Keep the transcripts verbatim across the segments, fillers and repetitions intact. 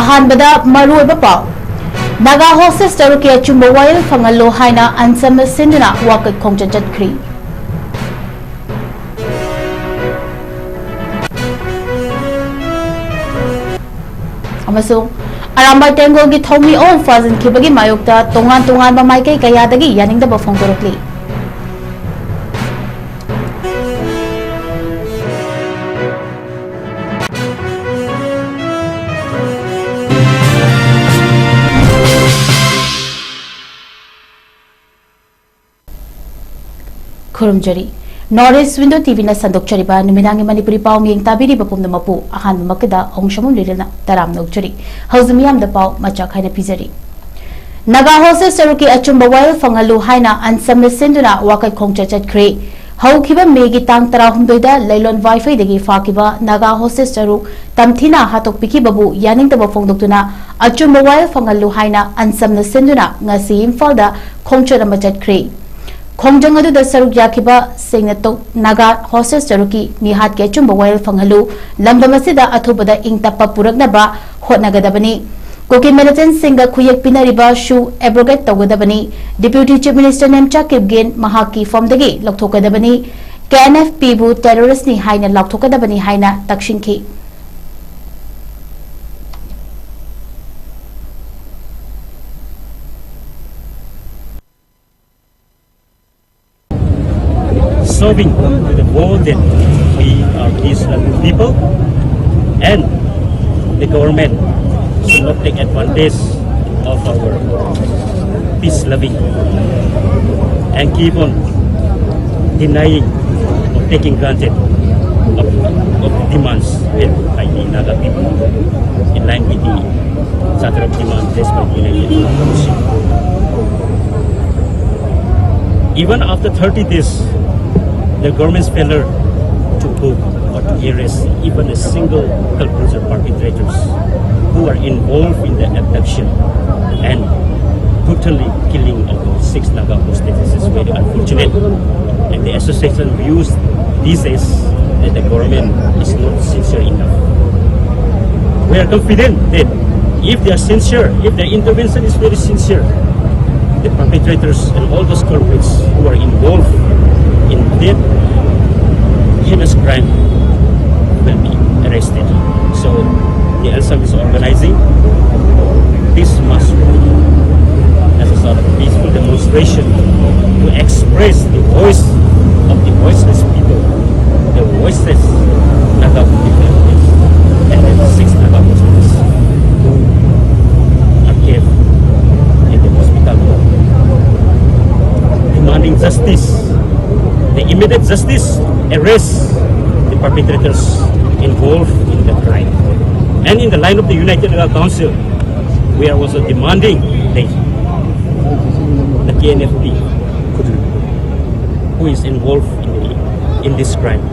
ꯑꯍꯥꯟꯕꯗ ꯃꯔꯨꯑꯣꯏꯕ ꯄꯥꯎ꯫ ꯅꯥꯒꯥ ꯍꯣꯁꯇꯦꯖ ꯇꯔꯨꯛꯀꯤ ꯑꯆꯨꯝꯕ ꯋꯥꯌꯦꯜ ꯐꯪꯍꯜꯂꯨ ꯍꯥꯏꯅ ꯑꯟꯁꯝꯅ ꯁꯤꯟꯗꯨꯅ ꯋꯥꯀꯠ ꯈꯣꯡꯆꯠ ꯆꯠꯈ꯭ꯔꯤ꯫ ꯑꯃꯁꯨꯡ ꯑꯔꯥꯝꯕꯥꯏ ꯇꯦꯡꯒꯣꯜꯒꯤ ꯊꯧꯃꯤ ꯑꯍꯨꯝ ꯐꯥꯖꯤꯟꯈꯤꯕꯒꯤ ꯃꯥꯌꯣꯛꯇ ꯇꯣꯉꯥꯟ ꯇꯣꯉꯥꯟꯕ ꯃꯥꯏꯀꯩ ꯀꯌꯥꯗꯒꯤ ꯌꯥꯅꯤꯡꯗꯕ ꯐꯣꯡꯗꯣꯔꯛꯂꯤ꯫ ꯈꯨꯔꯨꯝꯖꯔꯤ꯫ North East Window ꯇꯤꯚꯤꯅ ꯁꯟꯗꯣꯛꯆꯔꯤꯕ ꯅꯨꯃꯤꯗꯥꯡꯒꯤ ꯃꯅꯤꯄꯨꯔꯤ ꯄꯥꯎ ꯃꯤꯌꯦꯡ ꯇꯥꯕꯤꯔꯤꯕ ꯄꯨꯝꯅꯃꯛꯄꯨ ꯑꯍꯥꯟꯕꯃꯛꯇꯗ ꯑꯍꯣꯡꯁꯝꯕꯝ ꯂꯤꯂꯅ ꯇꯔꯥꯝꯅ ꯑꯣꯛꯆꯔꯤ꯫ ꯍꯧꯖꯤꯛ ꯃꯤꯌꯥꯝꯗ ꯄꯥꯎ ꯃꯆꯥꯛ ꯍꯥꯏꯅ ꯄꯤꯖꯔꯤ꯫ ꯅꯥꯒꯥ ꯍꯣꯁꯇꯦꯖ ꯇꯔꯨꯛꯀꯤ ꯑꯆꯨꯝꯕ ꯋꯥꯌꯦꯜ ꯐꯪꯍꯜꯂꯨ ꯍꯥꯏꯅ ꯑꯟꯁꯝꯅ ꯁꯤꯟꯗꯨꯅ ꯋꯥꯀꯠ ꯈꯣꯡꯆꯠ ꯆꯠꯈ꯭ꯔꯦ꯫ ꯍꯧꯈꯤꯕ ꯃꯦꯒꯤ ꯇꯥꯡ ꯇꯔꯥꯍꯨꯝꯗꯣꯏꯗ ꯂꯩꯂꯣꯟ ꯋꯥꯏꯐꯩꯗꯒꯤ ꯐꯥꯈꯤꯕ ꯅꯥꯒꯥ ꯍꯣꯁꯇꯦꯖ ꯇꯔꯨꯛ ꯇꯝꯊꯤꯅ ꯍꯥꯠꯇꯣꯛꯄꯤꯈꯤꯕꯕꯨ ꯌꯥꯅꯤꯡꯗꯕ ꯐꯣꯡꯗꯣꯛꯇꯨꯅ ꯑꯆꯨꯝꯕ ꯋꯥꯌꯦꯜ ꯐꯪꯍꯜꯂꯨ ꯍꯥꯏꯅ ꯑꯟꯁꯝꯅ ꯁꯤꯟꯗꯨꯅ ꯉꯁꯤ ꯏꯝꯐꯥꯜꯗ ꯈꯣꯡꯆꯠ ꯑꯃ ꯆꯠꯈ꯭ꯔꯦ꯫ ꯈꯣꯡꯖꯪ ꯑꯗꯨꯗ ꯁꯔꯨꯛ ꯌꯥꯈꯤꯕꯁꯤꯡꯅ ꯇꯣ-, ꯅꯥꯒꯥ ꯍꯣꯁꯇꯦꯖ ꯇꯔꯨꯛꯀꯤ ꯃꯤꯍꯥꯠꯀꯤ ꯑꯆꯨꯝꯕ ꯋꯥꯌꯦꯜ ꯐꯪꯍꯜꯂꯨ, ꯂꯝꯗꯝ ꯑꯁꯤꯗ ꯑꯊꯨꯕꯗ ꯏꯪ ꯇꯞꯄ ꯄꯨꯔꯛꯅꯕ ꯍꯣꯠꯅꯒꯗꯕꯅꯤ꯫ ꯀꯨꯀꯤ ꯃꯤꯂꯤꯇꯦꯟꯠꯁꯤꯡꯒ ꯈꯨꯌꯦꯛ ꯄꯤꯅꯔꯤꯕꯁꯨ ꯑꯦꯕ꯭ꯔꯣꯒꯦꯠ ꯇꯧꯒꯗꯕꯅꯤ꯫ Deputy chief minister Nemcha Kipgen ꯃꯍꯥꯛꯀꯤ ꯐꯝꯗꯒꯤ ꯂꯧꯊꯣꯛꯀꯗꯕꯅꯤ꯫ ꯀꯦ ꯑꯦꯟ ꯑꯦꯐ ꯄꯤꯕꯨ ꯇꯦꯔꯣꯔꯤꯁ꯭ꯠꯅꯤ ꯍꯥꯏꯅ ꯂꯥꯎꯊꯣꯛꯀꯗꯕꯅꯤ ꯍꯥꯏꯅ ꯇꯛꯁꯤꯟꯈꯤ꯫ Showing to the world that we are peace-loving people and the government should not take advantage of our peace-loving and keep on denying or taking granted of, of demands held by the Naga people in line with the Charter of Demand placed by the United Nations Commission. Even after thirty days, the government's failure to book or to arrest even a single culprits or perpetrators who are involved in the abduction and brutally killing of the six Naga hostages is very unfortunate. And the association views this as that the government is not sincere enough. We are confident that If they are sincere, if their intervention is very sincere, the perpetrators and all those culprits who are involved in that heinous crime will be arrested. So the L S M is organizing this mass rally as a sort of peaceful demonstration to express the voice of the voiceless people, the voiceless Naga people, and the six Naga Muslims who are kept in the hospital, demanding justice, the immediate justice, arrest the perpetrators involved in the crime. And in the line of the United Naga Council, we are also demanding the, the K N F P who is involved in, the, in this crime.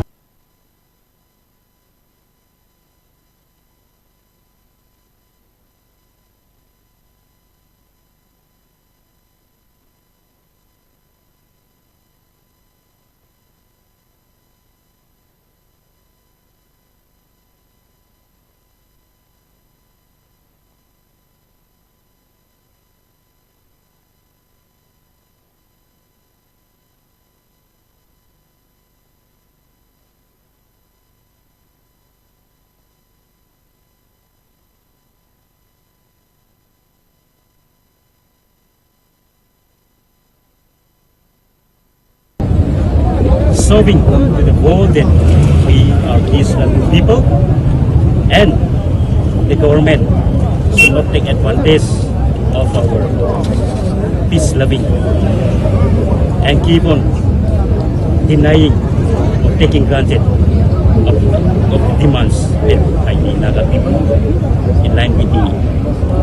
Serving with the goal that we are peace-loving people and the government should not take advantage of our peace-loving and keep on denying or taking granted of, of demands made by the Naga people in line with the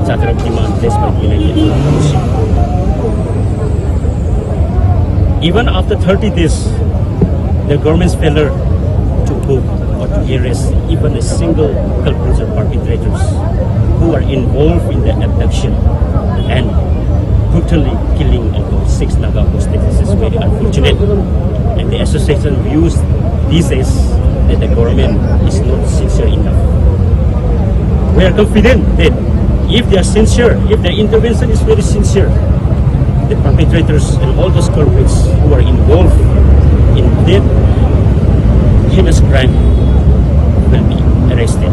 Charter of Demand placed by the United Nations. Even after thirty days, the government's failure to book or to arrest even a single culprits or perpetrators who are involved in the abduction and brutally killing of the six Naga hostages is very unfortunate. And the association views this as that the government is not sincere enough. We are confident that If they are sincere, if their intervention is very sincere, the perpetrators and all those culprits who are involved in that heinous crime will be arrested.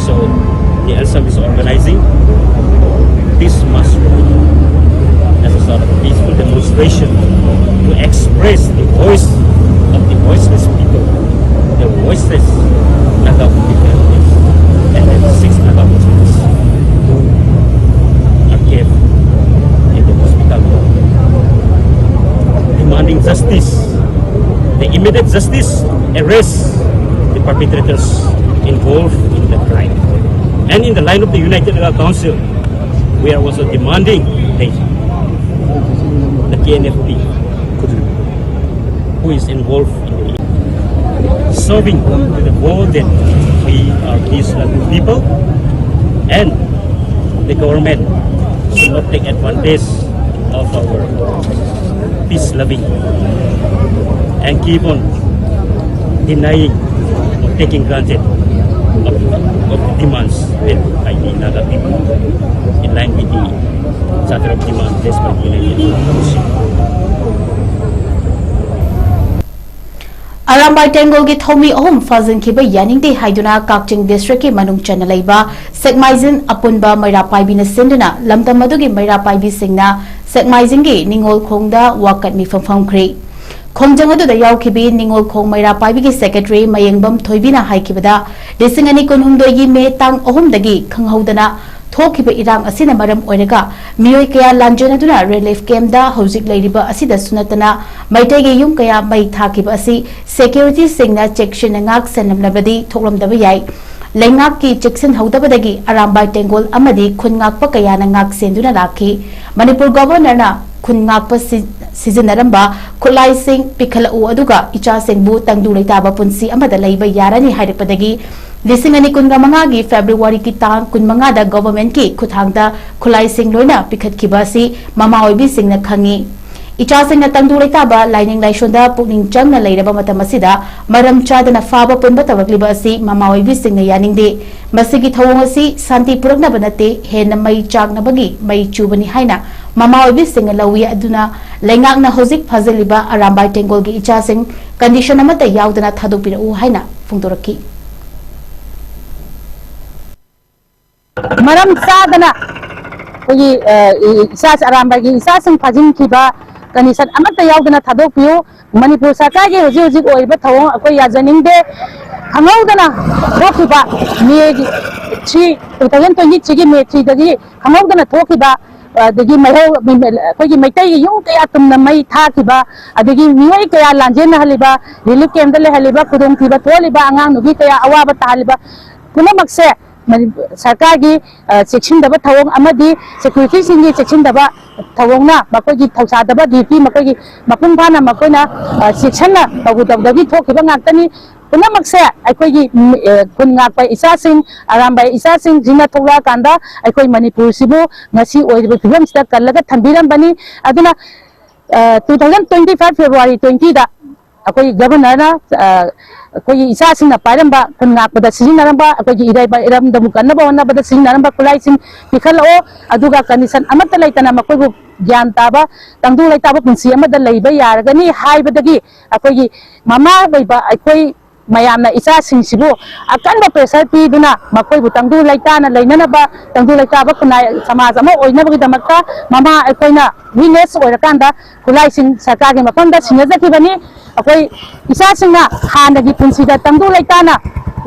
So the L S M is organizing this mass rally as a sort of a peaceful demonstration to express the voice of the voiceless people, the voiceless Naga people, and the six Naga Muslims who are kept in the hospital, demanding justice, the immediate justice, arrest the perpetrators involved in the crime. And in the line of the United Naga Council, we are also demanding the, the K N F P, who is involved in the serving to the world that we are these people, and the government should not take advantage of our peace loving and keep on denying or taking granted of, of demands made by the Naga people in line with the Charter of Demand placed by the United Nations. Arambai ꯇꯦꯡꯒꯣꯜꯒꯤ ꯊꯧꯃꯤ ꯑꯍꯨꯝ ꯐꯥꯖꯤꯟꯈꯤꯕ ꯌꯥꯅꯤꯡꯗꯦ ꯍꯥꯏꯗꯨꯅ ꯀꯛꯆꯤꯡ ꯗꯤꯁꯇ꯭ꯔꯤꯛꯀꯤ ꯃꯅꯨꯡ ꯆꯟꯅ ꯂꯩꯕ ꯁꯦꯛꯃꯥꯏꯖꯤꯟ ꯑꯄꯨꯟꯕ ꯃꯩꯔꯥ ꯄꯥꯏꯕꯤꯅ ꯁꯤꯟꯗꯨꯅ ꯂꯝꯗꯝ ꯑꯗꯨꯒꯤ ꯃꯩꯔꯥ ꯄꯥꯏꯕꯤꯁꯤꯡꯅ ꯁꯦꯛꯃꯥꯏꯖꯤꯟꯒꯤ ꯅꯤꯉꯣꯜ ꯈꯣꯡꯗ ꯋꯥꯀꯠ ꯃꯤꯐꯝ ꯐꯝꯈ꯭ꯔꯤ꯫ ꯈꯣꯡꯖꯪ ꯑꯗꯨꯗ ꯌꯥꯎꯈꯤꯕꯤ ꯅꯤꯉꯣꯜ ꯈꯣꯡ ꯃꯩꯔꯥ ꯄꯥꯏꯕꯤꯒꯤ ꯁꯦꯀ꯭ꯔꯦꯇꯔꯤ ꯃꯌꯦꯡꯕꯝ ꯊꯣꯏꯕꯤꯅ ꯍꯥꯏꯈꯤꯕꯗ, ꯂꯤꯁꯤꯡ ꯑꯅꯤ ꯀꯨꯟꯍꯨꯝꯗꯣꯏꯒꯤ ꯃꯦ ꯇꯥꯡ ꯑꯍꯨꯝꯗꯒꯤ ꯈꯪꯍꯧꯗꯅ ꯊꯣꯛꯈꯤꯕ ꯏꯔꯥꯡ ꯑꯁꯤꯅ ꯃꯔꯝ ꯑꯣꯏꯔꯒ ꯃꯤꯑꯣꯏ ꯀꯌꯥ ꯂꯥꯟꯖꯦꯟꯅꯗꯨꯅ ꯔꯤꯂꯤꯐ ꯀꯦꯝꯞꯇ ꯍꯧꯖꯤꯛ ꯂꯩꯔꯤꯕ ꯑꯁꯤꯗꯁꯨ ꯅꯠꯇꯅ ꯃꯩꯇꯩꯒꯤ ꯌꯨꯝ ꯀꯌꯥ ꯃꯩ ꯊꯥꯈꯤꯕ ꯑꯁꯤ ꯁꯦꯀ꯭ꯌꯨꯔꯤꯇꯤꯁꯤꯡꯅ ꯆꯦꯛꯁꯤꯟꯅ ꯉꯥꯛ ꯁꯦꯟꯅꯂꯕꯗꯤ ꯊꯣꯛꯂꯝꯗꯕ ꯌꯥꯏ꯫ ꯂꯩꯉꯥꯛꯀꯤ ꯆꯦꯛꯁꯤꯟꯍꯧꯗꯕꯗꯒꯤ ꯑꯔꯥꯝꯕꯥꯏ ꯇꯦꯡꯒꯣꯜ ꯑꯃꯗꯤ ꯈꯨꯟ ꯉꯥꯛꯄ ꯀꯌꯥꯅ ꯉꯥꯛ ꯁꯦꯟꯗꯨꯅ ꯂꯥꯛꯈꯤ꯫ ꯃꯅꯤꯄꯨꯔ ꯒꯣꯚꯔꯅꯔꯅ ꯈꯨꯟ ꯉꯥꯛꯄ ꯁꯤ-, ꯁꯤꯖꯤꯟꯅꯔꯝꯕ ꯈꯨꯠꯂꯥꯏꯁꯤꯡ ꯄꯤꯈꯠꯂꯛꯎ, ꯑꯗꯨꯒ ꯏꯆꯥꯁꯤꯡꯕꯨ ꯇꯪꯗꯨ ꯂꯩꯇꯥꯕ ꯄꯨꯟꯁꯤ ꯑꯃꯗ ꯂꯩꯕ ꯌꯥꯔꯅꯤ ꯍꯥꯏꯔꯛꯄꯗꯒꯤ ꯂꯤꯁꯤꯡ ꯑꯅꯤ ꯀꯨꯟꯒ ꯃꯉꯥꯒꯤ ꯐꯦꯕ꯭ꯔꯨꯋꯥꯔꯤꯒꯤ ꯇꯥꯡ ꯀꯨꯟꯃꯉꯥꯗ ꯒꯣꯚꯔꯃꯦꯟꯠꯀꯤ ꯈꯨꯠꯊꯥꯡꯗ ꯈꯨꯠꯂꯥꯏꯁꯤꯡ ꯂꯣꯏꯅ ꯄꯤꯈꯠꯈꯤꯕ ꯑꯁꯤ ꯃꯃꯥ ꯑꯣꯏꯕꯤꯁꯤꯡꯅ ꯈꯪꯉꯤ꯫ ꯏꯆꯥꯁꯤꯡꯅ ꯇꯪꯗꯨ ꯂꯩꯇꯥꯕ ꯂꯥꯏꯅꯤꯡ ꯂꯥꯏꯁꯣꯟꯗ ꯄꯨꯛꯅꯤꯡ ꯆꯪꯅ ꯂꯩꯔꯕ ꯃꯇꯝ ꯑꯁꯤꯗ ꯃꯔꯝ ꯆꯥꯗꯅ ꯐꯥꯕ ꯄꯨꯟꯕ ꯇꯧꯔꯛꯂꯤꯕ ꯑꯁꯤ ꯃꯃꯥ ꯑꯣꯏꯕꯤꯁꯤꯡꯅ ꯌꯥꯅꯤꯡꯗꯦ꯫ ꯃꯁꯤꯒꯤ ꯊꯧꯑꯣꯡ ꯑꯁꯤ ꯁꯥꯟꯇꯤ ꯄꯨꯔꯛꯅꯕ ꯅꯠꯇꯦ, ꯍꯦꯟꯅ ꯃꯩ ꯆꯥꯛꯅꯕꯒꯤ ꯃꯩ ꯆꯨꯕꯅꯤ ꯍꯥꯏꯅ ꯃꯃꯥ ꯑꯣꯏꯕꯤꯁꯤꯡꯅ ꯂꯧꯏ꯫ ꯑꯗꯨꯅ ꯂꯩꯉꯥꯛꯅ ꯍꯧꯖꯤꯛ ꯐꯥꯖꯤꯜꯂꯤꯕ ꯑꯔꯥꯝꯕꯥꯏ ꯇꯦꯡꯒꯣꯜꯒꯤ ꯏꯆꯥꯁꯤꯡ condition ꯑꯃꯠꯇ ꯌꯥꯎꯗꯅ ꯊꯥꯗꯣꯛꯄꯤꯔꯛꯎ ꯍꯥꯏꯅ ꯐꯣꯡꯗꯣꯔꯛꯈꯤ꯫ ꯃꯔꯝ ꯆꯥꯗꯅ ꯑꯩꯈꯣꯏꯒꯤ, ꯑ, ꯏ-, ꯏꯆꯥ ꯑꯔꯥꯝꯕꯥꯏꯒꯤ ꯏꯆꯥꯁꯤꯡ ꯐꯥꯖꯤꯟꯈꯤꯕ condition ꯑꯃꯠꯇ ꯌꯥꯎꯗꯅ ꯊꯥꯗꯣꯛꯄꯤꯌꯨ꯫ ꯃꯅꯤꯄꯨꯔ ꯁꯔꯀꯥꯔꯒꯤ ꯍꯧꯖꯤꯛ ꯍꯧꯖꯤꯛ ꯑꯣꯏꯔꯤꯕ ꯊꯧꯑꯣꯡ ꯑꯩꯈꯣꯏ ꯌꯥꯖꯅꯤꯡꯗꯦ꯫ ꯈꯪꯍꯧꯗꯅ ꯊꯣꯛꯈꯤꯕ ꯃꯦꯒꯤ three, two thousand twenty threeꯒꯤ May threeꯗꯒꯤ ꯈꯪꯍꯧꯗꯅ ꯊꯣꯛꯈꯤꯕ, ꯑꯗꯒꯤ ꯃꯩꯍꯧ, ꯑꯩꯈꯣꯏꯒꯤ ꯃꯩꯇꯩꯒꯤ ꯌꯨꯝ ꯀꯌꯥ ꯇꯨꯝꯅ ꯃꯩ ꯊꯥꯈꯤꯕ, ꯑꯗꯒꯤ ꯃꯤꯑꯣꯏ ꯀꯌꯥ ꯂꯥꯟꯖꯦꯟꯅꯍꯜꯂꯤꯕ, relief campꯇ ꯂꯩꯍꯜꯂꯤꯕ, ꯈꯨꯗꯣꯡꯊꯤꯕ ꯊꯣꯛꯍꯜꯂꯤꯕ, ꯑꯉꯥꯡ ꯅꯨꯄꯤ ꯀꯌꯥ ꯑꯋꯥꯕ ꯇꯥꯍꯜꯂꯤꯕ ꯄꯨꯝꯅꯃꯛꯁꯦ ꯃꯅꯤ-, ꯁꯔꯀꯥꯔꯒꯤ, ꯑ, ꯆꯦꯛꯁꯤꯟꯗꯕ ꯊꯧꯑꯣꯡ ꯑꯃꯗꯤ securityꯁꯤꯡꯒꯤ ꯆꯦꯛꯁꯤꯟꯗꯕ ꯊꯧꯑꯣꯡꯅ ꯃꯈꯣꯏꯒꯤ ꯊꯧꯁꯥꯗꯕ duty ꯃꯈꯣꯏꯒꯤ ꯃꯄꯨꯡ ꯐꯥꯅ ꯃꯈꯣꯏꯅ, ꯑ, ꯆꯦꯛꯁꯤꯟꯅ ꯇꯧꯔꯨ-, ꯇꯧꯗꯕꯒꯤ ꯊꯣꯛꯈꯤꯕ ꯉꯥꯛꯇꯅꯤ꯫ ꯄꯨꯝꯅꯃꯛꯁꯦ ꯑꯩꯈꯣꯏꯒꯤ, ꯎꯝ, ꯑꯦ, ꯈꯨꯟ ꯉꯥꯛꯄ ꯏꯆꯥꯁꯤꯡ, ꯑꯔꯥꯝꯕꯥꯏ ꯏꯆꯥꯁꯤꯡꯁꯤꯅ ꯊꯣꯛꯂꯛꯑꯀꯥꯟꯗ ꯑꯩꯈꯣꯏ ꯃꯅꯤꯄꯨꯔꯁꯤꯕꯨ ꯉꯁꯤ ꯑꯣꯏꯔꯤꯕ ꯐꯤꯕꯝꯁꯤꯗ ꯀꯜꯂꯒ ꯊꯝꯕꯤꯔꯝꯕꯅꯤ꯫ ꯑꯗꯨꯅ, ꯑ, two thousand twenty five February twentyꯗ ꯑꯩꯈꯣꯏ Governorꯅ, ꯑ, ꯑꯩꯈꯣꯏꯒꯤ ꯏꯆꯥꯁꯤꯡꯅ ꯄꯥꯏꯔꯝꯕ, ꯈꯨꯟ ꯉꯥꯛꯄꯗ ꯁꯤꯖꯤꯟꯅꯔꯝꯕ, ꯑꯩꯈꯣꯏꯒꯤ ꯏꯔꯩꯕ-, ꯏꯔꯝꯗꯝꯕꯨ ꯀꯟꯅꯕ ꯍꯣꯠꯅꯕꯗ ꯁꯤꯖꯤꯟꯅꯔꯝꯕ ꯈꯨꯠꯂꯥꯏꯁꯤꯡ ꯄꯤꯈꯠꯂꯛꯑꯣ, ꯑꯗꯨꯒ condition ꯑꯃꯠꯇ ꯂꯩꯇꯅ ꯃꯈꯣꯏꯕꯨ ꯒ꯭ꯌꯥꯟ ꯇꯥꯕ, ꯇꯪꯗꯨ ꯂꯩꯇꯥꯕ ꯄꯨꯟꯁꯤ ꯑꯃꯗ ꯂꯩꯕ ꯌꯥꯔꯒꯅꯤ ꯍꯥꯏꯕꯗꯒꯤ ꯑꯩꯈꯣꯏꯒꯤ ꯃꯃꯥ ꯑꯣꯏꯕ ꯑꯩꯈꯣꯏ ꯃꯌꯥꯝꯅ ꯏꯆꯥꯁꯤꯡꯁꯤꯕꯨ ꯑꯀꯟꯕ pressure ꯄꯤꯗꯨꯅ ꯃꯈꯣꯏꯕꯨ ꯇꯪꯗꯨ ꯂꯩꯇꯥꯅ ꯂꯩꯅꯅꯕ, ꯇꯪꯗꯨ ꯂꯩꯇꯥꯕ ꯈꯨꯟꯅꯥꯏ ꯁꯃꯥꯖ ꯑꯃ ꯑꯣꯏꯅꯕꯒꯤꯗꯃꯛꯇ ꯃꯃꯥ ꯑꯩꯈꯣꯏꯅ witness ꯑꯣꯏꯔꯀꯥꯟꯗ ꯈꯨꯠꯂꯥꯏꯁꯤꯡ ꯁꯔꯀꯥꯔꯒꯤ ꯃꯐꯝꯗ ꯁꯤꯟꯅꯖꯈꯤꯕꯅꯤ꯫ ꯑꯩꯈꯣꯏ ꯏꯆꯥꯁꯤꯡꯅ ꯍꯥꯟꯅꯒꯤ ꯄꯨꯟꯁꯤꯗ ꯇꯪꯗꯨ ꯂꯩꯇꯥꯅ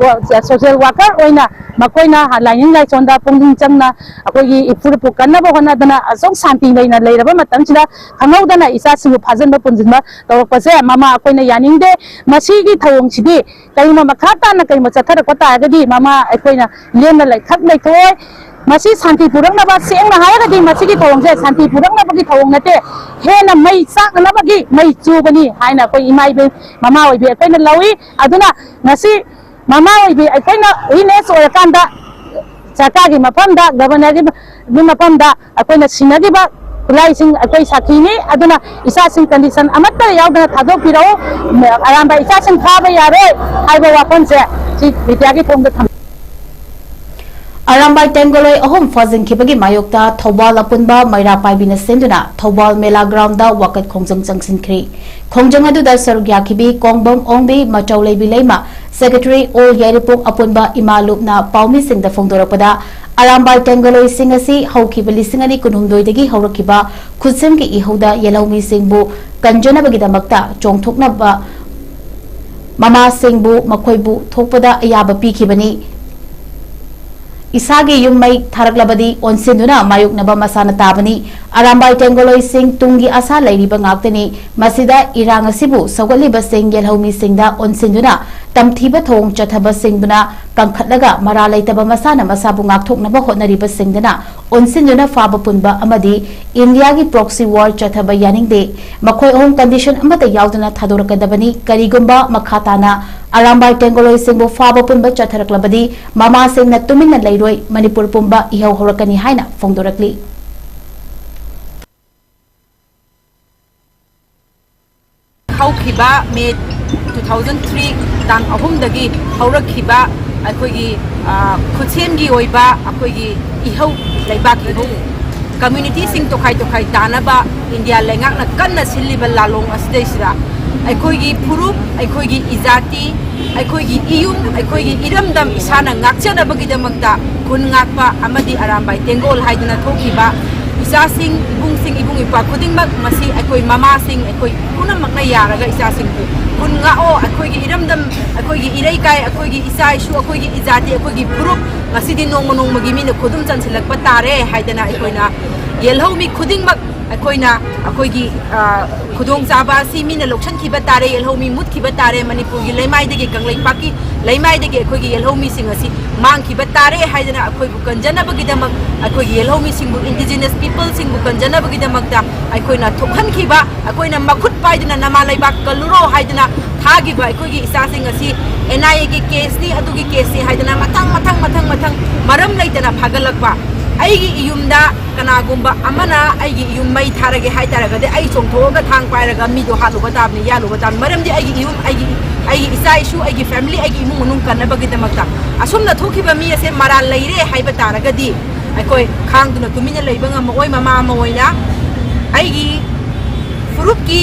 social worker ꯑꯣꯏꯅ ꯃꯈꯣꯏꯅ ꯂꯥꯏꯅꯤꯡ ꯂꯥꯏꯁꯣꯟꯗ ꯄꯨꯛꯅꯤꯡ ꯆꯪꯅ ꯑꯩꯈꯣꯏꯒꯤ ꯏꯐꯨꯔꯨꯞꯄꯨ ꯀꯟꯅꯕ ꯍꯣꯠꯅꯗꯅ ꯑꯁꯨꯛ ꯁꯥꯟꯇꯤ ꯂꯩꯅ ꯂꯩꯔꯕ ꯃꯇꯝꯁꯤꯗ ꯈꯪꯍꯧꯗꯅ ꯏꯆꯥꯁꯤꯡꯕꯨ ꯐꯥꯖꯤꯟꯕ ꯄꯨꯟꯁꯤꯟꯕ ꯇꯧꯔꯛꯄꯁꯦ ꯃꯃꯥ ꯑꯩꯈꯣꯏꯅ ꯌꯥꯅꯤꯡꯗꯦ꯫ ꯃꯁꯤꯒꯤ ꯊꯧꯑꯣꯡꯁꯤꯗꯤ ꯀꯔꯤꯒꯨꯝꯕ ꯃꯈꯥ ꯇꯥꯅ ꯀꯔꯤꯒꯨꯝꯕ ꯆꯠꯊꯔꯛꯄ ꯇꯥꯔꯒꯗꯤ ꯃꯃꯥ ꯑꯩꯈꯣꯏꯅ ꯂꯦꯝꯅ ꯂꯩꯊꯛ ꯂꯩꯊꯣꯛꯑꯣꯏ꯫ ꯃꯁꯤ ꯁꯥꯟꯇꯤ ꯄꯨꯔꯛꯅꯕ, ꯁꯦꯡꯅ ꯍꯥꯏꯔꯒꯗꯤ ꯃꯁꯤꯒꯤ ꯊꯧꯑꯣꯡꯁꯦ ꯁꯥꯟꯇꯤ ꯄꯨꯔꯛꯅꯕꯒꯤ ꯊꯧꯑꯣꯡ ꯅꯠꯇꯦ, ꯍꯦꯟꯅ ꯃꯩ ꯆꯥꯛꯅꯅꯕꯒꯤ ꯃꯩ ꯆꯨꯕꯅꯤ ꯍꯥꯏꯅ ꯑꯩꯈꯣꯏ ꯏꯃꯥ ꯏꯕꯦꯟ ꯃꯃꯥ ꯑꯣꯏꯕꯤ ꯑꯩꯈꯣꯏꯅ ꯂꯧꯏ꯫ ꯑꯗꯨꯅ ꯉꯁꯤ ꯃꯃꯥ ꯑꯣꯏꯕꯤ ꯑꯩꯈꯣꯏꯅ witness ꯑꯣꯏꯔꯀꯥꯟꯗ ꯁꯔꯀꯥꯔꯒꯤ ꯃꯐꯝꯗ, Governorꯒꯤ ꯃꯐꯝꯗ ꯑꯩꯈꯣꯏꯅ ꯁꯤꯟꯅꯈꯤꯕ ꯈꯨꯠꯂꯥꯏꯁꯤꯡ ꯑꯩꯈꯣꯏ ꯁꯥꯈꯤꯅꯤ꯫ ꯑꯗꯨꯅ ꯏꯆꯥꯁꯤꯡ ꯀꯟꯗꯤꯁꯟ ꯑꯃꯠꯇ ꯌꯥꯎꯗꯅ ꯊꯥꯗꯣꯛꯄꯤꯔꯛꯎ꯫ ꯑꯔꯥꯝꯕꯥꯏ ꯏꯆꯥꯁꯤꯡ ꯐꯥꯕ ꯌꯥꯔꯣꯏ ꯍꯥꯏꯕ ꯋꯥꯐꯝꯁꯦ ꯁꯤ ꯃꯤꯗꯤꯌꯥꯒꯤ ꯊꯣꯡꯗ ꯊꯝ ꯑꯔꯥꯝꯕꯥꯏ ꯇꯦꯡꯒꯣꯂꯣꯏ ꯑꯍꯨꯝ ꯐꯥꯖꯤꯟꯈꯤꯕꯒꯤ ꯃꯥꯌꯣꯛꯇ ꯊꯧꯕꯥꯜ ꯑꯄꯨꯟꯕ ꯃꯩꯔꯥ ꯄꯥꯏꯕꯤꯅ ꯁꯤꯟꯗꯨꯅ ꯊꯧꯕꯥꯜ ꯃꯦꯂꯥ ꯒ꯭ꯔꯥꯎꯟꯗ ꯋꯥꯀꯠ ꯈꯣꯡꯖꯪ ꯆꯪꯁꯤꯟꯈ꯭ꯔꯤ꯫ ꯈꯣꯡꯖꯪ ꯑꯗꯨꯗ ꯁꯔꯨꯛ ꯌꯥꯈꯤꯕꯤ ꯀꯣꯡꯕꯝ ꯑꯣꯡꯕꯤ, ꯃꯆꯧ ꯂꯩꯕꯤ ꯂꯩꯃ, ꯁꯦꯀ꯭ꯔꯦꯇꯔꯤ ꯑꯣꯜ ꯌꯥꯏꯔꯤꯄꯣꯛ ꯑꯄꯨꯟꯕ ꯏꯃꯥ ꯂꯨꯞꯅ ꯄꯥꯎꯃꯤꯁꯤꯡꯗ ꯐꯣꯡꯗꯣꯔꯛꯄꯗ, ꯑꯔꯥꯝꯕꯥꯏ ꯇꯦꯡꯒꯣꯂꯣꯏꯁꯤꯡ ꯑꯁꯤ ꯍꯧꯈꯤꯕ ꯂꯤꯁꯤꯡ ꯑꯅꯤ ꯀꯨꯟꯍꯨꯝꯗꯣꯏꯗꯒꯤ ꯍꯧꯔꯛꯈꯤꯕ ꯈꯨꯠꯁꯦꯝꯒꯤ ꯏꯍꯧꯗ ꯌꯦꯜꯍꯧꯃꯤꯁꯤꯡꯕꯨ ꯀꯟꯖꯅꯕꯒꯤꯗꯃꯛꯇ ꯆꯣꯡꯊꯣꯛꯅꯕ ꯃꯃꯥꯁꯤꯡꯕꯨ ꯃꯈꯣꯏꯕꯨ ꯊꯣꯛꯄꯗ ꯑꯌꯥꯕ ꯄꯤꯈꯤꯕꯅꯤ꯫ ꯏꯁꯥꯒꯤ ꯌꯨꯝ ꯃꯩ ꯊꯥꯔꯛꯂꯕꯗꯤ ꯑꯣꯟꯁꯤꯟꯗꯨꯅ ꯃꯥꯌꯣꯛꯅꯕ ꯃꯁꯥꯅ ꯇꯥꯕꯅꯤ꯫ ꯑꯔꯥꯝꯕꯥꯏ ꯇꯦꯡꯒꯣꯂꯣꯏꯁꯤꯡ ꯇꯨꯡꯒꯤ ꯑꯁꯥ ꯂꯩꯔꯤꯕ ꯉꯥꯛꯇꯅꯤ꯫ ꯃꯁꯤꯗ ꯏꯔꯥꯡ ꯑꯁꯤꯕꯨ ꯁꯧꯒꯠꯂꯤꯕꯁꯤꯡ ꯌꯦꯜꯍꯧꯃꯤꯁꯤꯡꯗ ꯑꯣꯟꯁꯤꯟꯗꯨꯅ ꯇꯝꯊꯤꯕ ꯊꯧꯑꯣꯡ ꯆꯠꯊꯕꯁꯤꯡꯗꯨꯅ ꯀꯟꯈꯠꯂꯒ ꯃꯔꯥ ꯂꯩꯇꯕ ꯃꯁꯥꯅ ꯃꯁꯥꯕꯨ ꯉꯥꯛꯊꯣꯛꯅꯕ ꯍꯣꯠꯅꯔꯤꯕꯁꯤꯡꯗꯅ ꯑꯣꯟꯁꯤꯟꯗꯨꯅ ꯐꯥꯕ ꯄꯨꯟꯕ ꯑꯃꯗꯤ ꯏꯟꯗꯤꯌꯥꯒꯤ proxy war ꯆꯠꯊꯕ ꯌꯥꯅꯤꯡꯗꯦ꯫ ꯃꯈꯣꯏ ꯑꯍꯨꯝ condition ꯑꯃꯠꯇ ꯌꯥꯎꯗꯅ ꯊꯥꯗꯣꯔꯛꯀꯗꯕꯅꯤ꯫ ꯀꯔꯤꯒꯨꯝꯕ ꯃꯈꯥ ꯇꯥꯅ ꯑꯔꯥꯝꯕꯥꯏ ꯇꯦꯡꯒꯣꯂꯣꯏꯁꯤꯡꯕꯨ ꯐꯥꯕ ꯄꯨꯟꯕ ꯆꯠꯊꯔꯛꯂꯕꯗꯤ ꯃꯃꯥꯁꯤꯡꯅ ꯇꯨꯃꯤꯟꯅ ꯂꯩꯔꯣꯏ, ꯃꯅꯤꯄꯨꯔ ꯄꯨꯝꯕ ꯏꯍꯧ ꯍꯧꯔꯛꯀꯅꯤ ꯍꯥꯏꯅ ꯐꯣꯡꯗꯣꯔꯛꯂꯤ꯫ ꯍꯧꯈꯤꯕ ꯃꯦ two thousand three ꯇꯥꯡ ꯑꯍꯨꯝꯗꯒꯤ ꯍꯧꯔꯛꯈꯤꯕ ꯑꯩꯈꯣꯏꯒꯤ, ꯑ, ꯈꯨꯠꯁꯦꯝꯒꯤ ꯑꯣꯏꯕ ꯑꯩꯈꯣꯏꯒꯤ ꯏꯍꯧ, ꯂꯩꯕꯥꯛ ꯏꯍꯧ, community ꯁꯤꯡ ꯇꯣꯈꯥꯏ ꯇꯣꯈꯥꯏ ꯇꯥꯅꯕ ꯏꯟꯗꯤꯌꯥ ꯂꯩꯉꯥꯛꯅ ꯀꯟꯅ ꯁꯤꯜꯂꯤꯕ ꯂꯥꯂꯣꯡ ꯑꯁꯤꯗꯩꯁꯤꯗ ꯑꯩꯈꯣꯏꯒꯤ ꯐꯨꯔꯨꯞ, ꯑꯩꯈꯣꯏꯒꯤ ꯏꯖꯥꯇꯤ, ꯑꯩꯈꯣꯏꯒꯤ ꯏꯌꯨꯝ, ꯑꯩꯈꯣꯏꯒꯤ ꯏꯔꯝꯗꯝ ꯏꯁꯥꯅ ꯉꯥꯛꯆꯅꯕꯒꯤꯗꯃꯛꯇ ꯈꯨꯟ ꯉꯥꯛꯄ ꯑꯃꯗꯤ ꯑꯔꯥꯝꯕꯥꯏ ꯇꯦꯡꯒꯣꯜ ꯍꯥꯏꯗꯨꯅ ꯊꯣꯛꯈꯤꯕ ꯏꯆꯥꯁꯤꯡ, ꯏꯕꯨꯡꯁꯤꯡ, ꯏꯕꯨꯡ ꯏꯄ꯭ꯋꯥ ꯈꯨꯗꯤꯡꯃꯛ ꯃꯁꯤ ꯑꯩꯈꯣꯏ ꯃꯃꯥꯁꯤꯡ, ꯑꯩꯈꯣꯏ ꯄꯨꯝꯅꯃꯛꯅ ꯌꯥꯔꯒ ꯏꯆꯥꯁꯤꯡꯕꯨ ꯈꯨꯟ ꯉꯥꯛꯑꯣ, ꯑꯩꯈꯣꯏꯒꯤ ꯏꯔꯝꯗꯝ, ꯑꯩꯈꯣꯏꯒꯤ ꯏꯔꯩꯀꯥꯏ, ꯑꯩꯈꯣꯏꯒꯤ ꯏꯆꯥ ꯏꯁꯨ, ꯑꯩꯈꯣꯏꯒꯤ ꯏꯖꯥꯇꯤ, ꯑꯩꯈꯣꯏꯒꯤ ꯐꯨꯔꯨꯞ ꯉꯁꯤꯗꯤ ꯅꯣꯡꯃ ꯅꯣꯡꯃꯒꯤ ꯃꯤꯅ ꯈꯨꯗꯨꯝ ꯆꯟꯁꯤꯜꯂꯛꯄ ꯇꯥꯔꯦ ꯍꯥꯏꯗꯅ ꯑꯩꯈꯣꯏꯅ ꯌꯦꯜꯍꯧꯃꯤ ꯈꯨꯗꯤꯡꯃꯛ ꯑꯩꯈꯣꯏꯅ ꯑꯩꯈꯣꯏꯒꯤ, ꯑ, ꯈꯨꯗꯣꯡꯆꯥꯕ ꯑꯁꯤ ꯃꯤꯅ ꯂꯧꯁꯤꯟꯈꯤꯕ ꯇꯥꯔꯦ, ꯌꯦꯜꯍꯧꯃꯤ ꯃꯨꯠꯈꯤꯕ ꯇꯥꯔꯦ, ꯃꯅꯤꯄꯨꯔꯒꯤ ꯂꯩꯃꯥꯏꯗꯒꯤ, ꯀꯪꯂꯩꯄꯥꯛꯀꯤ ꯂꯩꯃꯥꯏꯗꯒꯤ ꯑꯩꯈꯣꯏꯒꯤ ꯌꯦꯜꯍꯧꯃꯤꯁꯤꯡ ꯑꯁꯤ ꯃꯥꯡꯈꯤꯕ ꯇꯥꯔꯦ ꯍꯥꯏꯗꯅ ꯑꯩꯈꯣꯏꯕꯨ ꯀꯟꯖꯅꯕꯒꯤꯗꯃꯛ, ꯑꯩꯈꯣꯏꯒꯤ ꯌꯦꯜꯍꯧꯃꯤꯁꯤꯡꯕꯨ, indigenous people ꯁꯤꯡꯕꯨ ꯀꯟꯖꯅꯕꯒꯤꯗꯃꯛꯇ ꯑꯩꯈꯣꯏꯅ ꯊꯣꯛꯍꯟꯈꯤꯕ, ꯑꯩꯈꯣꯏꯅ ꯃꯈꯨꯠ ꯄꯥꯏꯗꯨꯅ ꯅꯃꯥ ꯂꯩꯕꯥꯛ ꯀꯜꯂꯨꯔꯣ ꯍꯥꯏꯗꯨꯅ ꯊꯥꯈꯤꯕ ꯑꯩꯈꯣꯏꯒꯤ ꯏꯆꯥꯁꯤꯡ ꯑꯁꯤ N I A ꯒꯤ case ꯅꯤ, ꯑꯗꯨꯒꯤ case ꯅꯤ ꯍꯥꯏꯗꯅ ꯃꯊꯪ, ꯃꯊꯪ, ꯃꯊꯪ, ꯃꯊꯪ ꯃꯔꯝ ꯂꯩꯇꯅ ꯐꯥꯒꯠꯂꯛꯄ, ꯑꯩꯒꯤ ꯏꯌꯨꯝꯗ ꯀꯅꯥꯒꯨꯝꯕ ꯑꯃꯅ ꯑꯩꯒꯤ ꯏꯌꯨꯝ ꯃꯩ ꯊꯥꯔꯒꯦ ꯍꯥꯏꯇꯥꯔꯒꯗꯤ, ꯑꯩ ꯆꯣꯡꯊꯣꯛꯑꯒ ꯊꯥꯡ ꯄꯥꯏꯔꯒ ꯃꯤꯗꯣ ꯍꯥꯠꯂꯨꯕ ꯇꯥꯕꯅꯤ, ꯌꯥꯜꯂꯨꯕ ꯇꯥꯕꯅꯤ꯫ ꯃꯔꯝꯗꯤ ꯑꯩꯒꯤ ꯏꯌꯨꯝ, ꯑꯩꯒꯤ, ꯑꯩꯒꯤ ꯏꯆꯥ ꯏꯁꯨ, ꯑꯩꯒꯤ family, ꯑꯩꯒꯤ ꯏꯃꯨꯡ ꯃꯅꯨꯡ ꯀꯟꯅꯕꯒꯤꯗꯃꯛꯇ꯫ ꯑꯁꯨꯝꯅ ꯊꯣꯛꯈꯤꯕ ꯃꯤ ꯑꯁꯦ ꯃꯔꯥꯜ ꯂꯩꯔꯦ ꯍꯥꯏꯕ ꯇꯥꯔꯒꯗꯤ, ꯑꯩꯈꯣꯏ ꯈꯥꯡꯗꯨꯅ ꯇꯨꯃꯤꯟꯅ ꯂꯩꯕ ꯉꯝꯃꯛꯑꯣꯏ꯫ ꯃꯃꯥ ꯑꯃ ꯑꯣꯏꯅ ꯑꯩꯒꯤ ꯐꯨꯔꯨꯞꯀꯤ,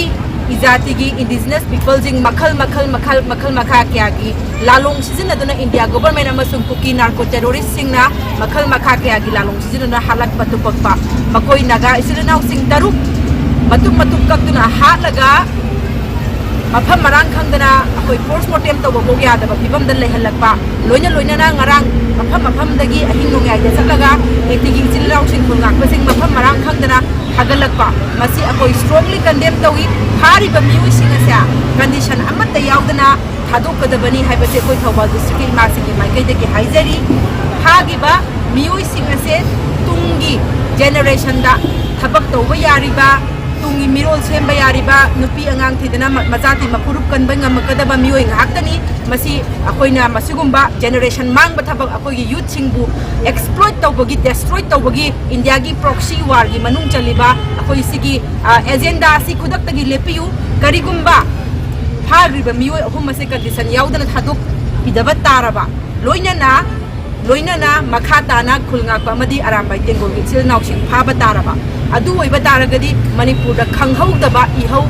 ꯏꯖꯥꯇꯤꯒꯤ, indigenous peopleꯁꯤꯡ ꯃꯈꯜ ꯃꯈꯜ, ꯃꯈꯜ ꯃꯈꯜ ꯃꯈꯥ ꯀꯌꯥꯒꯤ ꯂꯥꯂꯣꯡ ꯁꯤꯖꯤꯟꯅꯗꯨꯅ, India government ꯑꯃꯁꯨꯡ ꯀꯨꯀꯤ narco terroristꯁꯤꯡꯅ ꯃꯈꯜ ꯃꯈꯥ ꯀꯌꯥꯒꯤ ꯂꯥꯂꯣꯡ ꯁꯤꯖꯤꯟꯅꯗꯨꯅ ꯍꯥꯠꯂꯛꯄ ꯇꯨꯞꯄꯛꯄ, ꯃꯈꯣꯏ ꯅꯥꯒꯥ ꯏꯆꯤꯜ ꯏꯅꯥꯎꯁꯤꯡ ꯇꯔꯨꯛ ꯃꯇꯨꯝ ꯃꯇꯨꯝ ꯀꯛꯇꯨꯅ ꯍꯥꯠꯂꯒ, ꯃꯐꯝ ꯃꯔꯥꯡ ꯈꯪꯗꯅ ꯑꯩꯈꯣꯏ post mortem ꯇꯧꯕ ꯐꯥꯎ ꯌꯥꯗꯕ ꯐꯤꯕꯝꯗ ꯂꯩꯍꯜꯂꯛꯄ, ꯂꯣꯏꯅ ꯂꯣꯏꯅꯅ ꯉꯔꯥꯡ ꯃꯐꯝ ꯃꯐꯝꯗꯒꯤ ꯑꯍꯤꯡ ꯅꯣꯡꯌꯥꯏꯗ ꯆꯠꯂꯒ ꯑꯦꯇꯤꯒꯤ ꯏꯆꯤꯜ ꯏꯅꯥꯎꯁꯤꯡ ꯈꯨꯜ ꯉꯥꯛꯄꯁꯤꯡ ꯃꯐꯝ ꯃꯔꯥꯡ ꯈꯪꯗꯅ ꯊꯥꯒꯠꯂꯛꯄ, ꯃꯁꯤ ꯑꯩꯈꯣꯏ strongly condemn ꯇꯧꯏ꯫ ꯐꯥꯔꯤꯕ ꯃꯤꯑꯣꯏꯁꯤꯡ ꯑꯁꯦ condition ꯑꯃꯠꯇ ꯌꯥꯎꯗꯅ ꯊꯥꯗꯣꯛꯀꯗꯕꯅꯤ ꯍꯥꯏꯕꯁꯦ ꯑꯩꯈꯣꯏ ꯊꯧꯕꯥꯜ districtꯀꯤ ꯏꯃꯥꯁꯤꯡꯒꯤ ꯃꯥꯏꯀꯩꯗꯒꯤ ꯍꯥꯏꯖꯔꯤ꯫ ꯐꯥꯈꯤꯕ ꯃꯤꯑꯣꯏꯁꯤꯡ ꯑꯁꯦ ꯇꯨꯡꯒꯤ generationꯗ ꯊꯕꯛ ꯇꯧꯕ ꯌꯥꯔꯤꯕ, ꯇꯨꯡꯒꯤ ꯃꯤꯔꯣꯜ ꯁꯦꯝꯕ ꯌꯥꯔꯤꯕ, ꯅꯨꯄꯤ ꯑꯉꯥꯡ ꯊꯤꯗꯅ ꯃ-, ꯃꯆꯥ ꯊꯤ ꯃꯐꯨꯔꯨꯞ ꯀꯟꯕ ꯉꯝꯃꯛꯀꯗꯕ ꯃꯤꯑꯣꯏ ꯉꯥꯛꯇꯅꯤ꯫ ꯃꯁꯤ ꯑꯩꯈꯣꯏꯅ ꯃꯁꯤꯒꯨꯝꯕ generation ꯃꯥꯡꯕ ꯊꯕꯛ, ꯑꯩꯈꯣꯏꯒꯤ youthꯁꯤꯡꯕꯨ exploit ꯇꯧꯕꯒꯤ, destroy ꯇꯧꯕꯒꯤ, Indiaꯒꯤ proxy warꯒꯤ ꯃꯅꯨꯡ ꯆꯜꯂꯤꯕ ꯑꯩꯈꯣꯏ ꯁꯤꯒꯤ, ꯑ, agenda ꯑꯁꯤ ꯈꯨꯗꯛꯇꯒꯤ ꯂꯦꯞꯄꯤꯌꯨ꯫ ꯀꯔꯤꯒꯨꯝꯕ ꯐꯥꯈ꯭ꯔꯤꯕ ꯃꯤꯑꯣꯏ ꯑꯍꯨꯝ ꯑꯁꯦ condition ꯌꯥꯎꯗꯅ ꯊꯥꯗꯣꯛꯄꯤꯗꯕ ꯇꯥꯔꯕ, ꯂꯣꯏꯅꯅ, ꯂꯣꯏꯅꯅ ꯃꯈꯥ ꯇꯥꯅ ꯈꯨꯜ ꯉꯥꯛꯄ ꯑꯃꯗꯤ ꯑꯔꯥꯝꯕꯥꯏ ꯇꯦꯡꯒꯣꯜꯒꯤ ꯏꯆꯤꯜ ꯏꯅꯥꯎꯁꯤꯡ ꯐꯥꯕ ꯇꯥꯔꯕ, ꯑꯗꯨ ꯑꯣꯏꯕ ꯇꯥꯔꯒꯗꯤ ꯃꯅꯤꯄꯨꯔꯗ ꯈꯪꯍꯧꯗꯕ ꯏꯍꯧ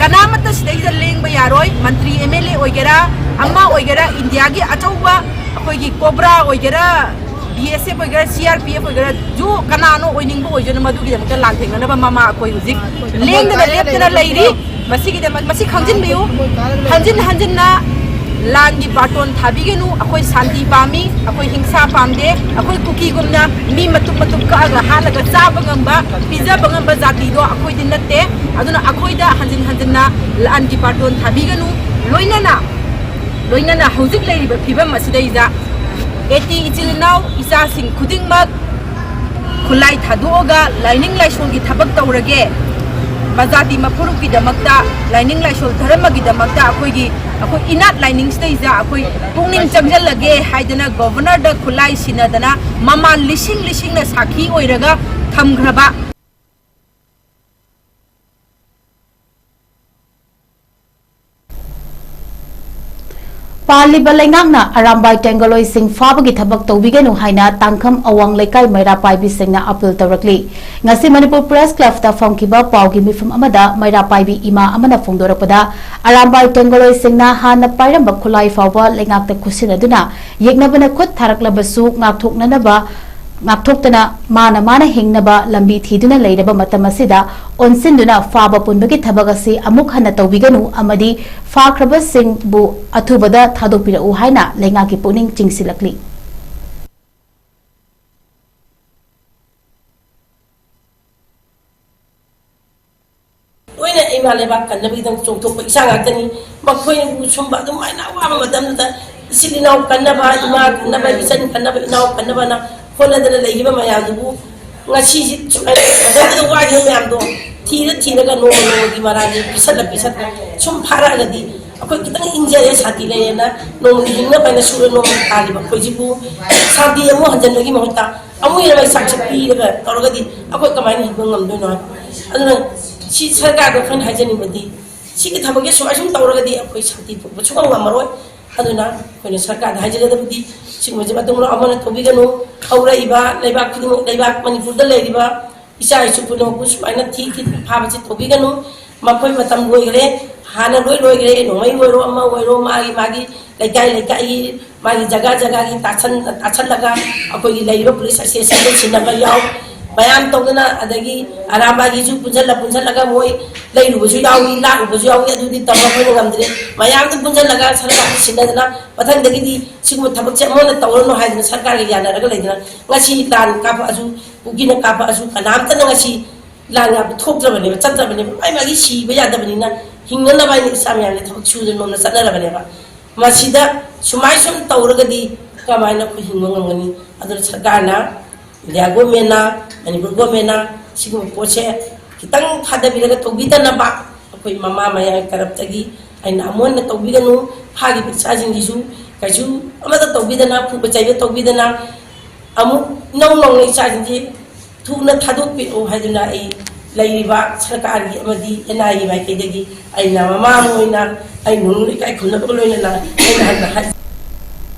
ꯀꯅꯥꯃꯠꯇ ꯁꯤꯗꯩꯗ ꯂꯦꯡꯕ ꯌꯥꯔꯣꯏ꯫ ꯃꯟꯇ꯭ꯔꯤ, MLA ꯑꯣꯏꯒꯦꯔꯥ, ꯑꯃ ꯑꯣꯏꯒꯦꯔꯥ, Indiaꯒꯤ ꯑꯆꯧꯕ ꯑꯩꯈꯣꯏꯒꯤ COBRA ꯑꯣꯏꯒꯦꯔꯥ, BSF ꯑꯣꯏꯒꯦꯔꯥ, CRPF ꯑꯣꯏꯒꯦꯔꯥ, ꯖꯨ ꯀꯅꯥꯅꯣ ꯑꯣꯏꯅꯤꯡꯕ ꯑꯣꯏꯖꯅꯨ, ꯃꯗꯨꯒꯤꯗꯃꯛꯇ ꯂꯥꯟꯊꯦꯡꯅꯅꯕ ꯃꯃꯥ ꯑꯩꯈꯣꯏ ꯍꯧꯖꯤꯛ ꯂꯦꯡꯗꯅ ꯂꯦꯞꯇꯅ ꯂꯩꯔꯤ꯫ ꯃꯁꯤꯒꯤꯗꯃꯛ, ꯃꯁꯤ ꯈꯪꯖꯤꯟꯕꯤꯌꯨ, ꯍꯟꯖꯤꯟ ꯍꯟꯖꯤꯟꯅ ꯂꯥꯟꯒꯤ ꯕꯥꯇꯣꯟ ꯊꯥꯕꯤꯒꯅꯨ꯫ ꯑꯩꯈꯣꯏ ꯁꯥꯟꯇꯤ ꯄꯥꯝꯃꯤ, ꯑꯩꯈꯣꯏ ꯍꯤꯡꯁꯥ ꯄꯥꯝꯗꯦ꯫ ꯑꯩꯈꯣꯏ ꯀꯨꯀꯤꯒꯨꯝꯅ ꯃꯤ ꯃꯇꯨꯝ ꯃꯇꯨꯝ ꯀꯛꯑꯒ ꯍꯥꯠꯂꯒ ꯆꯥꯕ ꯉꯝꯕ, ꯄꯤꯖꯕ ꯉꯝꯕ ꯖꯥꯇꯤꯗꯣ ꯑꯩꯈꯣꯏꯗꯤ ꯅꯠꯇꯦ꯫ ꯑꯗꯨꯅ ꯑꯩꯈꯣꯏꯗ ꯍꯟꯖꯤꯟ ꯍꯟꯖꯤꯟꯅ ꯂꯥꯟꯒꯤ ꯕꯥꯇꯣꯟ ꯊꯥꯕꯤꯒꯅꯨ꯫ ꯂꯣꯏꯅꯅ, ꯂꯣꯏꯅꯅ ꯍꯧꯖꯤꯛ ꯂꯩꯔꯤꯕ ꯐꯤꯕꯝ ꯑꯁꯤꯗꯩꯗ ꯑꯦꯇꯤ ꯏꯆꯤꯜ ꯏꯅꯥꯎ ꯏꯆꯥꯁꯤꯡ ꯈꯨꯗꯤꯡꯃꯛ ꯈꯨꯠꯂꯥꯏ ꯊꯥꯗꯣꯛꯑꯒ ꯂꯥꯏꯅꯤꯡ ꯂꯥꯏꯁꯣꯜꯒꯤ ꯊꯕꯛ ꯇꯧꯔꯒꯦ, ꯃꯖꯥꯇꯤ ꯃꯐꯨꯔꯨꯞꯀꯤꯗꯃꯛꯇ, ꯂꯥꯏꯅꯤꯡ ꯂꯥꯏꯁꯣꯜ ꯙꯔꯃꯒꯤꯗꯃꯛꯇ ꯑꯩꯈꯣꯏꯒꯤ ꯑꯩꯈꯣꯏ ꯏꯅꯥꯠ ꯂꯥꯏꯅꯤꯡꯁꯤꯗꯩꯁꯤꯗ ꯑꯩꯈꯣꯏ ꯄꯨꯛꯅꯤꯡ ꯆꯪꯁꯤꯜꯂꯒꯦ ꯍꯥꯏꯗꯅ ꯒꯣꯚꯔꯅꯔꯗ ꯈꯨꯠꯂꯥꯏ ꯁꯤꯟꯅꯗꯅ ꯃꯃꯥꯟ ꯂꯤꯁꯤꯡ ꯂꯤꯁꯤꯡꯅ ꯁꯥꯈꯤ ꯑꯣꯏꯔꯒ ꯊꯝꯈ꯭ꯔꯕ ꯄꯥꯜꯂꯤꯕ ꯂꯩꯉꯥꯛꯅ ꯑꯔꯥꯝꯕꯥꯏ ꯇꯦꯡꯒꯣꯂꯣꯏꯁꯤꯡ ꯐꯥꯕꯒꯤ ꯊꯕꯛ ꯇꯧꯕꯤꯒꯅꯨ ꯍꯥꯏꯅ ꯇꯥꯡꯈꯝ ꯑꯋꯥꯡ ꯂꯩꯀꯥꯏ ꯃꯩꯔꯥ ꯄꯥꯏꯕꯤꯁꯤꯡꯅ ꯑꯥꯄꯤꯜ ꯇꯧꯔꯛꯂꯤ꯫ ꯉꯁꯤ ꯃꯅꯤꯄꯨꯔ ꯄ꯭ꯔꯦꯁ ꯀ꯭ꯂꯕꯇ ꯐꯝꯈꯤꯕ ꯄꯥꯎꯒꯤ ꯃꯤꯐꯝ ꯑꯃꯗ ꯃꯩꯔꯥ ꯄꯥꯏꯕꯤ ꯏꯃꯥ ꯑꯃꯅ ꯐꯣꯡꯗꯣꯔꯛꯄꯗ, ꯑꯔꯥꯝꯕꯥꯏ ꯇꯦꯡꯒꯣꯂꯣꯏꯁꯤꯡꯅ ꯍꯥꯟꯅ ꯄꯥꯏꯔꯝꯕ ꯈꯨꯠꯂꯥꯏ ꯐꯥꯎꯕ ꯂꯩꯉꯥꯛꯇ ꯈꯨꯠꯁꯤꯟꯅꯗꯨꯅ ꯌꯦꯛꯅꯕꯅ ꯈꯨꯠ ꯊꯥꯔꯛꯂꯕꯁꯨ ꯉꯥꯛꯊꯣꯛꯅꯅꯕ ꯉꯥꯛꯊꯣꯛꯇꯅ ꯃꯥꯅ ꯃꯥꯅ ꯍꯤꯡꯅꯕ ꯂꯝꯕꯤ ꯊꯤꯗꯨꯅ ꯂꯩꯔꯕ ꯃꯇꯝ ꯑꯁꯤꯗ ꯑꯣꯟꯁꯤꯟꯗꯨꯅ ꯐꯥꯕ ꯄꯨꯟꯕꯒꯤ ꯊꯕꯛ ꯑꯁꯤ ꯑꯃꯨꯛ ꯍꯟꯅ ꯇꯧꯕꯤꯒꯅꯨ ꯑꯃꯗꯤ ꯐꯥꯈ꯭ꯔꯕꯁꯤꯡꯕꯨ ꯑꯊꯨꯕꯗ ꯊꯥꯗꯣꯛꯄꯤꯔꯛꯎ ꯍꯥꯏꯅ ꯂꯩꯉꯥꯛꯀꯤ ꯄꯨꯛꯅꯤꯡ ꯆꯤꯡꯁꯤꯜꯂꯛꯂꯤ꯫ ꯂꯣꯏꯅ ꯏꯃꯥ ꯂꯩꯕꯥꯛ ꯀꯟꯅꯕꯒꯤꯗꯃꯛ ꯆꯣꯡꯊꯣꯛꯄ ꯏꯆꯥ ꯉꯥꯛꯇꯅꯤ꯫ ꯃꯈꯣꯏꯅꯕꯨ ꯁꯨꯝꯕ ꯑꯗꯨꯃꯥꯏꯅ ꯑꯋꯥꯕ ꯃꯇꯝꯗꯨꯗ ꯏꯆꯤꯜ ꯏꯅꯥꯎ ꯀꯟꯅꯕ, ꯏꯃꯥ ꯀꯟꯅꯕ, ꯏꯆꯟ ꯀꯟꯅꯕ, ꯏꯅꯥꯎ ꯀꯟꯅꯕꯅ ꯍꯣꯠꯅꯗꯅ ꯂꯩꯈꯤꯕ ꯃꯌꯥꯝꯗꯨꯕꯨ ꯉꯁꯤꯁꯤ ꯁꯨꯃꯥꯏꯅ ꯃꯇꯝꯗꯨꯗ ꯋꯥꯈꯤꯕ ꯃꯌꯥꯝꯗꯣ ꯊꯤꯔ ꯊꯤꯔꯒ ꯅꯣꯡꯃ ꯅꯣꯡꯃꯒꯤ ꯃꯔꯥꯜꯁꯦ ꯄꯤꯁꯜꯂ ꯄꯤꯁꯜꯂ ꯁꯨꯝ ꯐꯥꯔꯛꯑꯒꯗꯤ ꯑꯩꯈꯣꯏ ꯈꯤꯇꯪ ꯏꯪꯖꯔꯦ, ꯁꯥꯟꯇꯤ ꯂꯩꯔꯦꯅ ꯅꯣꯡꯃꯒꯤ ꯍꯤꯡꯅꯕ ꯍꯥꯏꯅ ꯁꯨꯔ ꯅꯣꯡꯃꯒꯤ ꯇꯥꯜꯂꯤꯕ ꯑꯩꯈꯣꯏꯁꯤꯕꯨ ꯁꯥꯟꯇꯤ ꯑꯃꯨꯛ ꯍꯟꯖꯤꯟꯕꯒꯤ ꯃꯍꯨꯠꯇ ꯑꯃꯨꯛ ꯍꯦꯟꯅ ꯃꯩꯁꯥꯛꯁꯦ ꯄꯤꯔꯒ ꯇꯧꯔꯒꯗꯤ ꯑꯩꯈꯣꯏ ꯀꯃꯥꯏꯅ ꯍꯤꯡꯕ ꯉꯝꯗꯣꯏꯅꯣ ꯍꯥꯏꯕ꯫ ꯑꯗꯨꯅ ꯁꯤ ꯁꯔꯀꯥꯔꯗ ꯑꯩꯈꯣꯏꯅ ꯍꯥꯏꯖꯅꯤꯡꯕꯗꯤ, ꯁꯤꯒꯤ ꯊꯕꯛꯁꯦ ꯁꯨꯃꯥꯏ ꯁꯨꯝ ꯇꯧꯔꯒꯗꯤ ꯑꯩꯈꯣꯏ ꯁꯥꯟꯇꯤ ꯄꯨꯔꯛꯄ ꯁꯨꯡꯉꯝ ꯉꯝꯃꯔꯣꯏ꯫ ꯑꯗꯨꯅ ꯑꯩꯈꯣꯏꯅ ꯁꯔꯀꯥꯔꯗ ꯍꯥꯏꯖꯒꯗꯕꯗꯤ, ꯁꯤꯒꯨꯝꯕꯁꯦ ꯃꯇꯨꯡ ꯃꯅꯥꯎ ꯑꯃꯅ ꯇꯧꯕꯤꯒꯅꯨ꯫ ꯍꯧꯔꯛꯏꯕ ꯂꯩꯕꯥꯛ ꯈꯨꯗꯤꯡꯃꯛ, ꯂꯩꯕꯥꯛ ꯃꯅꯤꯄꯨꯔꯗ ꯂꯩꯔꯤꯕ ꯏꯆꯥ ꯏꯁꯨ ꯄꯨꯝꯅꯃꯛꯄꯨ ꯁꯨꯃꯥꯏꯅ ꯊꯤ ꯊꯤ ꯐꯥꯕꯁꯤ ꯇꯧꯕꯤꯒꯅꯨ꯫ ꯃꯈꯣꯏ ꯃꯇꯝ ꯂꯣꯏꯈ꯭ꯔꯦ, ꯍꯥꯟꯅ ꯂꯣꯏ ꯂꯣꯏꯈ꯭ꯔꯦ꯫ ꯅꯣꯡꯃꯩ ꯑꯣꯏꯔꯣ, ꯑꯃ ꯑꯣꯏꯔꯣ, ꯃꯥꯒꯤ ꯃꯥꯒꯤ ꯂꯩꯀꯥꯏ ꯂꯩꯀꯥꯏꯒꯤ ꯃꯥꯒꯤ ꯖꯒꯥ ꯖꯒꯥꯒꯤ ꯇꯥꯁꯟ-, ꯇꯥꯁꯜꯂꯒ ꯑꯩꯈꯣꯏꯒꯤ ꯂꯩꯔꯤꯕ ꯄꯨꯂꯤꯁ ꯑꯁꯣꯁꯤꯌꯦꯁꯟꯗ ꯁꯤꯟꯅꯕ ꯌꯥꯎ, ꯃꯌꯥꯝ ꯇꯧꯗꯅ, ꯑꯗꯒꯤ ꯑꯔꯥꯝꯕꯥꯏꯒꯤꯁꯨ ꯄꯨꯟꯁꯤꯜꯂ ꯄꯨꯟꯁꯤꯜꯂꯒ ꯃꯣꯏ ꯂꯩꯔꯨꯕꯁꯨ ꯌꯥꯎꯏ, ꯂꯥꯛꯂꯨꯕꯁꯨ ꯌꯥꯎꯏ꯫ ꯑꯗꯨꯗꯤ ꯇꯝꯕ ꯑꯩꯈꯣꯏꯅ ꯉꯝꯗ꯭ꯔꯦ꯫ ꯃꯌꯥꯝꯗꯨ ꯄꯨꯟꯁꯤꯜꯂꯒ ꯁꯔꯀꯥꯔꯗ ꯁꯤꯟꯅꯗꯅ ꯃꯊꯪꯗꯒꯤꯗꯤ ꯁꯤꯒꯨꯝꯕ ꯊꯕꯛꯁꯦ ꯑꯃꯨꯛ ꯍꯟꯅ ꯇꯧꯔꯅꯨ ꯍꯥꯏꯗꯅ ꯁꯔꯀꯥꯔꯒ ꯌꯥꯅꯔꯒ ꯂꯩꯗꯅ ꯉꯁꯤ ꯂꯥꯟ ꯀꯥꯞꯄꯛꯑꯁꯨ, ꯀꯨꯀꯤꯅ ꯀꯥꯞꯄꯛꯑꯁꯨ ꯀꯅꯥꯝꯇꯅ ꯉꯁꯤ ꯂꯥꯟ ꯀꯥꯞꯄ ꯊꯣꯛꯇ꯭ꯔꯕꯅꯦꯕ, ꯆꯠꯇ꯭ꯔꯕꯅꯦꯕ꯫ ꯃꯥꯏ ꯃꯥꯒꯤ ꯁꯤꯕ ꯌꯥꯗꯕꯅꯤꯅ ꯍꯤꯡꯅꯅꯕ ꯍꯥꯏꯅ ꯏꯁꯥ ꯃꯌꯥꯝꯅ ꯊꯕꯛ ꯁꯨꯗꯅ ꯅꯣꯝꯅ ꯆꯠꯅꯔꯕꯅꯦꯕ꯫ ꯃꯁꯤꯗ ꯁꯨꯃꯥꯏ ꯁꯨꯝ ꯇꯧꯔꯒꯗꯤ ꯀꯃꯥꯏꯅ ꯑꯩꯈꯣꯏ ꯍꯤꯡꯕ ꯉꯝꯒꯅꯤ? ꯑꯗꯨꯅ ꯁꯔꯀꯥꯔꯅ, ꯏꯟꯗꯤꯌꯥ ꯒꯣꯔꯃꯦꯟꯅ, ꯃꯅꯤꯄꯨꯔ ꯒꯣꯔꯃꯦꯟꯅ ꯁꯤꯒꯨꯝꯕ ꯄꯣꯠꯁꯦ ꯈꯤꯇꯪ ꯊꯥꯗꯕꯤꯔꯒ ꯇꯧꯕꯤꯗꯅꯕ ꯑꯩꯈꯣꯏ ꯃꯃꯥ ꯃꯌꯥꯝꯒꯤ ꯇꯔꯞꯇꯒꯤ ꯑꯩꯅ ꯑꯃꯨꯛ ꯍꯟꯅ ꯇꯧꯕꯤꯒꯅꯨ, ꯐꯥꯈꯤꯕ ꯏꯆꯥꯁꯤꯡꯁꯤꯁꯨ ꯀꯩꯁꯨ ꯑꯃꯠꯇ ꯇꯧꯕꯤꯗꯅ, ꯐꯨꯕ ꯆꯩꯕ ꯇꯧꯕꯤꯗꯅ, ꯑꯃꯨꯛ ꯏꯅꯧ ꯅꯧꯅ ꯏꯆꯥꯁꯤꯡꯁꯤ ꯊꯨꯅ ꯊꯥꯗꯣꯛꯄꯤꯔꯛꯎ ꯍꯥꯏꯗꯨꯅ ꯑꯩ ꯂꯩꯔꯤꯕ ꯁꯔꯀꯥꯔꯒꯤ ꯑꯃꯗꯤ ꯑꯦꯟ ꯑꯥꯏ ꯑꯦ ꯃꯥꯏꯀꯩꯗꯒꯤ ꯑꯩꯅ ꯃꯃꯥ ꯑꯃ ꯑꯣꯏꯅ ꯑꯩ ꯅꯣꯡꯂꯨꯛ ꯏꯀꯥꯏ ꯈꯨꯝꯅꯕꯒ ꯂꯣꯏꯅꯅ ꯑꯩꯅ ꯍꯟꯅ ꯍꯥꯏ꯫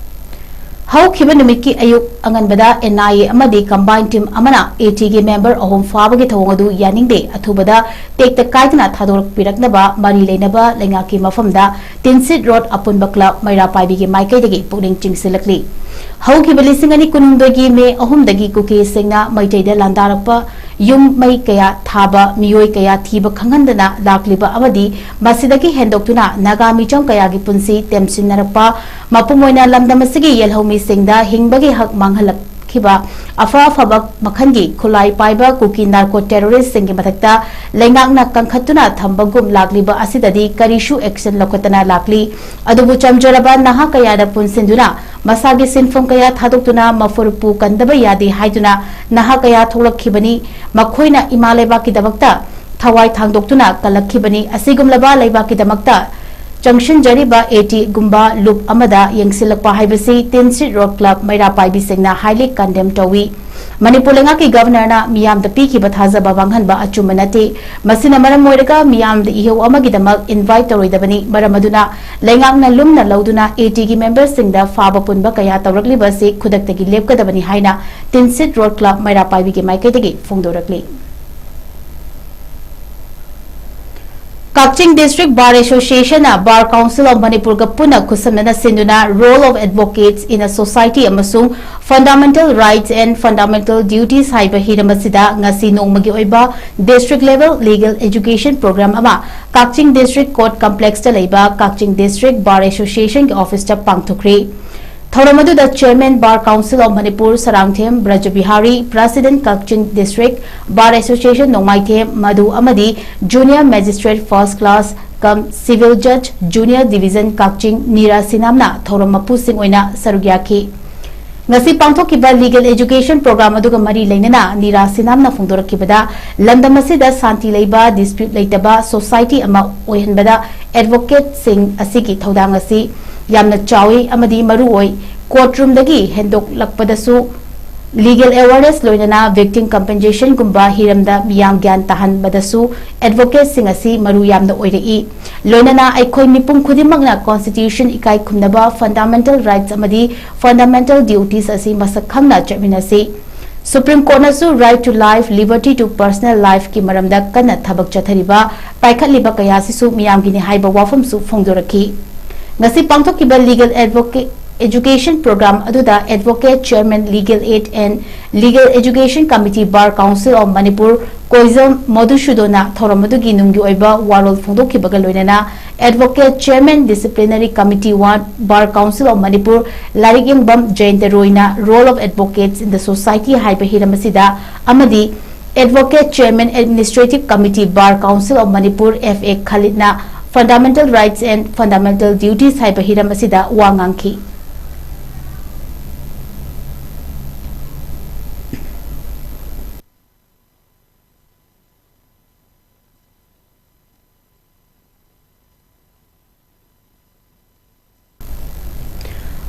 ꯍꯧꯈꯤꯕ ꯅꯨꯃꯤꯠꯀꯤ ꯑꯌꯨꯛ ꯑꯉꯟꯕꯗ ꯑꯦꯟ ꯑꯥꯏ ꯑꯦ ꯑꯃꯗꯤ ꯀꯝꯕꯥꯏꯟ ꯇꯤꯝ ꯑꯃꯅ ꯑꯦ ꯇꯤꯒꯤ ꯃꯦꯝꯕꯔ ꯑꯍꯨꯝ ꯐꯥꯕꯒꯤ ꯊꯧꯑꯣꯡ ꯑꯗꯨ ꯌꯥꯅꯤꯡꯗꯦ, ꯑꯊꯨꯕꯗ ꯇꯦꯛꯇ ꯀꯥꯏꯗꯅ ꯊꯥꯗꯣꯔꯛꯄꯤꯔꯛꯅꯕ ꯃꯔꯤ ꯂꯩꯅꯕ ꯂꯩꯉꯥꯛꯀꯤ ꯃꯐꯝꯗ ꯇꯤꯟꯁꯤꯠ ꯔꯣꯗ ꯑꯄꯨꯟꯕ ꯀ꯭ꯂꯕ ꯃꯩꯔꯥ ꯄꯥꯏꯕꯤꯒꯤ ꯃꯥꯏꯀꯩꯗꯒꯤ ꯄꯨꯛꯅꯤꯡ ꯆꯤꯡꯁꯤꯜꯂꯛꯂꯤ꯫ ꯍꯧꯈꯤꯕ ꯂꯤꯁꯤꯡ ꯑꯅꯤ ꯀꯨꯟꯍꯨꯝꯗꯣꯏꯒꯤ ꯃꯦ ꯑꯍꯨꯝꯗꯒꯤ ꯀꯨꯀꯤꯁꯤꯡꯅ ꯃꯩꯇꯩꯗ ꯂꯥꯟꯗꯥꯔꯛꯄ ꯌꯨꯝ ꯃꯩ ꯀꯌꯥ ꯊꯥꯕ, ꯃꯤꯑꯣꯏ ꯀꯌꯥ ꯊꯤꯕ ꯈꯪꯍꯟꯗꯅ ꯂꯥꯛꯂꯤꯕ ꯑꯃꯗꯤ ꯃꯁꯤꯗꯒꯤ ꯍꯦꯟꯗꯣꯛꯇꯨꯅ ꯅꯥꯒꯥ ꯃꯤꯆꯝ ꯀꯌꯥꯒꯤ ꯄꯨꯟꯁꯤ ꯇꯦꯝꯁꯤꯟꯅꯔꯛꯄ, ꯃꯄꯨꯡ ꯑꯣꯏꯅ ꯂꯝꯗꯝ ꯑꯁꯤꯒꯤ ꯌꯦꯜꯍꯧꯃꯤꯁꯤꯡꯗ ꯍꯤꯡꯕꯒꯤ ꯍꯛ ꯃꯥꯡꯍꯜꯂꯛꯈꯤꯕ ꯑꯐ ꯑꯐꯕ ꯃꯈꯜꯒꯤ ꯈꯨꯠꯂꯥꯏ ꯄꯥꯏꯕ ꯀꯨꯀꯤ ꯅꯥꯔꯀꯣ ꯇꯦꯔꯣꯔꯤꯁꯁꯤꯡꯒꯤ ꯃꯊꯛꯇ ꯂꯩꯉꯥꯛꯅ ꯀꯟꯈꯠꯇꯨꯅ ꯊꯝꯕꯒꯨꯝ ꯂꯥꯛꯂꯤꯕ ꯑꯁꯤꯗꯗꯤ ꯀꯔꯤꯁꯨ ꯑꯦꯛꯁꯟ ꯂꯧꯈꯠꯇꯅ ꯂꯥꯛꯂꯤ꯫ ꯑꯗꯨꯕꯨ ꯆꯝꯖꯔꯕ ꯅꯍꯥ ꯀꯌꯥꯗ ꯄꯨꯟꯁꯤꯟꯗꯨꯅ ꯃꯁꯥꯒꯤ ꯁꯤꯟꯐꯝ ꯀꯌꯥ ꯊꯥꯗꯣꯛꯇꯨꯅ ꯃꯐꯨꯔꯨꯞꯄꯨ ꯀꯟꯗꯕ ꯌꯥꯗꯦ ꯍꯥꯏꯗꯨꯅ ꯅꯍꯥ ꯀꯌꯥ ꯊꯣꯛꯂꯛꯈꯤꯕꯅꯤ꯫ ꯃꯈꯣꯏꯅ ꯏꯃꯥ ꯂꯩꯕꯥꯛꯀꯤꯗꯃꯛꯇ ꯊꯋꯥꯏ ꯊꯥꯡꯗꯣꯛꯇꯨꯅ ꯀꯜꯂꯛꯈꯤꯕꯅꯤ꯫ ꯑꯁꯤꯒꯨꯝꯂꯕ ꯂꯩꯕꯥꯛꯀꯤꯗꯃꯛꯇ ꯆꯪꯁꯤꯟꯖꯔꯤꯕ ꯑꯦ ꯇꯤꯒꯨꯝꯕ ꯂꯨꯞ ꯑꯃꯗ ꯌꯦꯡꯁꯤꯜꯂꯛꯄ ꯍꯥꯏꯕꯁꯤ ꯇꯤꯟꯁꯤꯠ ꯔꯣꯗ ꯀ꯭ꯂꯕ ꯃꯩꯔꯥ ꯄꯥꯏꯕꯤꯁꯤꯡꯅ highly condemn ꯇꯧꯏ꯫ ꯃꯅꯤꯄꯨꯔ ꯂꯩꯉꯥꯛꯀꯤ ꯒꯚꯔꯅꯔꯅ ꯃꯤꯌꯥꯝꯗ ꯄꯤꯈꯤꯕ ꯊꯥꯖꯕ ꯃꯥꯡꯍꯟꯕ ꯑꯆꯨꯝꯕ ꯅꯠꯇꯦ꯫ ꯃꯁꯤꯅ ꯃꯔꯝ ꯑꯣꯏꯔꯒ ꯃꯤꯌꯥꯝꯗ ꯏꯍꯧ ꯑꯃꯒꯤꯗꯃꯛ ꯏꯟꯚꯥꯏꯠ ꯇꯧꯔꯣꯏꯗꯕꯅꯤ꯫ ꯃꯔꯝ ꯑꯗꯨꯅ ꯂꯩꯉꯥꯛꯅ ꯂꯨꯝꯅ ꯂꯧꯗꯨꯅ ꯑꯦ ꯇꯤꯒꯤ ꯃꯦꯝꯕꯔꯁꯤꯡꯗ ꯐꯥꯕ ꯄꯨꯟꯕ ꯀꯌꯥ ꯇꯧꯔꯛꯂꯤꯕ ꯑꯁꯤ ꯈꯨꯗꯛꯇꯒꯤ ꯂꯦꯞꯀꯗꯕꯅꯤ ꯍꯥꯏꯅ ꯇꯤꯟꯁꯤꯠ ꯔꯣꯗ ꯀ꯭ꯂꯕ ꯃꯩꯔꯥ ꯄꯥꯏꯕꯤꯒꯤ ꯃꯥꯏꯀꯩꯗꯒꯤ ꯐꯣꯡꯗꯣꯔꯛꯂꯤ꯫ ꯀꯛꯆꯤꯡ District Bar Association ꯅ Bar Council of ꯃꯅꯤꯄꯨꯔꯒ ꯄꯨꯟꯅ ꯈꯨꯠꯁꯝꯅꯅ ꯁꯤꯟꯗꯨꯅ Role of Advocates in a Society ꯑꯃꯁꯨꯡ Fundamental Rights and Fundamental Duties ꯍꯥꯏꯕ ꯍꯤꯔꯝ ꯑꯁꯤꯗ ꯉꯁꯤ ꯅꯣꯡꯃꯒꯤ ꯑꯣꯏꯕ district level legal education program ꯑꯃ ꯀꯛꯆꯤꯡ District Court Complex ꯇ ꯂꯩꯕ ꯀꯛꯆꯤꯡ District Bar Association ꯒꯤ office ꯇ ꯄꯥꯡꯊꯣꯛꯈ꯭ꯔꯤ꯫ ꯊꯧꯔꯝ ꯑꯗꯨꯗ Chairman Bar Council of Manipur Sarangthem ꯕ꯭ꯔꯖꯕꯤꯍꯥꯔꯤ, President Kakching District Bar Association ꯅꯣꯡꯃꯥꯏꯊꯦꯝ ꯃꯙꯨ ꯑꯃꯗꯤ Junior Magistrate First Class cum Civil Judge Junior Division ꯀꯛꯆꯤꯡ ꯅꯤꯔꯥ ꯁꯤꯅꯥꯝꯅ ꯊꯧꯔꯝ ꯃꯄꯨꯁꯤꯡ ꯑꯣꯏꯅ ꯁꯔꯨꯛ ꯌꯥꯈꯤ꯫ ꯉꯁꯤ ꯄꯥꯡꯊꯣꯛꯈꯤꯕ Legal Education Program ꯑꯗꯨꯒ ꯃꯔꯤ ꯂꯩꯅꯅ ꯅꯤꯔꯥ ꯁꯤꯅꯥꯝꯅ ꯐꯣꯡꯗꯣꯔꯛꯈꯤꯕꯗ, ꯂꯝꯗꯝ ꯑꯁꯤꯗ ꯁꯥꯟꯇꯤ ꯂꯩꯕ, dispute ꯂꯩꯇꯕ society ꯑꯃ ꯑꯣꯏꯍꯟꯕꯗ advocate ꯁꯤꯡ ꯑꯁꯤꯒꯤ ꯊꯧꯗꯥꯡ ꯑꯁꯤ ꯌꯥꯝꯅ ꯆꯥꯎꯏ ꯑꯃꯗꯤ ꯃꯔꯨ ꯑꯣꯏ꯫ Court room ꯗꯒꯤ ꯍꯦꯟꯗꯣꯛꯂꯛꯄꯗꯁꯨ legal awareness ꯂꯣꯏꯅꯅ victim compensation ꯒꯨꯝꯕ ꯍꯤꯔꯝꯗ ꯃꯤꯌꯥꯝ ꯒ꯭ꯌꯥꯟ ꯇꯥꯍꯟꯕꯗꯁꯨ advocate ꯁꯤꯡ ꯑꯁꯤ ꯃꯔꯨ ꯌꯥꯝꯅ ꯑꯣꯏꯔꯛꯏ꯫ ꯂꯣꯏꯅꯅ ꯑꯩꯈꯣꯏ ꯃꯤꯄꯨꯝ ꯈꯨꯗꯤꯡꯃꯛꯅ Constitution ꯏꯀꯥꯏ ꯈꯨꯝꯅꯕ fundamental rights ꯑꯃꯗꯤ fundamental duties ꯑꯁꯤ ꯃꯁꯛ ꯈꯪꯅ ꯆꯠꯃꯤꯟꯅꯁꯤ꯫ Supreme Court ꯅꯁꯨ right to life, liberty to personal life ꯀꯤ ꯃꯔꯝꯗ ꯀꯟꯅ ꯊꯕꯛ ꯆꯠꯊꯔꯤꯕ, ꯄꯥꯏꯈꯠꯂꯤꯕ ꯀꯌꯥ ꯑꯁꯤꯁꯨ ꯃꯤꯌꯥꯝꯒꯤꯅꯤ ꯍꯥꯏꯕ ꯋꯥꯐꯝꯁꯨ ꯐꯣꯡꯗꯣꯔꯛꯈꯤ꯫ ꯉꯁꯤ ꯄꯥꯡꯊꯣꯛꯈꯤꯕ Legal Advoca-, Education Program ꯑꯗꯨꯗ Advocate, Chairman, Legal Aid and Legal Education Committee, Bar Council of Manipur, ꯀꯣꯏꯖꯝ ꯃꯙꯨꯁꯨꯗꯣꯟꯅ ꯊꯧꯔꯝ ꯑꯗꯨꯒꯤ ꯅꯨꯡꯒꯤ ꯑꯣꯏꯕ ꯋꯥꯔꯣꯜ ꯐꯣꯡꯗꯣꯛꯈꯤꯕꯒ ꯂꯣꯏꯅꯅ Advocate, Chairman, Disciplinary Committee one, Bar Council of Manipur, ꯂꯥꯏꯔꯤꯛ ꯌꯦꯡꯕꯝ ꯖꯌꯟꯇ ꯔꯣꯏꯅ Role of Advocates in the Society ꯍꯥꯏꯕ ꯍꯤꯔꯝ ꯑꯁꯤꯗ ꯑꯃꯗꯤ Advocate, Chairman, Administrative Committee, Bar Council of Manipur, F A ꯈꯥꯂꯤꯗꯅ Fundamental Rights and Fundamental Duties ꯍꯥꯏꯕ ꯍꯤꯔꯝ ꯑꯁꯤꯗ ꯋꯥ ꯉꯥꯡꯈꯤ꯫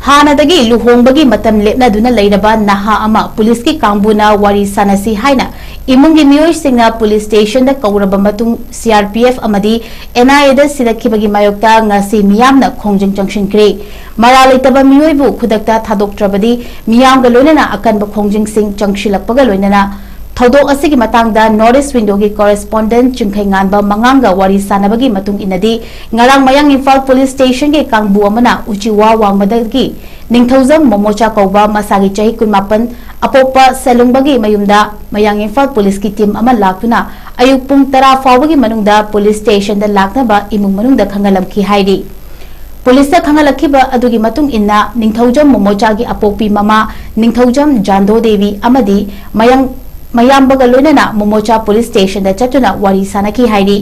ꯍꯥꯟꯅꯗꯒꯤ ꯂꯨꯍꯣꯡꯕꯒꯤ ꯃꯇꯝ ꯂꯦꯞꯅꯗꯨꯅ ꯂꯩꯔꯕ ꯅꯍꯥ ꯑꯃ ꯄꯨꯂꯤꯁꯀꯤ ꯀꯥꯡꯕꯨꯅ ꯋꯥꯔꯤ ꯁꯥꯟꯅꯁꯤ ꯍꯥꯏꯅ ꯏꯃꯨꯡꯒꯤ ꯃꯤꯑꯣꯏꯁꯤꯡꯅ ꯄꯨꯂꯤꯁ ꯁ꯭ꯇꯦꯁꯟꯗ ꯀꯧꯔꯕ ꯃꯇꯨꯡ, C R P F ꯑꯃꯗꯤ N I A ꯗ ꯁꯤꯔꯛꯈꯤꯕꯒꯤ ꯃꯥꯌꯣꯛꯇ ꯉꯁꯤ ꯃꯤꯌꯥꯝꯅ ꯈꯣꯡꯖꯪ ꯆꯪꯁꯤꯟꯈ꯭ꯔꯦ꯫ ꯃꯔꯥꯜ ꯂꯩꯇꯕ ꯃꯤꯑꯣꯏꯕꯨ ꯈꯨꯗꯛꯇ ꯊꯥꯗꯣꯛꯇ꯭ꯔꯕꯗꯤ ꯃꯤꯌꯥꯝꯒ ꯂꯣꯏꯅꯅ ꯑꯀꯟꯕ ꯈꯣꯡꯖꯪꯁꯤꯡ ꯆꯪꯁꯤꯜꯂꯛꯄꯒ ꯂꯣꯏꯅꯅ ꯊꯧꯗꯣꯛ ꯑꯁꯤꯒꯤ ꯃꯇꯥꯡꯗ North East Window ꯒꯤ correspondent ꯆꯤꯡꯈꯩꯉꯥꯟꯕ ꯃꯉꯥꯡꯒ ꯋꯥꯔꯤ ꯁꯥꯟꯅꯕꯒꯤ ꯃꯇꯨꯡ ꯏꯟꯅꯗꯤ, ꯉꯔꯥꯡ ꯃꯌꯥꯡ ꯏꯝꯐꯥꯜ ꯄꯨꯂꯤꯁ ꯁ꯭ꯇꯦꯁꯟꯒꯤ ꯀꯥꯡꯕꯨ ꯑꯃꯅ ꯎꯆꯤꯋꯥ ꯋꯥꯡꯃꯗꯒꯤ ꯅꯤꯡꯊꯧꯖꯝ ꯃꯣꯃꯣꯆꯥ ꯀꯧꯕ ꯃꯁꯥꯒꯤ ꯆꯍꯤ ꯀꯨꯟꯃꯥꯄꯟ ꯑꯄꯣꯛꯄ ꯁꯦꯂꯨꯡꯕꯒꯤ ꯃꯌꯨꯝꯗ ꯃꯌꯥꯡ ꯏꯝꯐꯥꯜ ꯄꯨꯂꯤꯁꯀꯤ ꯇꯤꯝ ꯑꯃ ꯂꯥꯛꯇꯨꯅ ꯑꯌꯨꯛ ꯄꯨꯡ ꯇꯔꯥ ꯐꯥꯎꯕꯒꯤ ꯃꯅꯨꯡꯗ ꯄꯨꯂꯤꯁ ꯁ꯭ꯇꯦꯁꯟꯗ ꯂꯥꯛꯅꯕ ꯏꯃꯨꯡ ꯃꯅꯨꯡꯗ ꯈꯪꯍꯜꯂꯝꯈꯤ ꯍꯥꯏꯔꯤ꯫ ꯄꯨꯂꯤꯁꯇ ꯈꯪꯍꯜꯂꯛꯈꯤꯕ ꯑꯗꯨꯒꯤ ꯃꯇꯨꯡ ꯏꯟꯅ, ꯅꯤꯡꯊꯧꯖꯝ ꯃꯣꯃꯣꯆꯥꯒꯤ ꯑꯄꯣꯛꯄꯤ ꯃꯃꯥ ꯅꯤꯡꯊꯧꯖꯝ ꯖꯥꯟꯗꯣ ꯗꯦꯕꯤ ꯑꯃꯗꯤ ꯃꯌꯥꯡ-, ꯃꯌꯥꯝꯕꯒ ꯂꯣꯏꯅꯅ ꯃꯣꯃꯣꯆꯥ ꯄꯨꯂꯤꯁ ꯁ꯭ꯇꯦꯁꯟꯗ ꯆꯠꯇꯨꯅ ꯋꯥꯔꯤ ꯁꯥꯟꯅꯈꯤ ꯍꯥꯏꯔꯤ꯫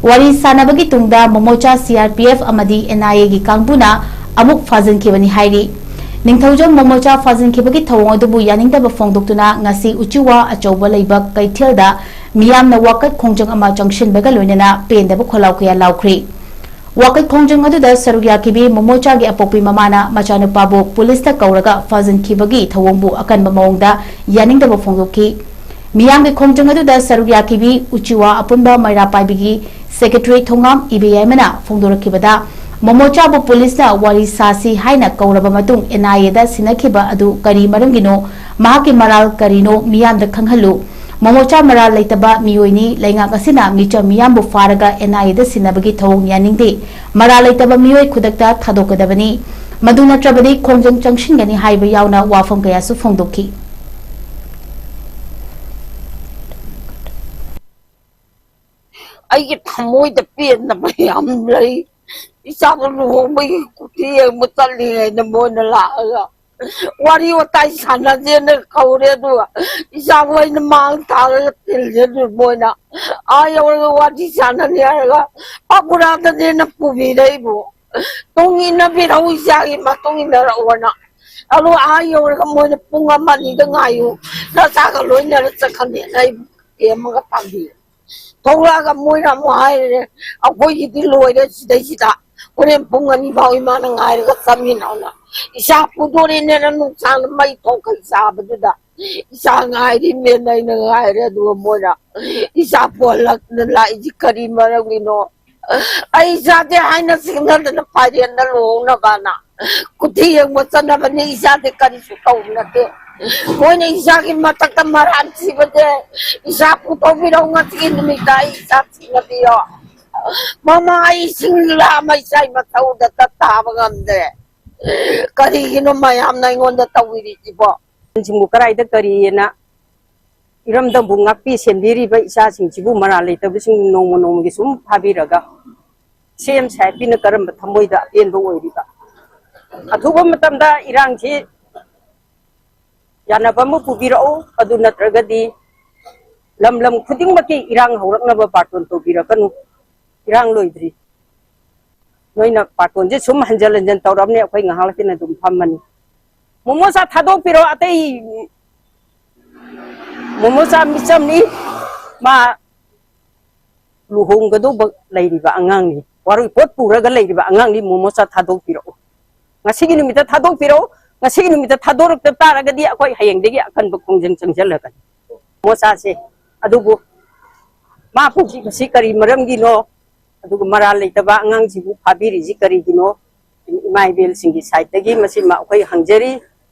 ꯋꯥꯔꯤ ꯁꯥꯟꯅꯕꯒꯤ ꯇꯨꯡꯗ ꯃꯣꯃꯣꯆꯥ C R P F ꯑꯃꯗꯤ N I A ꯒꯤ ꯀꯥꯡꯕꯨꯅ ꯑꯃꯨꯛ ꯐꯥꯖꯤꯟꯈꯤꯕꯅꯤ ꯍꯥꯏꯔꯤ꯫ ꯅꯤꯡꯊꯧꯖꯝ ꯃꯣꯃꯣꯆꯥ ꯐꯥꯖꯤꯟꯈꯤꯕꯒꯤ ꯊꯧꯑꯣꯡ ꯑꯗꯨꯕꯨ ꯌꯥꯅꯤꯡꯗꯕ ꯐꯣꯡꯗꯣꯛꯇꯨꯅ ꯉꯁꯤ ꯎꯆꯤꯋꯥ ꯑꯆꯧꯕ ꯂꯩꯕ ꯀꯩꯊꯦꯜꯗ ꯃꯤꯌꯥꯝꯅ ꯋꯥꯀꯠ ꯈꯣꯡꯖꯪ ꯑꯃ ꯆꯪꯁꯤꯟꯕꯒ ꯂꯣꯏꯅꯅ ꯄꯦꯟꯗꯕ ꯈꯣꯜꯂꯥꯎ ꯀꯌꯥ ꯂꯥꯎꯈ꯭ꯔꯤ꯫ ꯋꯥꯀꯠ ꯈꯣꯡꯖꯪ ꯑꯗꯨꯗ ꯁꯔꯨꯛ ꯌꯥꯈꯤꯕꯤ ꯃꯣꯃꯣꯆꯥꯒꯤ ꯑꯄꯣꯛꯄꯤ ꯃꯃꯥꯅ ꯃꯆꯥꯅꯨꯄꯥꯕꯨ ꯄꯨꯂꯤꯁꯇ ꯀꯧꯔꯒ ꯐꯥꯖꯤꯟꯈꯤꯕꯒꯤ ꯊꯧꯑꯣꯡꯕꯨ ꯑꯀꯟꯕ ꯃꯑꯣꯡꯗ ꯌꯥꯅꯤꯡꯗꯕ ꯐꯣꯡꯗꯣꯛꯈꯤ꯫ ꯃꯤꯌꯥꯝꯒꯤ ꯈꯣꯡꯖꯪ ꯑꯗꯨꯗ ꯁꯔꯨꯛ ꯌꯥꯈꯤꯕꯤ ꯎꯆꯤꯋꯥ ꯑꯄꯨꯟꯕ ꯃꯩꯔꯥ ꯄꯥꯏꯕꯤꯒꯤ ꯁꯦꯀ꯭ꯔꯦꯇꯔꯤ ꯊꯣꯉꯥꯝ ꯏꯕꯦꯌꯥꯏꯃꯅ ꯐꯣꯡꯗꯣꯔꯛꯈꯤꯕꯗ, ꯃꯣꯃꯣꯆꯥꯕꯨ ꯄꯨꯂꯤꯁꯅ ꯋꯥꯔꯤ ꯁꯥꯁꯤ ꯍꯥꯏꯅ ꯀꯧꯔꯕ ꯃꯇꯨꯡ ꯑꯦꯟ ꯑꯥꯏ ꯑꯦꯗ ꯁꯤꯟꯅꯈꯤꯕ ꯑꯗꯨ ꯀꯔꯤ ꯃꯔꯝꯒꯤꯅꯣ, ꯃꯍꯥꯛꯀꯤ ꯃꯔꯥꯜ ꯀꯔꯤꯅꯣ ꯃꯤꯌꯥꯝꯗ ꯈꯪꯍꯜꯂꯨ꯫ ꯃꯣꯃꯣꯆꯥ ꯃꯔꯥꯜ ꯂꯩꯇꯕ ꯃꯤꯑꯣꯏꯅꯤ, ꯂꯩꯉꯥꯛ ꯑꯁꯤꯅ ꯃꯤꯆꯝ ꯃꯤꯌꯥꯝꯕꯨ ꯐꯥꯔꯒ ꯑꯦꯟ ꯑꯥꯏ ꯑꯦꯗ ꯁꯤꯟꯅꯕꯒꯤ ꯊꯧꯑꯣꯡ ꯌꯥꯅꯤꯡꯗꯦ꯫ ꯃꯔꯥꯜ ꯂꯩꯇꯕ ꯃꯤꯑꯣꯏ ꯈꯨꯗꯛꯇ ꯊꯥꯗꯣꯛꯀꯗꯕꯅꯤ꯫ ꯃꯗꯨ ꯅꯠꯇ꯭ꯔꯕꯗꯤ ꯈꯣꯡꯖꯪ ꯆꯪꯁꯤꯟꯒꯅꯤ ꯍꯥꯏꯕ ꯌꯥꯎꯅ ꯋꯥꯐꯝ ꯀꯌꯥꯁꯨ ꯐꯣꯡꯗꯣꯛꯈꯤ꯫ ꯑꯩꯒꯤ ꯊꯃꯣꯏꯗ ꯄꯦꯟꯗꯕ ꯌꯥꯝ ꯂꯩ꯫ ꯏꯆꯥꯗꯣ ꯂꯨꯍꯣꯡꯕꯒꯤ ꯀꯨꯊꯤ ꯌꯦꯡꯕ ꯆꯠꯂꯤꯉꯩꯗ ꯃꯣꯏꯅ ꯂꯥꯛꯑꯒ ꯋꯥꯔꯤ ꯋꯥꯇꯥꯏ ꯁꯥꯟꯅꯁꯦꯅ ꯀꯧꯔꯦ, ꯑꯗꯨꯒ ꯏꯆꯥꯕꯨ ꯑꯩꯅ ꯃꯥꯡ ꯊꯥꯔꯒ ꯊꯤꯜꯂꯦ꯫ ꯑꯗꯨ ꯃꯣꯏꯅ ꯑꯥ ꯌꯧꯔꯒ ꯋꯥꯔꯤ ꯁꯥꯟꯅꯅꯤ ꯍꯥꯏꯔꯒ ꯄꯥꯕꯨꯔꯥꯗꯅꯦꯅ ꯄꯨꯕꯤꯔꯛꯏꯕꯨ꯫ ꯇꯨꯡ ꯏꯟꯅꯕꯤꯔꯛꯎ, ꯏꯆꯥꯒꯤ ꯃꯇꯨꯡ ꯏꯟꯅꯔꯛꯎꯅ꯫ ꯑꯗꯨ ꯑꯥ ꯌꯧꯔꯒ ꯃꯣꯏꯅ ꯄꯨꯡ ꯑꯃ ꯑꯅꯤꯗ ꯉꯥꯏꯌꯨ, ꯅꯆꯥꯒ ꯂꯣꯏꯅꯔ ꯆꯠꯈ꯭ꯔꯅꯦꯅ ꯑꯩꯕꯨ ꯇꯦꯝꯃꯒ ꯊꯝꯕꯤ꯫ ꯊꯣꯛꯂꯛꯑꯒ ꯃꯣꯏꯅ ꯑꯃꯨꯛ ꯍꯥꯏꯔꯦ, "ꯑꯩꯈꯣꯏꯒꯤꯗꯤ ꯂꯣꯏꯔꯦ ꯁꯤꯗꯩꯁꯤꯗ, ꯍꯣꯔꯦꯟ ꯄꯨꯡ ꯑꯅꯤ ꯐꯥꯎ ꯏꯃꯥꯅ ꯉꯥꯏꯔꯒ ꯆꯠꯃꯤꯟꯅꯧꯅ꯫ ꯏꯆꯥ ꯄꯨꯗꯣꯔꯤꯅꯦꯅ ꯅꯨꯡꯁꯥꯅ ꯃꯩ ꯊꯣꯛꯈꯩ ꯆꯥꯕꯗꯨꯗ ꯏꯆꯥ ꯉꯥꯏꯔꯤꯃꯦꯅ ꯑꯩꯅ ꯉꯥꯏꯔꯦ꯫ ꯑꯗꯨꯒ ꯃꯣꯏꯅ ꯏꯆꯥ ꯄꯨꯍꯜꯂꯛꯇꯅ ꯂꯥꯛꯏꯁꯤ ꯀꯔꯤ ꯃꯔꯝꯒꯤꯅꯣ? ꯑꯩ ꯏꯆꯥꯗꯤ ꯍꯥꯏꯅ ꯁꯤꯡꯅꯗꯅ ꯐꯥꯏꯔꯦꯟꯗ ꯂꯨꯍꯣꯡꯅꯕꯅ ꯀꯨꯊꯤ ꯌꯦꯡꯕ ꯆꯠꯅꯕꯅꯤ꯫ ꯏꯆꯥꯗꯤ ꯀꯔꯤꯁꯨ ꯇꯧꯕ ꯅꯠꯇꯦ꯫ ꯃꯣꯏꯅ ꯏꯆꯥꯒꯤ ꯃꯊꯛꯇ ꯃꯔꯥꯟ ꯊꯤꯕꯁꯦ, ꯏꯆꯥ ꯄꯨꯊꯣꯛꯄꯤꯔꯛꯎ, ꯉꯁꯤꯒꯤ ꯅꯨꯃꯤꯠꯇ ꯑꯩ ꯏꯆꯥ ꯊꯤꯅꯕꯤꯌꯣ꯫ ꯃꯃꯥ, ꯑꯩ ꯏꯁꯤꯡ ꯂꯥꯝꯃ ꯏꯆꯥꯒꯤ ꯃꯊꯧꯗ ꯆꯠ ꯇꯥꯕ ꯉꯝꯗ꯭ꯔꯦ꯫ ꯀꯔꯤꯒꯤꯅꯣ ꯃꯌꯥꯝꯅ ꯑꯩꯉꯣꯟꯗ ꯇꯧꯕꯤꯔꯤꯁꯤꯕꯣ?" ꯁꯤꯡꯕꯨ ꯀꯔꯥꯏꯗ ꯀꯔꯤꯑꯅ ꯏꯔꯝꯗꯝꯕꯨ ꯉꯥꯛꯄꯤ ꯁꯦꯟꯕꯤꯔꯤꯕ ꯏꯆꯥꯁꯤꯡꯁꯤꯕꯨ ꯃꯔꯥꯜ ꯂꯩꯇꯕꯁꯤꯡ ꯅꯣꯡꯃ ꯅꯣꯡꯃꯒꯤ ꯁꯨꯝ ꯐꯥꯕꯤꯔꯒ ꯁꯦꯝ ꯁꯥꯏꯠꯀꯤꯅ ꯀꯔꯝꯕ ꯊꯃꯣꯏꯗ ꯑꯄꯦꯟꯕ ꯑꯣꯏꯔꯤꯕ? ꯑꯊꯨꯕ ꯃꯇꯝꯗ ꯏꯔꯥꯡꯁꯤ ꯌꯥꯅꯕ ꯑꯃ ꯄꯨꯕꯤꯔꯛꯎ꯫ ꯑꯗꯨ ꯅꯠꯇ꯭ꯔꯒꯗꯤ ꯂꯝ ꯂꯝ ꯈꯨꯗꯤꯡꯃꯛꯀꯤ ꯏꯔꯥꯡ ꯍꯧꯔꯛꯅꯕ ꯕꯥꯔꯇꯣꯟ ꯇꯧꯕꯤꯔꯛꯀꯅꯨ꯫ ꯏꯔꯥꯡ ꯂꯣꯏꯗ꯭ꯔꯤ꯫ ꯅꯣꯏꯅ ꯕꯥꯔꯇꯣꯟꯁꯦ ꯁꯨꯝ ꯍꯟꯖꯟ ꯍꯟꯖꯟ ꯇꯧꯔꯕꯅꯦ, ꯑꯩꯈꯣꯏ ꯉꯥꯏꯍꯥꯛ ꯂꯩꯇꯅ ꯑꯗꯨꯝ ꯐꯝꯃꯅꯤ꯫ ꯃꯣꯃꯣꯆꯥ ꯊꯥꯗꯣꯛꯄꯤꯔꯣ, ꯑꯇꯩ ꯃꯣꯃꯣꯆꯥ ꯃꯤꯆꯝꯅꯤ, ꯃꯥ ꯂꯨꯍꯣꯡꯒꯗꯧꯕ ꯂꯩꯔꯤꯕ ꯑꯉꯥꯡꯅꯤ, ꯋꯥꯔꯣꯏ ꯄꯣꯠ ꯄꯨꯔꯒ ꯂꯩꯔꯤꯕ ꯑꯉꯥꯡꯅꯤ, ꯃꯣꯃꯣꯆꯥ ꯊꯥꯗꯣꯛꯄꯤꯔꯛꯎ꯫ ꯉꯁꯤꯒꯤ ꯅꯨꯃꯤꯠꯇ ꯊꯥꯗꯣꯛꯄꯤꯔꯛꯎ꯫ ꯉꯁꯤꯒꯤ ꯅꯨꯃꯤꯠꯇ ꯊꯥꯗꯣꯔꯛꯇ ꯇꯥꯔꯒꯗꯤ ꯑꯩꯈꯣꯏ ꯍꯌꯦꯡꯗꯒꯤ ꯑꯀꯟꯕ ꯈꯣꯡꯖꯪ ꯆꯪꯁꯤꯜꯂꯛꯀꯅꯤ꯫ ꯃꯣꯆꯥꯁꯦ ꯑꯗꯨꯕꯨ ꯃꯥ ꯄꯨꯈꯤꯕꯁꯤ ꯀꯔꯤ ꯃꯔꯝꯒꯤꯅꯣ? ꯑꯗꯨꯒ ꯃꯔꯥꯜ ꯂꯩꯇꯕ ꯑꯉꯥꯡꯁꯤꯕꯨ ꯐꯥꯕꯤꯔꯤꯁꯤ ꯀꯔꯤꯒꯤꯅꯣ? ꯏꯃꯥ ꯏꯕꯦꯜꯁꯤꯡꯒꯤ ꯁꯥꯏꯠꯇꯒꯤ ꯃꯁꯤꯃ ꯑꯩꯈꯣꯏ ꯍꯪꯖꯔꯤ꯫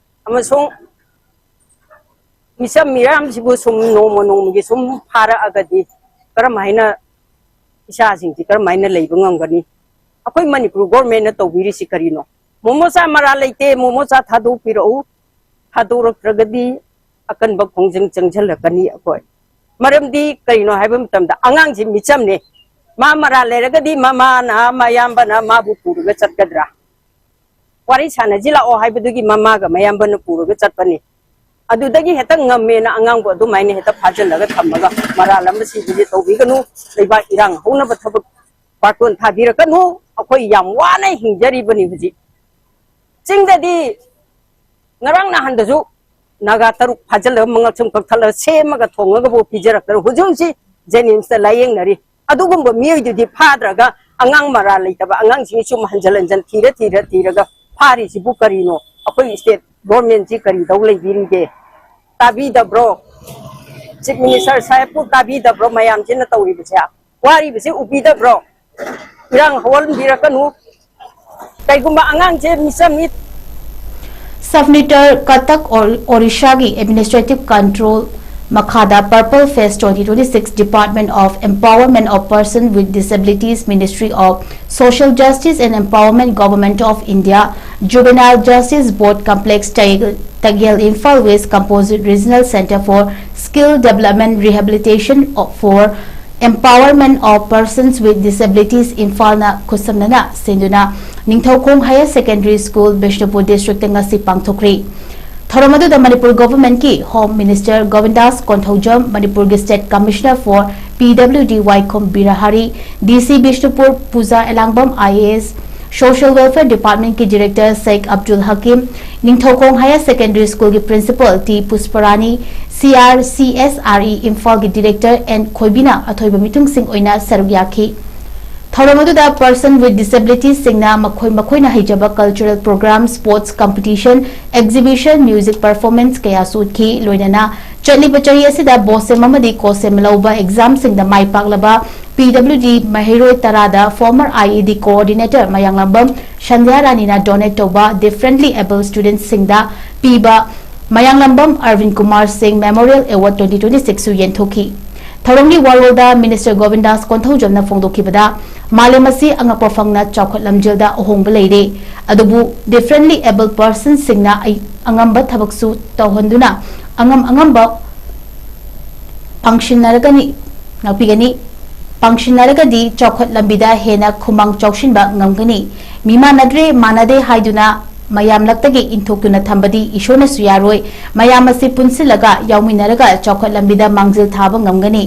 ꯑꯃꯁꯨꯡ ꯃꯤꯆꯝ ꯃꯤꯌꯥꯝꯁꯤꯕꯨ ꯁꯨꯝ ꯅꯣꯡꯃ ꯅꯣꯡꯃꯒꯤ ꯁꯨꯝ ꯐꯥꯔꯛꯑꯒꯗꯤ ꯀꯔꯝ ꯍꯥꯏꯅ ꯏꯆꯥꯁꯤꯡꯁꯤ ꯀꯔꯝ ꯍꯥꯏꯅ ꯂꯩꯕ ꯉꯝꯒꯅꯤ? ꯑꯩꯈꯣꯏ ꯃꯅꯤꯄꯨꯔ ꯒꯣꯔꯃꯦꯟꯅ ꯇꯧꯕꯤꯔꯤꯁꯤ ꯀꯔꯤꯅꯣ? ꯃꯣꯃꯣꯆꯥ ꯃꯔꯥꯜ ꯂꯩꯇꯦ, ꯃꯣꯃꯣꯆꯥ ꯊꯥꯗꯣꯛꯄꯤꯔꯛꯎ, ꯊꯥꯗꯣꯔꯛꯇ꯭ꯔꯒꯗꯤ ꯑꯀꯟꯕ ꯈꯣꯡꯖꯪ ꯆꯪꯁꯤꯜꯂꯛꯀꯅꯤ ꯑꯩꯈꯣꯏ꯫ ꯃꯔꯝꯗꯤ ꯀꯔꯤꯅꯣ ꯍꯥꯏꯕ ꯃꯇꯝꯗ ꯑꯉꯥꯡꯁꯤ ꯃꯤꯆꯝꯅꯦ, ꯃꯥ ꯃꯔꯥꯜ ꯂꯩꯔꯒꯗꯤ ꯃꯃꯥꯅ ꯃꯌꯥꯝꯕꯅ ꯃꯥꯕꯨ ꯄꯨꯔꯒ ꯆꯠꯀꯗ꯭ꯔꯥ? ꯋꯥꯔꯤ ꯁꯥꯟꯅꯁꯤ ꯂꯥꯛꯑꯣ ꯍꯥꯏꯕꯗꯨꯒꯤ ꯃꯃꯥꯒ ꯃꯌꯥꯝꯕꯅ ꯄꯨꯔꯒ ꯆꯠꯄꯅꯤ꯫ ꯑꯗꯨꯗꯒꯤ ꯍꯦꯛꯇ ꯉꯝꯃꯦꯅ ꯑꯉꯥꯡꯕꯨ ꯑꯗꯨꯃꯥꯏꯅ ꯍꯦꯛꯇ ꯐꯥꯖꯤꯜꯂꯒ ꯊꯝꯃꯒ ꯃꯔꯥꯜ ꯑꯃ ꯁꯤꯕꯁꯦ ꯇꯧꯕꯤꯒꯅꯨ꯫ ꯂꯩꯕꯥꯛ ꯏꯔꯥꯡ ꯍꯧꯅꯕ ꯊꯕꯛ ꯕꯥꯔꯇꯣꯟ ꯊꯥꯕꯤꯔꯛꯀꯅꯨ꯫ ꯑꯩꯈꯣꯏ ꯌꯥꯝ ꯋꯥꯅ ꯍꯤꯡꯖꯔꯤꯕꯅꯤ ꯍꯧꯖꯤꯛ꯫ ꯆꯤꯡꯗꯗꯤ ꯉꯔꯥꯡ ꯅꯍꯥꯟꯗꯁꯨ ꯅꯥꯒꯥ ꯇꯔꯨꯛ ꯐꯥꯖꯤꯜꯂꯒ ꯃꯉꯛꯁꯝ ꯀꯛꯊꯠꯂꯒ ꯁꯦꯝꯃꯒ ꯊꯣꯡꯉꯒꯕꯨ ꯄꯤꯖꯔꯛꯇꯅ ꯍꯧꯖꯤꯛ ꯍꯧꯖꯤꯛ ꯖꯦꯅꯤꯝꯁꯇ ꯂꯥꯏꯌꯦꯡꯅꯔꯤ꯫ ꯑꯗꯨꯒꯨꯝꯕ ꯃꯤꯑꯣꯏꯗꯨꯗꯤ ꯐꯥꯗ꯭ꯔꯒ ꯑꯉꯥꯡ ꯃꯔꯥꯜ ꯂꯩꯇꯕ ꯑꯉꯥꯡꯁꯤꯡ ꯁꯨꯝ ꯍꯟꯖꯤꯟ ꯍꯟꯖꯤꯟ ꯊꯤꯔ ꯊꯤꯔ ꯊꯤꯔꯒ ꯐꯥꯔꯤꯁꯤꯕꯨ ꯀꯔꯤꯅꯣ? ꯑꯩꯈꯣꯏ ꯁ꯭ꯇꯦꯠ ꯒꯣꯔꯃꯦꯟꯁꯤ ꯀꯔꯤ ꯇꯧ ꯂꯩꯕꯤꯔꯤꯒꯦ? ꯇꯥꯕꯤꯗꯕ꯭ꯔꯣ? Chief minister ꯁꯥꯍꯦꯕꯄꯨ ꯇꯥꯕꯤꯗꯕ꯭ꯔꯣ? ꯃꯌꯥꯝꯁꯤꯅ ꯇꯧꯔꯤꯕꯁꯦ, ꯋꯥꯔꯤꯕꯁꯤ ꯎꯕꯤꯗꯕ꯭ꯔꯣ? ꯏꯔꯥꯡ ꯍꯧꯍꯟꯕꯤꯔꯛꯀꯅꯨ꯫ ꯀꯩꯒꯨꯝꯕ ꯑꯉꯥꯡꯁꯦ ꯃꯤꯆꯝꯅꯤ꯫ Sub-Minister ꯀꯇꯛ ꯑꯣꯔꯤꯁꯥꯒꯤ ꯑꯦꯗꯃꯤꯅꯤꯁꯇ꯭ꯔꯦꯇꯤꯚ ꯀꯟꯇ꯭ꯔꯣꯜ ꯃꯈꯥꯗ Purple Fest twenty twenty-six Department of Empowerment of Persons with Disabilities, Ministry of Social Justice and Empowerment, Government of India, Juvenile Justice Board, Complex Tagel, Imphal West, Composite Regional Centre for Skill Development, Rehabilitation for Empowerment of Persons with Disabilities, ꯏꯝꯐꯥꯜꯅ ꯈꯨꯠꯁꯝꯅꯅ ꯁꯤꯟꯗꯨꯅ Ningthoukhong Higher Secondary School, Bishnupur district ꯇ ꯉꯁꯤ ꯄꯥꯡꯊꯣꯛꯈ꯭ꯔꯤ꯫ ꯊꯧꯔꯝ ꯑꯗꯨꯗ Manipur government ꯀꯤ Home Minister ꯒꯣꯕꯤꯟꯗꯥꯁ Konthoujam, ꯃꯅꯤꯄꯨꯔꯒꯤ State Commissioner for P W D ꯋꯥꯏꯈꯣꯝ ꯕꯤꯔꯍꯥꯔꯤ, D C Bishnupur Puja Elangbam, I A S Social Welfare Department ꯀꯤ Director Sheikh Abdul Hakim, Ningthoukhong Higher Secondary School ꯒꯤ Principal T ꯄꯨꯁꯄꯔꯥꯅꯤ, C R C S R E ꯏꯝꯐꯥꯜꯒꯤ Director N ꯈꯣꯏꯕꯤꯅ ꯑꯊꯣꯏꯕ ꯃꯤꯊꯨꯡꯁꯤꯡ ꯑꯣꯏꯅ ꯁꯔꯨꯛ ꯌꯥꯈꯤ꯫ ꯊꯧꯔꯝ ꯑꯗꯨꯗ person with disability ꯁꯤꯡꯅ ꯃꯈꯣꯏ ꯃꯈꯣꯏꯅ ꯍꯩꯖꯕ cultural program, sports competition, exhibition, music performance ꯀꯌꯥꯁꯨ ꯎꯠꯈꯤ꯫ ꯂꯣꯏꯅꯅ ꯆꯠꯂꯤꯕ ꯆꯍꯤ ꯑꯁꯤꯗ BOSEM ꯑꯃꯗꯤ COHSEM ꯂꯧꯕ exam ꯁꯤꯡꯗ ꯃꯥꯏ ꯄꯥꯛꯂꯕ P W D ꯃꯍꯩꯔꯣꯏ ꯇꯔꯥꯗ former I E D coordinator Mayanglambam ꯁꯟꯙ꯭ꯌꯥ ꯔꯥꯅꯤꯅ donate ꯇꯧꯕ differently able students ꯁꯤꯡꯗ ꯄꯤꯕ ꯃꯌꯥꯡꯂꯝꯕꯝ ꯑꯔꯕꯤꯟ ꯀꯨꯃꯥꯔ ꯁꯤꯡ Memorial Award twenty twenty six ꯁꯨ ꯌꯦꯟꯊꯣꯛꯈꯤ꯫ ꯊꯧꯔꯝꯒꯤ ꯋꯥꯔꯣꯜꯗ Minister ꯒꯣꯕꯤꯟꯗꯥꯁ ꯀꯣꯟꯊꯧꯖꯝꯅ ꯐꯣꯡꯗꯣꯛꯈꯤꯕꯗ, ꯃꯥꯂꯦꯝ ꯑꯁꯤ ꯑꯉꯛꯄ ꯐꯪꯅ ꯆꯥꯎꯈꯠ ꯂꯝꯖꯦꯜꯗ ꯑꯍꯣꯡꯕ ꯂꯩꯔꯦ, ꯑꯗꯨꯕꯨ differently able persons ꯁꯤꯡꯅ ꯑꯩ-, ꯑꯉꯝꯕ ꯊꯕꯛꯁꯨ ꯇꯧꯍꯟꯗꯨꯅ ꯑꯉꯝ ꯑꯉꯝꯕ ꯄꯥꯡꯁꯤꯟꯅꯔꯒꯅꯤ, ꯉꯥꯛꯄꯤꯒꯅꯤ꯫ ꯄꯥꯡꯁꯤꯟꯅꯔꯒꯗꯤ ꯆꯥꯎꯈꯠ ꯂꯝꯕꯤꯗ ꯍꯦꯟꯅ ꯈꯨꯃꯥꯡ ꯆꯥꯎꯁꯤꯟꯕ ꯉꯝꯒꯅꯤ꯫ ꯃꯤꯃꯥꯟꯅꯗ꯭ꯔꯦ, ꯃꯥꯟꯅꯗꯦ ꯍꯥꯏꯗꯨꯅ ꯃꯌꯥꯝ ꯂꯛꯇꯒꯤ ꯏꯟꯊꯣꯛꯇꯨꯅ ꯊꯝꯕꯗꯤ ꯏꯁꯣꯔꯅꯁꯨ ꯌꯥꯔꯣꯏ꯫ ꯃꯌꯥꯝ ꯑꯁꯤ ꯄꯨꯟꯁꯤꯜꯂꯒ ꯌꯥꯎꯃꯤꯟꯅꯔꯒ ꯆꯥꯎꯈꯠ ꯂꯝꯕꯤꯗ ꯃꯥꯡꯖꯤꯜ ꯊꯥꯕ ꯉꯝꯒꯅꯤ꯫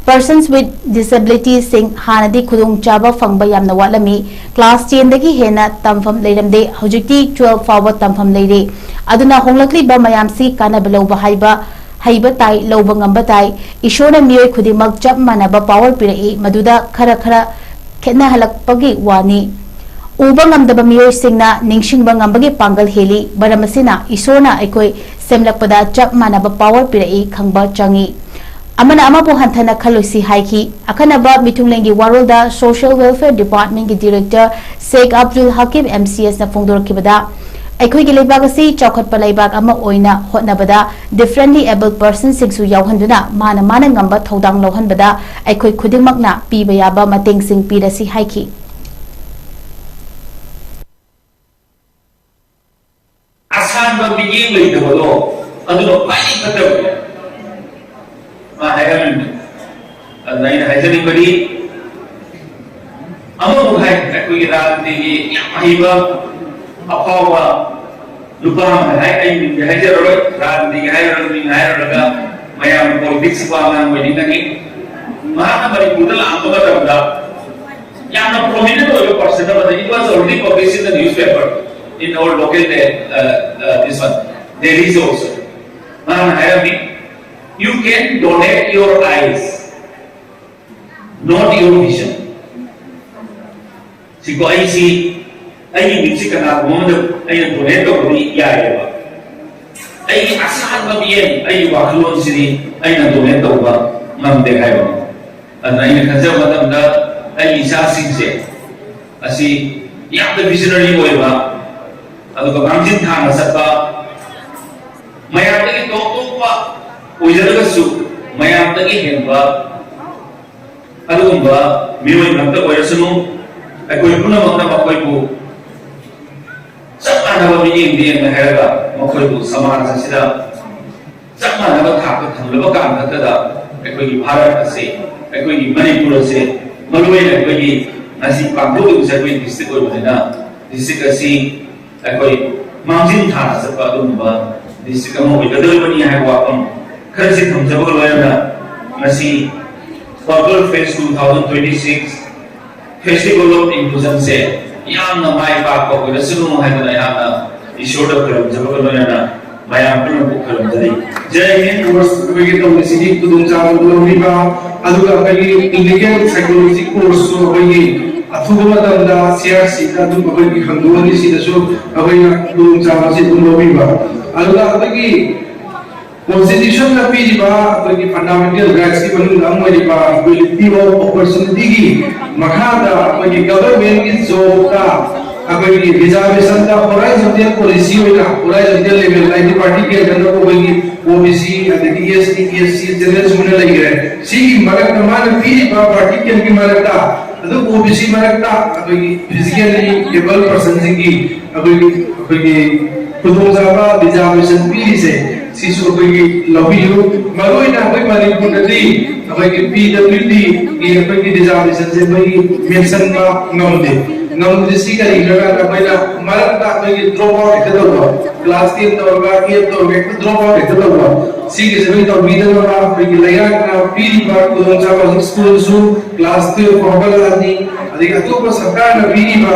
Persons with disability ꯁꯤꯡ ꯍꯥꯟꯅꯗꯤ ꯈꯨꯗꯣꯡꯆꯥꯕ ꯐꯪꯕ ꯌꯥꯝꯅ ꯋꯥꯠꯂꯝꯃꯤ꯫ Class ten ꯗꯒꯤ ꯍꯦꯟꯅ ꯇꯝꯐꯝ ꯂꯩꯔꯝꯗꯦ, ꯍꯧꯖꯤꯛꯇꯤ twelve ꯐꯥꯎꯕ ꯇꯝꯐꯝ ꯂꯩꯔꯦ꯫ ꯑꯗꯨꯅ ꯍꯣꯡꯂꯛꯂꯤꯕ ꯃꯌꯥꯝꯁꯤ ꯀꯥꯟꯅꯕ ꯂꯧꯕ ꯍꯥꯏꯕ, ꯍꯩꯕ ꯇꯥꯏ, ꯂꯧꯕ ꯉꯝꯕ ꯇꯥꯏ꯫ ꯏꯁꯣꯔꯅ ꯃꯤꯑꯣꯏ ꯈꯨꯗꯤꯡꯃꯛ ꯆꯞ ꯃꯥꯟꯅꯕ power ꯄꯤꯔꯛꯏ, ꯃꯗꯨꯗ ꯈꯔ ꯈꯔ ꯈꯦꯠꯅꯍꯜꯂꯛꯄꯒꯤ ꯋꯥꯅꯤ꯫ ꯎꯕ ꯉꯝꯗꯕ ꯃꯤꯑꯣꯏꯁꯤꯡꯅ ꯅꯤꯡꯁꯤꯡꯕ ꯉꯝꯕꯒꯤ ꯄꯥꯡꯒꯜ ꯍꯦꯜꯂꯤ꯫ ꯃꯔꯝ ꯑꯁꯤꯅ ꯏꯁꯣꯔꯅ ꯑꯩꯈꯣꯏ ꯁꯦꯝꯂꯛꯄꯗ ꯆꯞ ꯃꯥꯟꯅꯕ power ꯄꯤꯔꯛꯏ ꯈꯪꯕ ꯆꯪꯏ꯫ ꯑꯃꯅ ꯑꯃꯕꯨ ꯍꯟꯊꯅ ꯈꯜꯂꯣꯏꯁꯤ ꯍꯥꯏꯈꯤ꯫ ꯑꯈꯟꯅꯕ ꯃꯤꯊꯨꯡꯂꯦꯟꯒꯤ ꯋꯥꯔꯣꯜꯗ Social Welfare Department ꯀꯤ Director Sheikh Abdul Hakim M C S ꯅ ꯐꯣꯡꯗꯣꯔꯛꯈꯤꯕꯗ, ꯑꯩꯈꯣꯏꯒꯤ ꯂꯩꯕꯥꯛ ꯑꯁꯤ ꯆꯥꯎꯈꯠꯄ ꯂꯩꯕꯥꯛ ꯑꯃ ꯑꯣꯏꯅ ꯍꯣꯠꯅꯕꯗ differently able persons ꯁꯤꯡꯁꯨ ꯌꯥꯎꯍꯟꯗꯨꯅ ꯃꯥꯅ ꯃꯥꯅ ꯉꯝꯕ ꯊꯧꯗꯥꯡ ꯂꯧꯍꯟꯕꯗ ꯑꯩꯈꯣꯏ ꯈꯨꯗꯤꯡꯃꯛꯅ ꯄꯤꯕ ꯌꯥꯕ ꯃꯇꯦꯡꯁꯤꯡ ꯄꯤꯔꯁꯤ ꯍꯥꯏꯈꯤ꯫ ꯑꯁꯥꯟꯕ ꯃꯤꯠꯌꯦꯡ ꯂꯩꯇꯕꯗꯣ, ꯑꯗꯨꯅ ꯈ꯭ꯋꯥꯏꯗꯒꯤ ꯐꯠꯇꯕꯅꯦ꯫ ꯃꯥ ꯍꯥꯏꯔꯝꯃꯤꯅꯦ꯫ ꯑꯗꯨꯅ ꯑꯩꯅ ꯍꯥꯏꯖꯅꯤꯡꯕꯗꯤ, ꯑꯃꯕꯨ ꯍꯥꯏ, ꯑꯩꯈꯣꯏꯒꯤ ꯔꯥꯖꯅꯤꯇꯤꯒꯤ ꯌꯥꯝ ꯍꯩꯕ, ꯑꯐꯥꯎꯕ ꯅꯨꯄꯥ ꯑꯃ ꯍꯥꯏ, ꯑꯩ ꯃꯤꯡꯗꯤ ꯍꯥꯏꯖꯔꯔꯣꯏ, ꯔꯥꯖꯅꯤꯇꯤꯒꯤ ꯍꯥꯏꯔꯨꯔꯒ, ꯃꯤꯡ ꯍꯥꯏꯔꯨꯔꯒ ꯃꯌꯥꯝ politics ꯋꯥ ꯉꯥꯡꯕ ꯑꯣꯏꯅꯤꯡꯒꯅꯤ꯫ ꯃꯍꯥꯛꯅ ꯃꯅꯤꯄꯨꯔꯗ ꯂꯥꯛꯄ ꯃꯇꯝꯗ ꯌꯥꯝꯅ prominent ꯑꯣꯏꯕ person It was already published in the newspaper in our local, uh, uh, this one, Delhi also. ꯃꯥꯅ ꯍꯥꯏꯔꯝꯃꯤ, "You can donate your eyes, not your vision." ꯁꯤꯀꯣ, ꯑꯩꯁꯤ, ꯑꯩꯒꯤ ꯃꯤꯠꯁꯤ ꯀꯅꯥꯒꯨꯝꯕ ꯑꯃꯗ ꯑꯩꯅ ꯗꯣꯅꯦꯠ ꯇꯧꯕꯗꯤ ꯌꯥꯏꯑꯕ, ꯑꯩꯒꯤ ꯑꯁꯥꯟꯕ ꯃꯤꯠꯌꯦꯡ, ꯑꯩꯒꯤ ꯋꯥꯈꯜꯂꯣꯟꯁꯤꯗꯤ ꯑꯩꯅ ꯗꯣꯅꯦꯠ ꯇꯧꯕ ꯉꯝꯗꯦ ꯍꯥꯏꯕ꯫ ꯑꯗꯨꯅ ꯑꯩꯅ ꯈꯟꯖꯕ ꯃꯇꯝꯗ, ꯑꯩꯒꯤ ꯏꯆꯥꯁꯤꯡꯁꯦ ꯑꯁꯤ ꯌꯥꯝꯅ ꯚꯤꯖꯅꯔꯤ ꯑꯣꯏꯕ, ꯑꯗꯨꯒ ꯃꯥꯡꯖꯤꯟ ꯊꯥꯅ ꯆꯠꯄ, ꯃꯌꯥꯝꯗꯒꯤ ꯇꯣꯞ ꯇꯣꯞꯄ ꯑꯣꯏꯖꯔꯒꯁꯨ ꯃꯌꯥꯝꯗꯒꯤ ꯍꯦꯟꯕ ꯑꯗꯨꯒꯨꯝꯕ ꯃꯤꯑꯣꯏ ꯑꯃꯇ ꯑꯣꯏꯔꯁꯅꯨ꯫ ꯑꯩꯈꯣꯏ ꯄꯨꯝꯅꯃꯛꯅ ꯃꯈꯣꯏꯕꯨ ꯆꯞ ꯃꯥꯟꯅꯕ ꯃꯤꯠꯌꯦꯡꯗ ꯌꯦꯡꯅ ꯍꯥꯏꯔꯒ, ꯃꯈꯣꯏꯕꯨ ꯁꯃꯥꯖ ꯑꯁꯤꯗ ꯆꯞ ꯃꯥꯟꯅꯕ ꯊꯥꯛꯇ ꯊꯝꯂꯕ ꯀꯥꯟ ꯈꯛꯇꯗ, ꯑꯩꯈꯣꯏꯒꯤ ꯚꯥꯔꯠ ꯑꯁꯤ, ꯑꯩꯈꯣꯏꯒꯤ ꯃꯅꯤꯄꯨꯔ ꯑꯁꯤ, ꯃꯔꯨꯑꯣꯏꯅ ꯑꯩꯈꯣꯏꯒꯤ ꯉꯁꯤ ꯄꯥꯡꯊꯣꯛꯂꯤꯕꯁꯦ ꯑꯩꯈꯣꯏ ꯗꯤꯁꯇ꯭ꯔꯤꯛ ꯑꯣꯏꯕꯅꯤꯅ, ꯗꯤꯁꯇ꯭ꯔꯤꯛ ꯑꯁꯤ ꯑꯩꯈꯣꯏ ꯃꯥꯡꯖꯤꯟ ꯊꯥꯅ ꯆꯠꯄ ꯑꯗꯨꯒꯨꯝꯕ ꯗꯤꯁꯇ꯭ꯔꯤꯛ ꯑꯃ ꯑꯣꯏꯒꯗꯧꯔꯤꯕꯅꯤ ꯍꯥꯏꯕ ꯋꯥꯐꯝ ꯈꯔꯁꯤ ꯊꯝꯖꯕꯒ ꯂꯣꯏꯅꯅ, ꯉꯁꯤ Purple Fest two thousand twenty-six Festival of Inclusionꯁꯦ ꯌꯥꯝꯅ ꯃꯥꯏ ꯄꯥꯛꯄ ꯑꯣꯏꯔꯁꯅꯨ ꯍꯥꯏꯗꯅ ꯑꯩꯍꯥꯛꯅ ꯏꯁꯣꯔꯗ ꯈꯣꯏꯔꯝꯖꯕꯒ ꯂꯣꯏꯅꯅ ꯃꯌꯥꯝ ꯄꯨꯝꯅꯃꯛꯄꯨ ꯈꯣꯏꯔꯝꯖꯔꯤ꯫ ꯖꯩ ꯍꯤꯟꯗ꯫ ꯀꯣꯔꯁ ꯑꯩꯈꯣꯏꯒꯤ ꯇꯧꯕꯁꯤꯒꯤ ꯈꯨꯗꯣꯡꯆꯥꯕ ꯂꯧꯕꯤꯕ, ꯑꯗꯨꯒ ꯑꯩꯈꯣꯏꯒꯤ ꯂꯤꯒꯦꯜ ꯁꯥꯏꯀꯣꯂꯣꯖꯤ ꯀꯣꯔꯁꯁꯨ ꯑꯩꯈꯣꯏꯒꯤ ꯑꯊꯨꯕ ꯃꯇꯝꯗ ꯁꯤ ꯑꯥꯔ ꯁꯤꯗ ꯑꯗꯨꯝ ꯑꯩꯈꯣꯏꯒꯤ ꯍꯪꯗꯣꯛꯑꯅꯤ꯫ ꯁꯤꯗꯁꯨ ꯑꯩꯈꯣꯏꯅ ꯈꯨꯗꯣꯡꯆꯥꯕꯁꯤ ꯑꯗꯨꯝ ꯂꯧꯕꯤꯕ, ꯑꯗꯨꯒ ꯑꯩꯈꯣꯏꯒꯤ ꯀꯣꯟꯁꯇꯤꯇ꯭ꯌꯨꯁꯟꯅ ꯄꯤꯔꯤꯕ ꯑꯩꯈꯣꯏꯒꯤ ꯐꯟꯗꯥꯃꯦꯟꯇꯦꯜ ꯔꯥꯏꯠꯁꯀꯤ ꯃꯅꯨꯡꯗ ꯑꯃ ꯑꯣꯏꯔꯤꯕ ꯏꯀ꯭ꯋꯦꯂꯤꯇꯤ ꯑꯣꯐ ꯑꯣꯄꯣꯔꯆꯨꯅꯤꯇꯤꯒꯤ ꯃꯈꯥꯗ ꯑꯩꯈꯣꯏꯒꯤ ꯒꯚꯔꯟꯃꯦꯟꯒꯤ ꯖꯣꯕꯇ ꯑꯩꯈꯣꯏꯒꯤ ꯔꯤꯖꯥꯔꯕꯦꯁꯟꯗ ꯍꯣꯔꯥꯏꯖꯣꯟꯇꯦꯜ ꯄꯣꯂꯤꯁꯤ ꯑꯣꯏꯅ ꯍꯣꯔꯥꯏꯖꯣꯟꯇꯦꯜ ꯂꯦꯚꯦꯜ, ꯍꯥꯏꯗꯤ ꯄꯥꯔꯇꯤꯀꯦꯜꯗ ꯑꯣꯏꯕꯒꯤ ꯑꯣ ꯕꯤ ꯁꯤ, ꯑꯗꯒꯤ ꯑꯦꯁ ꯇꯤ, ꯑꯦꯁ ꯁꯤ, ꯖꯦꯅꯔꯦꯜ ꯁꯨꯃꯥꯏꯅ ꯂꯩꯈ꯭ꯔꯦ꯫ ꯁꯤꯒꯤ ꯃꯔꯛꯇ ꯃꯥꯅ ꯄꯤꯔꯤꯕ ꯄꯥꯔꯇꯤꯀꯦꯜꯒꯤ ꯃꯔꯛꯇ, ꯑꯗꯨ ꯑꯣ ꯕꯤ ꯁꯤ ꯃꯔꯛꯇ ꯑꯩꯈꯣꯏꯒꯤ ꯐꯤꯖꯤꯀꯦꯜꯂꯤ ꯑꯦꯕꯜ ꯄꯔꯁꯟꯁꯤꯡꯒꯤ ꯑꯩꯈꯣꯏꯒꯤ, ꯑꯩꯈꯣꯏꯒꯤ ꯈꯨꯗꯣꯡꯆꯥꯕ ꯔꯤꯖꯥꯔꯕꯦꯁꯟ ꯄꯤꯔꯤꯁꯦ, ꯁꯤꯁꯨ ꯑꯩꯈꯣꯏꯒꯤ ꯂꯧꯕꯤꯌꯨ꯫ ꯃꯔꯨꯑꯣꯏꯅ ꯑꯩꯈꯣꯏ ꯃꯅꯤꯄꯨꯔꯗꯗꯤ ꯑꯩꯈꯣꯏꯒꯤ ꯄꯤ ꯗꯕ꯭ꯂꯤꯎ ꯗꯤꯒꯤ ꯑꯩꯈꯣꯏꯒꯤ ꯔꯤꯖꯥꯔꯕꯦꯁꯟꯁꯦ ꯑꯩꯈꯣꯏꯒꯤ ꯃꯦꯟꯁꯟꯕ ꯉꯝꯗꯦ꯫ ꯉꯝꯗ꯭ꯔꯤꯁꯤ ꯀꯔꯤꯒꯤꯅꯣ ꯍꯥꯏꯔꯀꯥꯟꯗ, ꯑꯩꯈꯣꯏꯅ ꯃꯔꯛꯇ ꯑꯩꯈꯣꯏꯒꯤ ꯗ꯭ꯔꯣꯞ ꯑꯥꯎꯠ ꯍꯦꯛꯇ ꯇꯧꯕ, ꯀ꯭ꯂꯥꯁ ꯇꯦꯟ ꯇꯧꯔꯒ, ꯇꯨꯌꯦꯜꯞ ꯇꯧꯔꯒ ꯍꯦꯛꯇ ꯗ꯭ꯔꯣꯞ ꯑꯥꯎꯠ ꯍꯦꯛꯇ ꯇꯧꯕ, ꯁꯤꯒꯤꯁꯦ ꯑꯩꯈꯣꯏ ꯇꯧꯕꯤꯗꯅꯕ ꯑꯩꯈꯣꯏꯒꯤ ꯂꯩꯉꯥꯛꯅ ꯄꯤꯔꯤꯕ ꯈꯨꯗꯣꯡꯆꯥꯕ, ꯍꯧꯖꯤꯛ ꯁ꯭ꯀꯨꯜꯁꯨ ꯀ꯭ꯂꯥꯁ ꯇꯨꯌꯦꯜꯞ ꯐꯥꯎ ꯍꯧꯒꯠꯂꯛꯑꯅꯤ, ꯑꯗꯒꯤ ꯑꯇꯣꯞꯄ ꯁꯔꯀꯥꯔꯅ ꯄꯤꯔꯤꯕ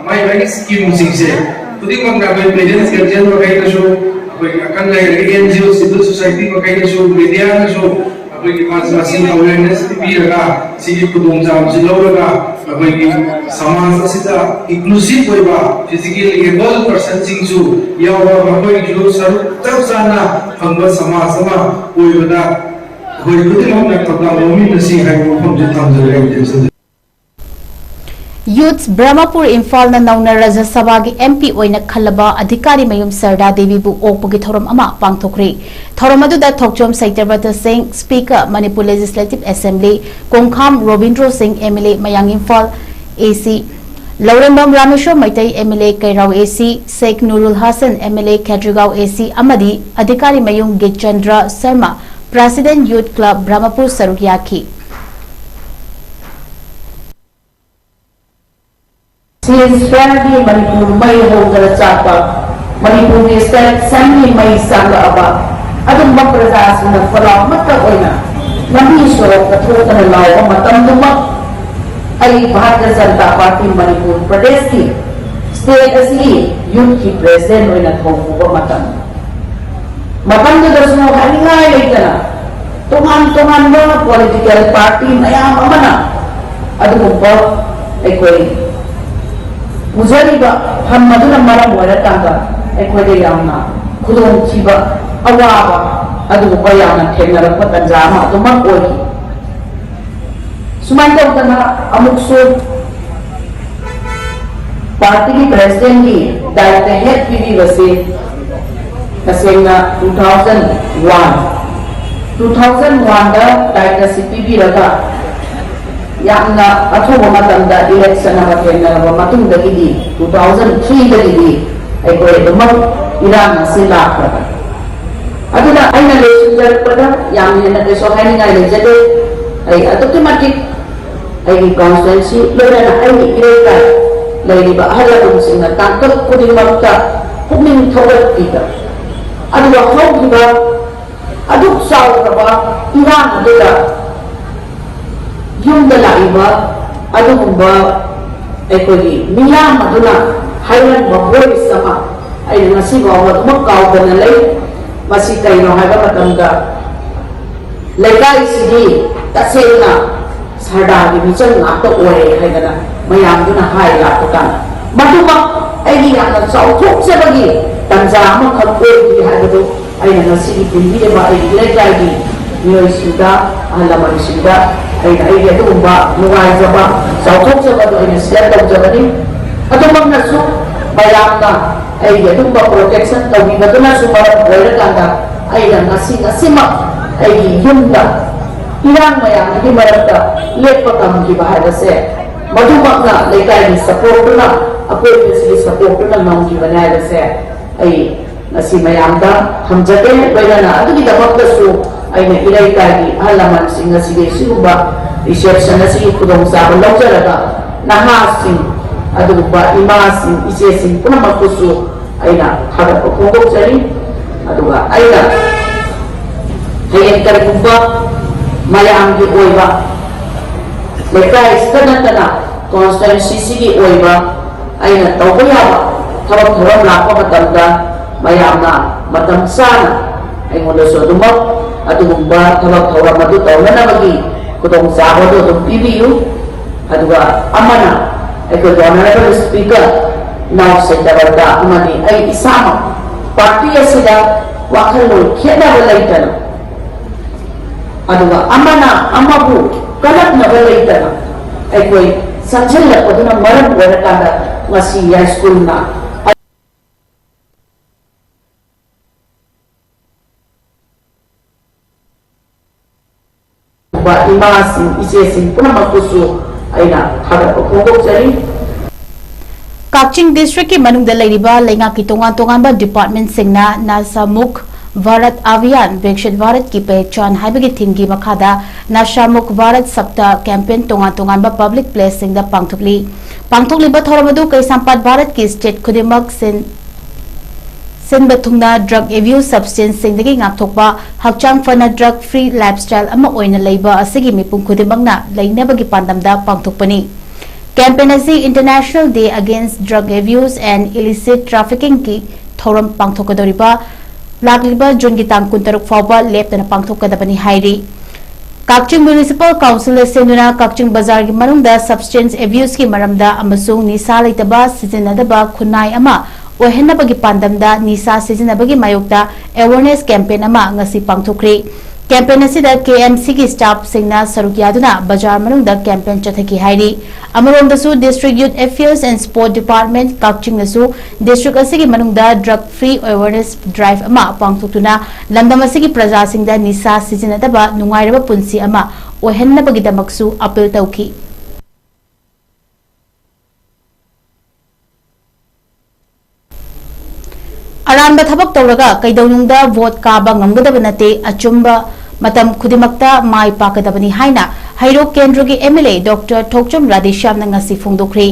ꯃꯥꯏ ꯃꯥꯏꯒꯤ ꯁ꯭ꯀꯤꯝꯁꯤꯡꯁꯦ ꯈꯨꯗꯤꯡꯃꯛꯅ ꯑꯩꯈꯣꯏ ꯄꯦꯔꯦꯟꯁ ꯒꯥꯔꯖꯤꯌꯟ ꯃꯈꯩꯅꯁꯨ, ꯑꯩꯈꯣꯏꯒꯤ ꯑꯀꯟ ꯑꯍꯩ, and G O, civil society ꯃꯈꯩꯅꯁꯨ, ꯃꯦꯗꯤꯌꯥꯅꯁꯨ ꯑꯩꯈꯣꯏꯒꯤ ꯃꯁꯤ ꯑꯋꯦꯔꯅꯦꯁ ꯄꯤꯕꯤꯔꯒ ꯁꯤꯒꯤ ꯈꯨꯗꯣꯡꯆꯥꯕꯁꯤ ꯂꯧꯔꯒ ꯑꯩꯈꯣꯏꯒꯤ ꯁꯃꯥꯖ ꯑꯁꯤꯗ ꯏꯟꯀ꯭ꯂꯨꯁꯤꯚ ꯑꯣꯏꯕ, ꯐꯤꯖꯤꯀꯦꯜꯂꯤ ꯑꯦꯕꯜ ꯄꯔꯁꯟꯁꯤꯡꯁꯨ ꯌꯥꯎꯕ, ꯃꯈꯣꯏꯒꯤꯁꯨ ꯁꯔꯨꯛ ꯆꯞ ꯆꯥꯅ ꯐꯪꯕ ꯁꯃꯥꯖ ꯑꯃ ꯑꯣꯏꯕꯗ ꯑꯩꯈꯣꯏ ꯈꯨꯗꯤꯡꯃꯛꯅ ꯊꯧꯗꯥꯡ ꯂꯧꯃꯤꯟꯅꯁꯤ ꯍꯥꯏꯕ ꯋꯥꯐꯝꯁꯤ ꯊꯝꯖꯔꯦ꯫ ꯑꯩ ꯇꯦꯟꯁꯟꯖꯔꯦ꯫ ꯌꯨꯠꯁ ꯕ꯭ꯔꯍꯃꯄꯨꯔ ꯏꯝꯐꯥꯜꯅ ꯅꯧꯅ ꯔꯥꯖ꯭ꯌ ꯁꯚꯥꯒꯤ ꯑꯦꯝ ꯄꯤ ꯑꯣꯏꯅ ꯈꯜꯂꯕ ꯑꯙꯤꯀꯥꯔꯤ ꯃꯌꯨꯝ ꯁꯔꯗꯥ ꯗꯦꯕꯤꯕꯨ ꯑꯣꯛꯄꯒꯤ ꯊꯧꯔꯝ ꯑꯃ ꯄꯥꯡꯊꯣꯛꯈ꯭ꯔꯦ꯫ ꯊꯧꯔꯝ ꯑꯗꯨꯗ ꯊꯣꯛꯆꯣꯝ ꯁꯩꯇ꯭ꯌꯕ꯭ꯔꯇ ꯁꯤꯡ, speaker, Manipur legislative assembly, ꯀꯣꯡꯈꯥꯝ Robindro ꯁꯤꯡ, ꯑꯦꯝ ꯑꯦꯜ ꯑꯦ, ꯃꯌꯥꯡ ꯏꯝꯐꯥꯜ ꯑꯦ ꯁꯤ, ꯂꯧꯔꯦꯝꯕꯝ Rameshwor Meitei, M L A, ꯀꯩꯔꯥꯎ ꯑꯦ ꯁꯤ, ꯁꯦꯈ ꯅꯨꯔꯨꯜ ꯍꯥꯁꯟ, ꯑꯦꯝ ꯑꯦꯜ ꯑꯦ, ꯈꯦꯇ꯭ꯔꯤꯒꯥꯎ ꯑꯦ ꯁꯤ, ꯑꯃꯗꯤ ꯑꯙꯤꯀꯥꯔꯤ ꯃꯌꯨꯝ ꯒꯤꯆꯟꯗ꯭ꯔ ꯁꯔꯃ, ꯄ꯭ꯔꯦꯁꯤꯗꯦꯟꯠ ꯌꯨꯠ ꯀ꯭ꯂꯕ ꯕ꯭ꯔꯍꯃꯄꯨꯔ ꯁꯔꯨꯛ ꯌꯥꯈꯤ꯫ ꯁꯤꯁꯤꯌꯥꯒꯤ ꯃꯅꯤꯄꯨꯔ ꯃꯩ ꯍꯧꯗꯅ ꯆꯥꯛꯄ, ꯃꯅꯤꯄꯨꯔꯒꯤ ꯁꯦꯟ ꯁꯟꯒꯤ ꯃꯩ ꯆꯥꯛꯂꯛꯑꯕ ꯑꯗꯨꯝꯕ ꯄ꯭ꯔꯖꯥꯁꯤꯡꯅ ꯈꯣꯜꯂꯥꯎ ꯑꯃꯠꯇ ꯑꯣꯏꯅ ꯂꯝꯕꯤ ꯁꯣꯔꯣꯛꯇ ꯊꯣꯛꯇꯅ ꯂꯥꯎꯕ ꯃꯇꯝꯗꯨꯃꯛ ꯑꯩ ꯚꯥꯔꯇꯤꯌ ꯖꯅꯇꯥ ꯄꯥꯔꯇꯤ ꯃꯅꯤꯄꯨꯔ ꯄ꯭ꯔꯗꯦꯁꯀꯤ ꯁ꯭ꯇꯦꯠ ꯑꯁꯤꯒꯤ ꯌꯨꯠꯀꯤ ꯄ꯭ꯔꯦꯁꯤꯗꯦꯟꯠ ꯑꯣꯏꯅ ꯊꯧ ꯄꯨꯕ ꯃꯇꯝꯅꯤ꯫ ꯃꯇꯝꯗꯨꯗꯁꯨ ꯍꯥꯏꯅꯤꯡꯉꯥꯏ ꯂꯩꯇꯅ ꯇꯣꯉꯥꯟ ꯇꯣꯉꯥꯟꯕ ꯄꯣꯂꯤꯇꯤꯀꯦꯜ ꯄꯥꯔꯇꯤ ꯃꯌꯥꯝ ꯑꯃꯅ ꯑꯗꯨꯒꯨꯝꯕ ꯑꯩꯈꯣꯏ ꯄꯨꯖꯔꯤꯕ ꯐꯝ ꯑꯗꯨꯅ ꯃꯔꯝ ꯑꯣꯏꯔꯀꯥꯟꯗ ꯑꯩꯈꯣꯏꯗ ꯌꯥꯝꯅ ꯈꯨꯗꯣꯡꯊꯤꯕ, ꯑꯋꯥꯕ ꯑꯗꯨꯒꯨꯝꯕ ꯌꯥꯝꯅ ꯊꯦꯡꯅꯔꯛꯄ ꯇꯥꯟꯖꯥ ꯑꯃ ꯑꯗꯨꯃꯛ ꯑꯣꯏꯈꯤ꯫ ꯁꯨꯃꯥꯏꯅ ꯇꯧꯗꯅ ꯑꯃꯨꯛꯁꯨ ꯄꯥꯔꯇꯤꯒꯤ ꯄ꯭ꯔꯦꯁꯤꯗꯦꯟꯠꯀꯤ ꯗꯥꯏꯇ ꯍꯦꯛ ꯄꯤꯕꯤꯕꯁꯤ ꯇꯁꯦꯡꯅ two thousand one, two thousand one ꯗ ꯗꯥꯏꯇ ꯑꯁꯤ ꯄꯤꯕꯤꯔꯒ ꯌꯥꯝꯅ ꯑꯊꯨꯕ ꯃꯇꯝꯗ ꯏꯂꯦꯛꯁꯟ ꯑꯃ ꯊꯦꯡꯅꯔꯕ ꯃꯇꯨꯡꯗꯒꯤꯗꯤ two thousand three ꯗꯒꯤꯗꯤ ꯑꯩꯈꯣꯏ ꯑꯗꯨꯃꯛ ꯏꯔꯥꯡ ꯑꯁꯤ ꯂꯥꯛꯈ꯭ꯔꯕꯅꯤ꯫ ꯑꯗꯨꯅ ꯑꯩꯅ ꯂꯣꯏꯁꯤꯟꯖꯔꯛꯄꯗ ꯌꯥꯝ ꯍꯦꯟꯅ ꯀꯩꯁꯨ ꯍꯥꯏꯅꯤꯡꯉꯥꯏ ꯂꯩꯖꯗꯦ꯫ ꯑꯩ ꯑꯗꯨꯛꯀꯤ ꯃꯇꯤꯛ ꯑꯩꯒꯤ ꯀꯟꯁꯇꯤꯇ꯭ꯋꯦꯟꯁꯤ ꯂꯣꯏꯅꯅ ꯑꯩꯒꯤ ꯏꯔꯩꯀꯥꯏ ꯂꯩꯔꯤꯕ ꯑꯍꯜ ꯂꯃꯟꯁꯤꯡꯅ ꯇꯥꯡꯀꯛ ꯈꯨꯗꯤꯡꯃꯛꯇ ꯄꯨꯛꯅꯤꯡ ꯊꯧꯒꯠꯄꯤꯕ, ꯑꯗꯨꯒ ꯍꯧꯈꯤꯕ ꯑꯗꯨꯛ ꯆꯥꯎꯈ꯭ꯔꯕ ꯏꯔꯥꯡ ꯑꯗꯨꯗ ꯌꯨꯝꯗ ꯂꯥꯛꯏꯕ ꯑꯗꯨꯒꯨꯝꯕ ꯑꯩꯈꯣꯏꯒꯤ ꯃꯤꯌꯥꯝ ꯑꯗꯨꯅ ꯍꯥꯏꯔꯝꯕ ꯚꯣꯏꯁ ꯑꯃ ꯑꯩꯅ ꯉꯁꯤ ꯐꯥꯎꯕ ꯑꯗꯨꯃꯛ ꯀꯥꯎꯗꯅ ꯂꯩ꯫ ꯃꯁꯤ ꯀꯩꯅꯣ ꯍꯥꯏꯕ ꯃꯇꯝꯗ, ꯂꯩꯀꯥꯏꯁꯤꯗꯤ ꯇꯁꯦꯡꯅ ꯁꯔꯗꯥꯔꯒꯤ ꯃꯤꯆꯪ ꯉꯥꯛꯇ ꯑꯣꯏꯔꯦ ꯍꯥꯏꯗꯅ ꯃꯌꯥꯝꯗꯨꯅ ꯍꯥꯏ ꯂꯥꯛꯄ ꯀꯥꯟꯗ, ꯃꯗꯨꯃꯛ ꯑꯩꯒꯤ ꯌꯥꯝꯅ ꯆꯥꯎꯊꯣꯛꯆꯕꯒꯤ ꯇꯥꯟꯖꯥ ꯑꯃꯈꯛ ꯑꯣꯏꯈꯤ ꯍꯥꯏꯕꯗꯨ ꯑꯩꯅ ꯉꯁꯤꯒꯤ ꯄꯨꯟꯕꯤꯔꯤꯕ ꯑꯩꯒꯤ ꯂꯩꯀꯥꯏꯒꯤ ꯃꯤꯑꯣꯏꯁꯤꯡꯗ, ꯑꯍꯜ ꯂꯃꯟꯁꯤꯡꯗ ꯑꯩꯅ ꯑꯩꯒꯤ ꯑꯗꯨꯒꯨꯝꯕ ꯅꯨꯡꯉꯥꯏꯖꯕ, ꯆꯥꯎꯊꯣꯛꯆꯕꯗꯨ ꯑꯩꯅ ꯁꯤꯌꯔ ꯇꯧꯖꯕꯅꯤ꯫ ꯑꯗꯨꯃꯛꯅꯁꯨ ꯃꯌꯥꯝꯅ ꯑꯩꯒꯤ ꯑꯗꯨꯒꯨꯝꯕ ꯄ꯭ꯔꯣꯇꯦꯛꯁꯟ ꯇꯧꯕꯤꯕꯗꯨꯅꯁꯨ ꯃꯔꯝ ꯑꯣꯏꯔꯀꯥꯟꯗ ꯑꯩꯅ ꯉꯁꯤ, ꯉꯁꯤꯃꯛ ꯑꯩꯒꯤ ꯌꯨꯝꯗ ꯏꯔꯥꯡ ꯃꯌꯥꯝꯗꯨꯒꯤ ꯃꯔꯛꯇ ꯂꯦꯞꯄ ꯉꯝꯈꯤꯕ ꯍꯥꯏꯕꯁꯦ, ꯃꯗꯨꯃꯛꯅ ꯂꯩꯀꯥꯏꯒꯤ ꯁꯄꯣꯔꯠꯇꯨꯅ, ꯑꯀꯣꯏꯕꯁꯤꯒꯤ ꯁꯄꯣꯔꯠꯇꯨꯅ ꯉꯝꯈꯤꯕꯅꯦ ꯍꯥꯏꯕꯁꯦ ꯑꯩ ꯉꯁꯤ ꯃꯌꯥꯝꯗ ꯊꯝꯖꯒꯦ꯫ ꯂꯣꯏꯅꯅ ꯑꯗꯨꯒꯤꯗꯃꯛꯇꯁꯨ ꯑꯩꯅ ꯏꯔꯩꯀꯥꯏꯒꯤ ꯑꯍꯜ ꯂꯃꯟꯁꯤꯡ ꯑꯁꯤꯒꯤ ꯁꯤꯒꯨꯝꯕ ꯔꯤꯁꯦꯞꯁꯟ ꯑꯁꯤꯒꯤ ꯈꯨꯗꯣꯡꯆꯥꯕ ꯂꯧꯖꯔꯒ ꯅꯍꯥꯁꯤꯡ, ꯑꯗꯨꯒꯨꯝꯕ ꯏꯃꯥꯁꯤꯡ, ꯏꯆꯦꯁꯤꯡ ꯄꯨꯝꯅꯃꯛꯄꯨꯁꯨ ꯑꯩꯅ ꯊꯥꯒꯠꯄ ꯐꯣꯡꯗꯣꯛꯆꯔꯤ꯫ ꯑꯗꯨꯒ ꯑꯩꯅ ꯍꯌꯦꯡ ꯀꯔꯤꯒꯨꯝꯕ ꯃꯌꯥꯝꯒꯤ ꯑꯣꯏꯕ, ꯂꯩꯀꯥꯏꯁꯤꯗ ꯅꯠꯇꯅ ꯀꯣꯟꯁꯇꯤꯇ꯭ꯋꯦꯟꯁꯤꯁꯤꯒꯤ ꯑꯣꯏꯕ ꯑꯩꯅ ꯇꯧꯕ ꯌꯥꯕ ꯊꯕꯛ ꯊꯧꯔꯝ ꯂꯥꯛꯄ ꯃꯇꯝꯗ ꯃꯌꯥꯝꯅ ꯃꯇꯝ ꯆꯥꯅ ꯑꯩꯉꯣꯟꯗꯁꯨ ꯑꯗꯨꯃꯛ ꯑꯗꯨꯒꯨꯝꯕ ꯊꯕꯛ ꯊꯧꯔꯝ ꯑꯗꯨ ꯇꯧꯅꯅꯕꯒꯤ ꯈꯨꯗꯣꯡꯆꯥꯕ ꯑꯗꯨ ꯑꯗꯨꯝ ꯄꯤꯕꯤꯌꯨ꯫ ꯑꯗꯨꯒ ꯑꯃꯅ ꯑꯩꯈꯣꯏꯒꯤ ꯑꯣꯅꯔꯦꯕꯜ ꯁ꯭ꯄꯤꯀꯔ ꯏꯅꯥꯎ ꯁꯩꯇꯕꯔꯗ ꯑꯃꯗꯤ ꯑꯩ ꯏꯁꯥꯃꯛ ꯄꯥꯔꯇꯤ ꯑꯁꯤꯗ ꯋꯥꯈꯜꯂꯣꯟ ꯈꯦꯠꯅꯕ ꯂꯩꯇꯅ, ꯑꯗꯨꯒ ꯑꯃꯅ ꯑꯃꯕꯨ ꯀꯂꯛꯅꯕ ꯂꯩꯇꯅ ꯑꯩꯈꯣꯏ ꯆꯪꯁꯤꯜꯂꯛꯄꯗꯨꯅ ꯃꯔꯝ ꯑꯣꯏꯔꯀꯥꯟꯗ ꯉꯁꯤ ꯌꯥꯏꯁ꯭ꯀꯨꯜꯅ ꯏꯃꯥꯁꯤꯡ, ꯏꯆꯦꯁꯤꯡ ꯄꯨꯝꯅꯃꯛꯄꯨꯁꯨ ꯑꯩꯅ ꯊꯥꯒꯠꯄ ꯐꯣꯡꯗꯣꯛꯆꯔꯤ꯫ ꯀꯛꯆꯤꯡ ꯗꯤꯁꯇ꯭ꯔꯤꯛꯀꯤ ꯃꯅꯨꯡꯗ ꯂꯩꯔꯤꯕ ꯂꯩꯉꯥꯛꯀꯤ ꯇꯣꯉꯥꯟ ꯇꯣꯉꯥꯟꯕ ꯗꯤꯄꯥꯔꯠꯃꯦꯟꯠꯁꯤꯡꯅ ꯅꯁꯥ ꯃꯨꯛ ꯚꯥꯔꯠ ꯑꯚꯤꯌꯥꯟ, ꯕꯤꯛꯁꯤꯠ ꯚꯥꯔꯠꯀꯤ ꯄꯦꯍꯆꯥꯟ ꯍꯥꯏꯕꯒꯤ ꯊꯤꯝꯒꯤ ꯃꯈꯥꯗ ꯅꯁꯥ ꯃꯨꯛ ꯚꯥꯔꯠ ꯁꯞꯇꯥ ꯀꯦꯝꯄꯦꯟ ꯇꯣꯉꯥꯟ ꯇꯣꯉꯥꯟꯕ ꯄꯕ꯭ꯂꯤꯛ ꯄ꯭ꯂꯦꯁꯁꯤꯡꯗ ꯄꯥꯡꯊꯣꯛꯂꯤ꯫ ꯄꯥꯡꯊꯣꯛꯂꯤꯕ ꯊꯧꯔꯝ ꯑꯗꯨ ꯀꯩꯁꯥꯝꯄꯥꯠ ꯚꯥꯔꯠꯀꯤ ꯁ꯭ꯇꯦꯠ ꯈꯨꯗꯤꯡꯃꯛ ꯁꯤꯟ ꯁꯤꯟꯕ ꯊꯨꯡꯅ drug abuse substanceꯁꯤꯡꯗꯒꯤ ꯉꯥꯛꯊꯣꯛꯄ, ꯍꯛꯆꯥꯡ ꯐꯅ drug free lifestyle ꯑꯃ ꯑꯣꯏꯅ ꯂꯩꯕ ꯑꯁꯤꯒꯤ ꯃꯤꯄꯨꯝ ꯈꯨꯗꯤꯡꯃꯛꯅ ꯂꯩꯅꯕꯒꯤ ꯄꯥꯟꯗꯝꯗ ꯄꯥꯡꯊꯣꯛꯄꯅꯤ꯫ Campaign ꯑꯁꯤ International Day Against Drug Abuse and Illicit Traffickingꯒꯤ ꯊꯧꯔꯝ ꯄꯥꯡꯊꯣꯛꯀꯗꯧꯔꯤꯕ ꯂꯥꯛꯂꯤꯕ ꯖꯨꯟꯒꯤ ꯇꯥꯡ ꯀꯨꯟꯇꯔꯨꯛ ꯐꯥꯎꯕ ꯂꯦꯞꯇꯅ ꯄꯥꯡꯊꯣꯛꯀꯗꯕꯅꯤ ꯍꯥꯏꯔꯤ꯫ ꯀꯛꯆꯤꯡ Municipal Councilꯅ ꯁꯦꯝꯗꯨꯅ ꯀꯛꯆꯤꯡ ꯕꯖꯥꯔꯒꯤ ꯃꯅꯨꯡꯗ substance abuseꯀꯤ ꯃꯔꯝꯗ ꯑꯃꯁꯨꯡ ꯅꯤꯁꯥ ꯂꯩꯇꯕ ꯁꯤꯖꯤꯟꯅꯗꯕ ꯈꯨꯟꯅꯥꯏ ꯑꯃ ꯑꯣꯏꯍꯟꯅꯕꯒꯤ ꯄꯥꯟꯗꯝꯗ ꯅꯤꯁꯥ ꯁꯤꯖꯤꯟꯅꯕꯒꯤ ꯃꯥꯌꯣꯛꯇ awareness campaign ꯑꯃ ꯉꯁꯤ ꯄꯥꯡꯊꯣꯛꯈ꯭ꯔꯤ꯫ Campaign ꯑꯁꯤꯗ KMCꯒꯤ staffꯁꯤꯡꯅ ꯁꯔꯨꯛ ꯌꯥꯗꯨꯅ ꯕꯖꯥꯔ ꯃꯅꯨꯡꯗ campaign ꯆꯠꯊꯈꯤ ꯍꯥꯏꯔꯤ꯫ ꯑꯃꯔꯣꯝꯗꯁꯨ District Youth Affairs and Sport Department ꯀꯛꯆꯤꯡꯅꯁꯨ district ꯑꯁꯤꯒꯤ ꯃꯅꯨꯡꯗ drug free awareness drive ꯑꯃ ꯄꯥꯡꯊꯣꯛꯇꯨꯅ ꯂꯝꯗꯝ ꯑꯁꯤꯒꯤ ꯄ꯭ꯔꯖꯥꯁꯤꯡꯗ ꯅꯤꯁꯥ ꯁꯤꯖꯤꯟꯅꯗꯕ ꯅꯨꯡꯉꯥꯏꯔꯕ ꯄꯨꯟꯁꯤ ꯑꯃ ꯑꯣꯏꯍꯟꯅꯕꯒꯤꯗꯃꯛꯁꯨ appeal ꯇꯧꯈꯤ꯫ ꯑꯔꯥꯟꯕ ꯊꯕꯛ ꯇꯧꯔꯒ ꯀꯩꯗꯧꯅꯨꯡꯗ vote ꯀꯥꯕ ꯉꯝꯒꯗꯕ ꯅꯠꯇꯦ, ꯑꯆꯨꯝꯕ ꯃꯇꯝ ꯈꯨꯗꯤꯡꯃꯛꯇ ꯃꯥꯏ ꯄꯥꯛꯀꯗꯕꯅꯤ ꯍꯥꯏꯅ ꯍꯩꯔꯣꯛ ꯀꯦꯟꯗ꯭ꯔꯒꯤ MLA Doctor ꯊꯣꯛꯆꯣꯝ ꯔꯥꯙꯦꯁ꯭ꯌꯥꯝꯅ ꯉꯁꯤ ꯐꯣꯡꯗꯣꯛꯈ꯭ꯔꯦ꯫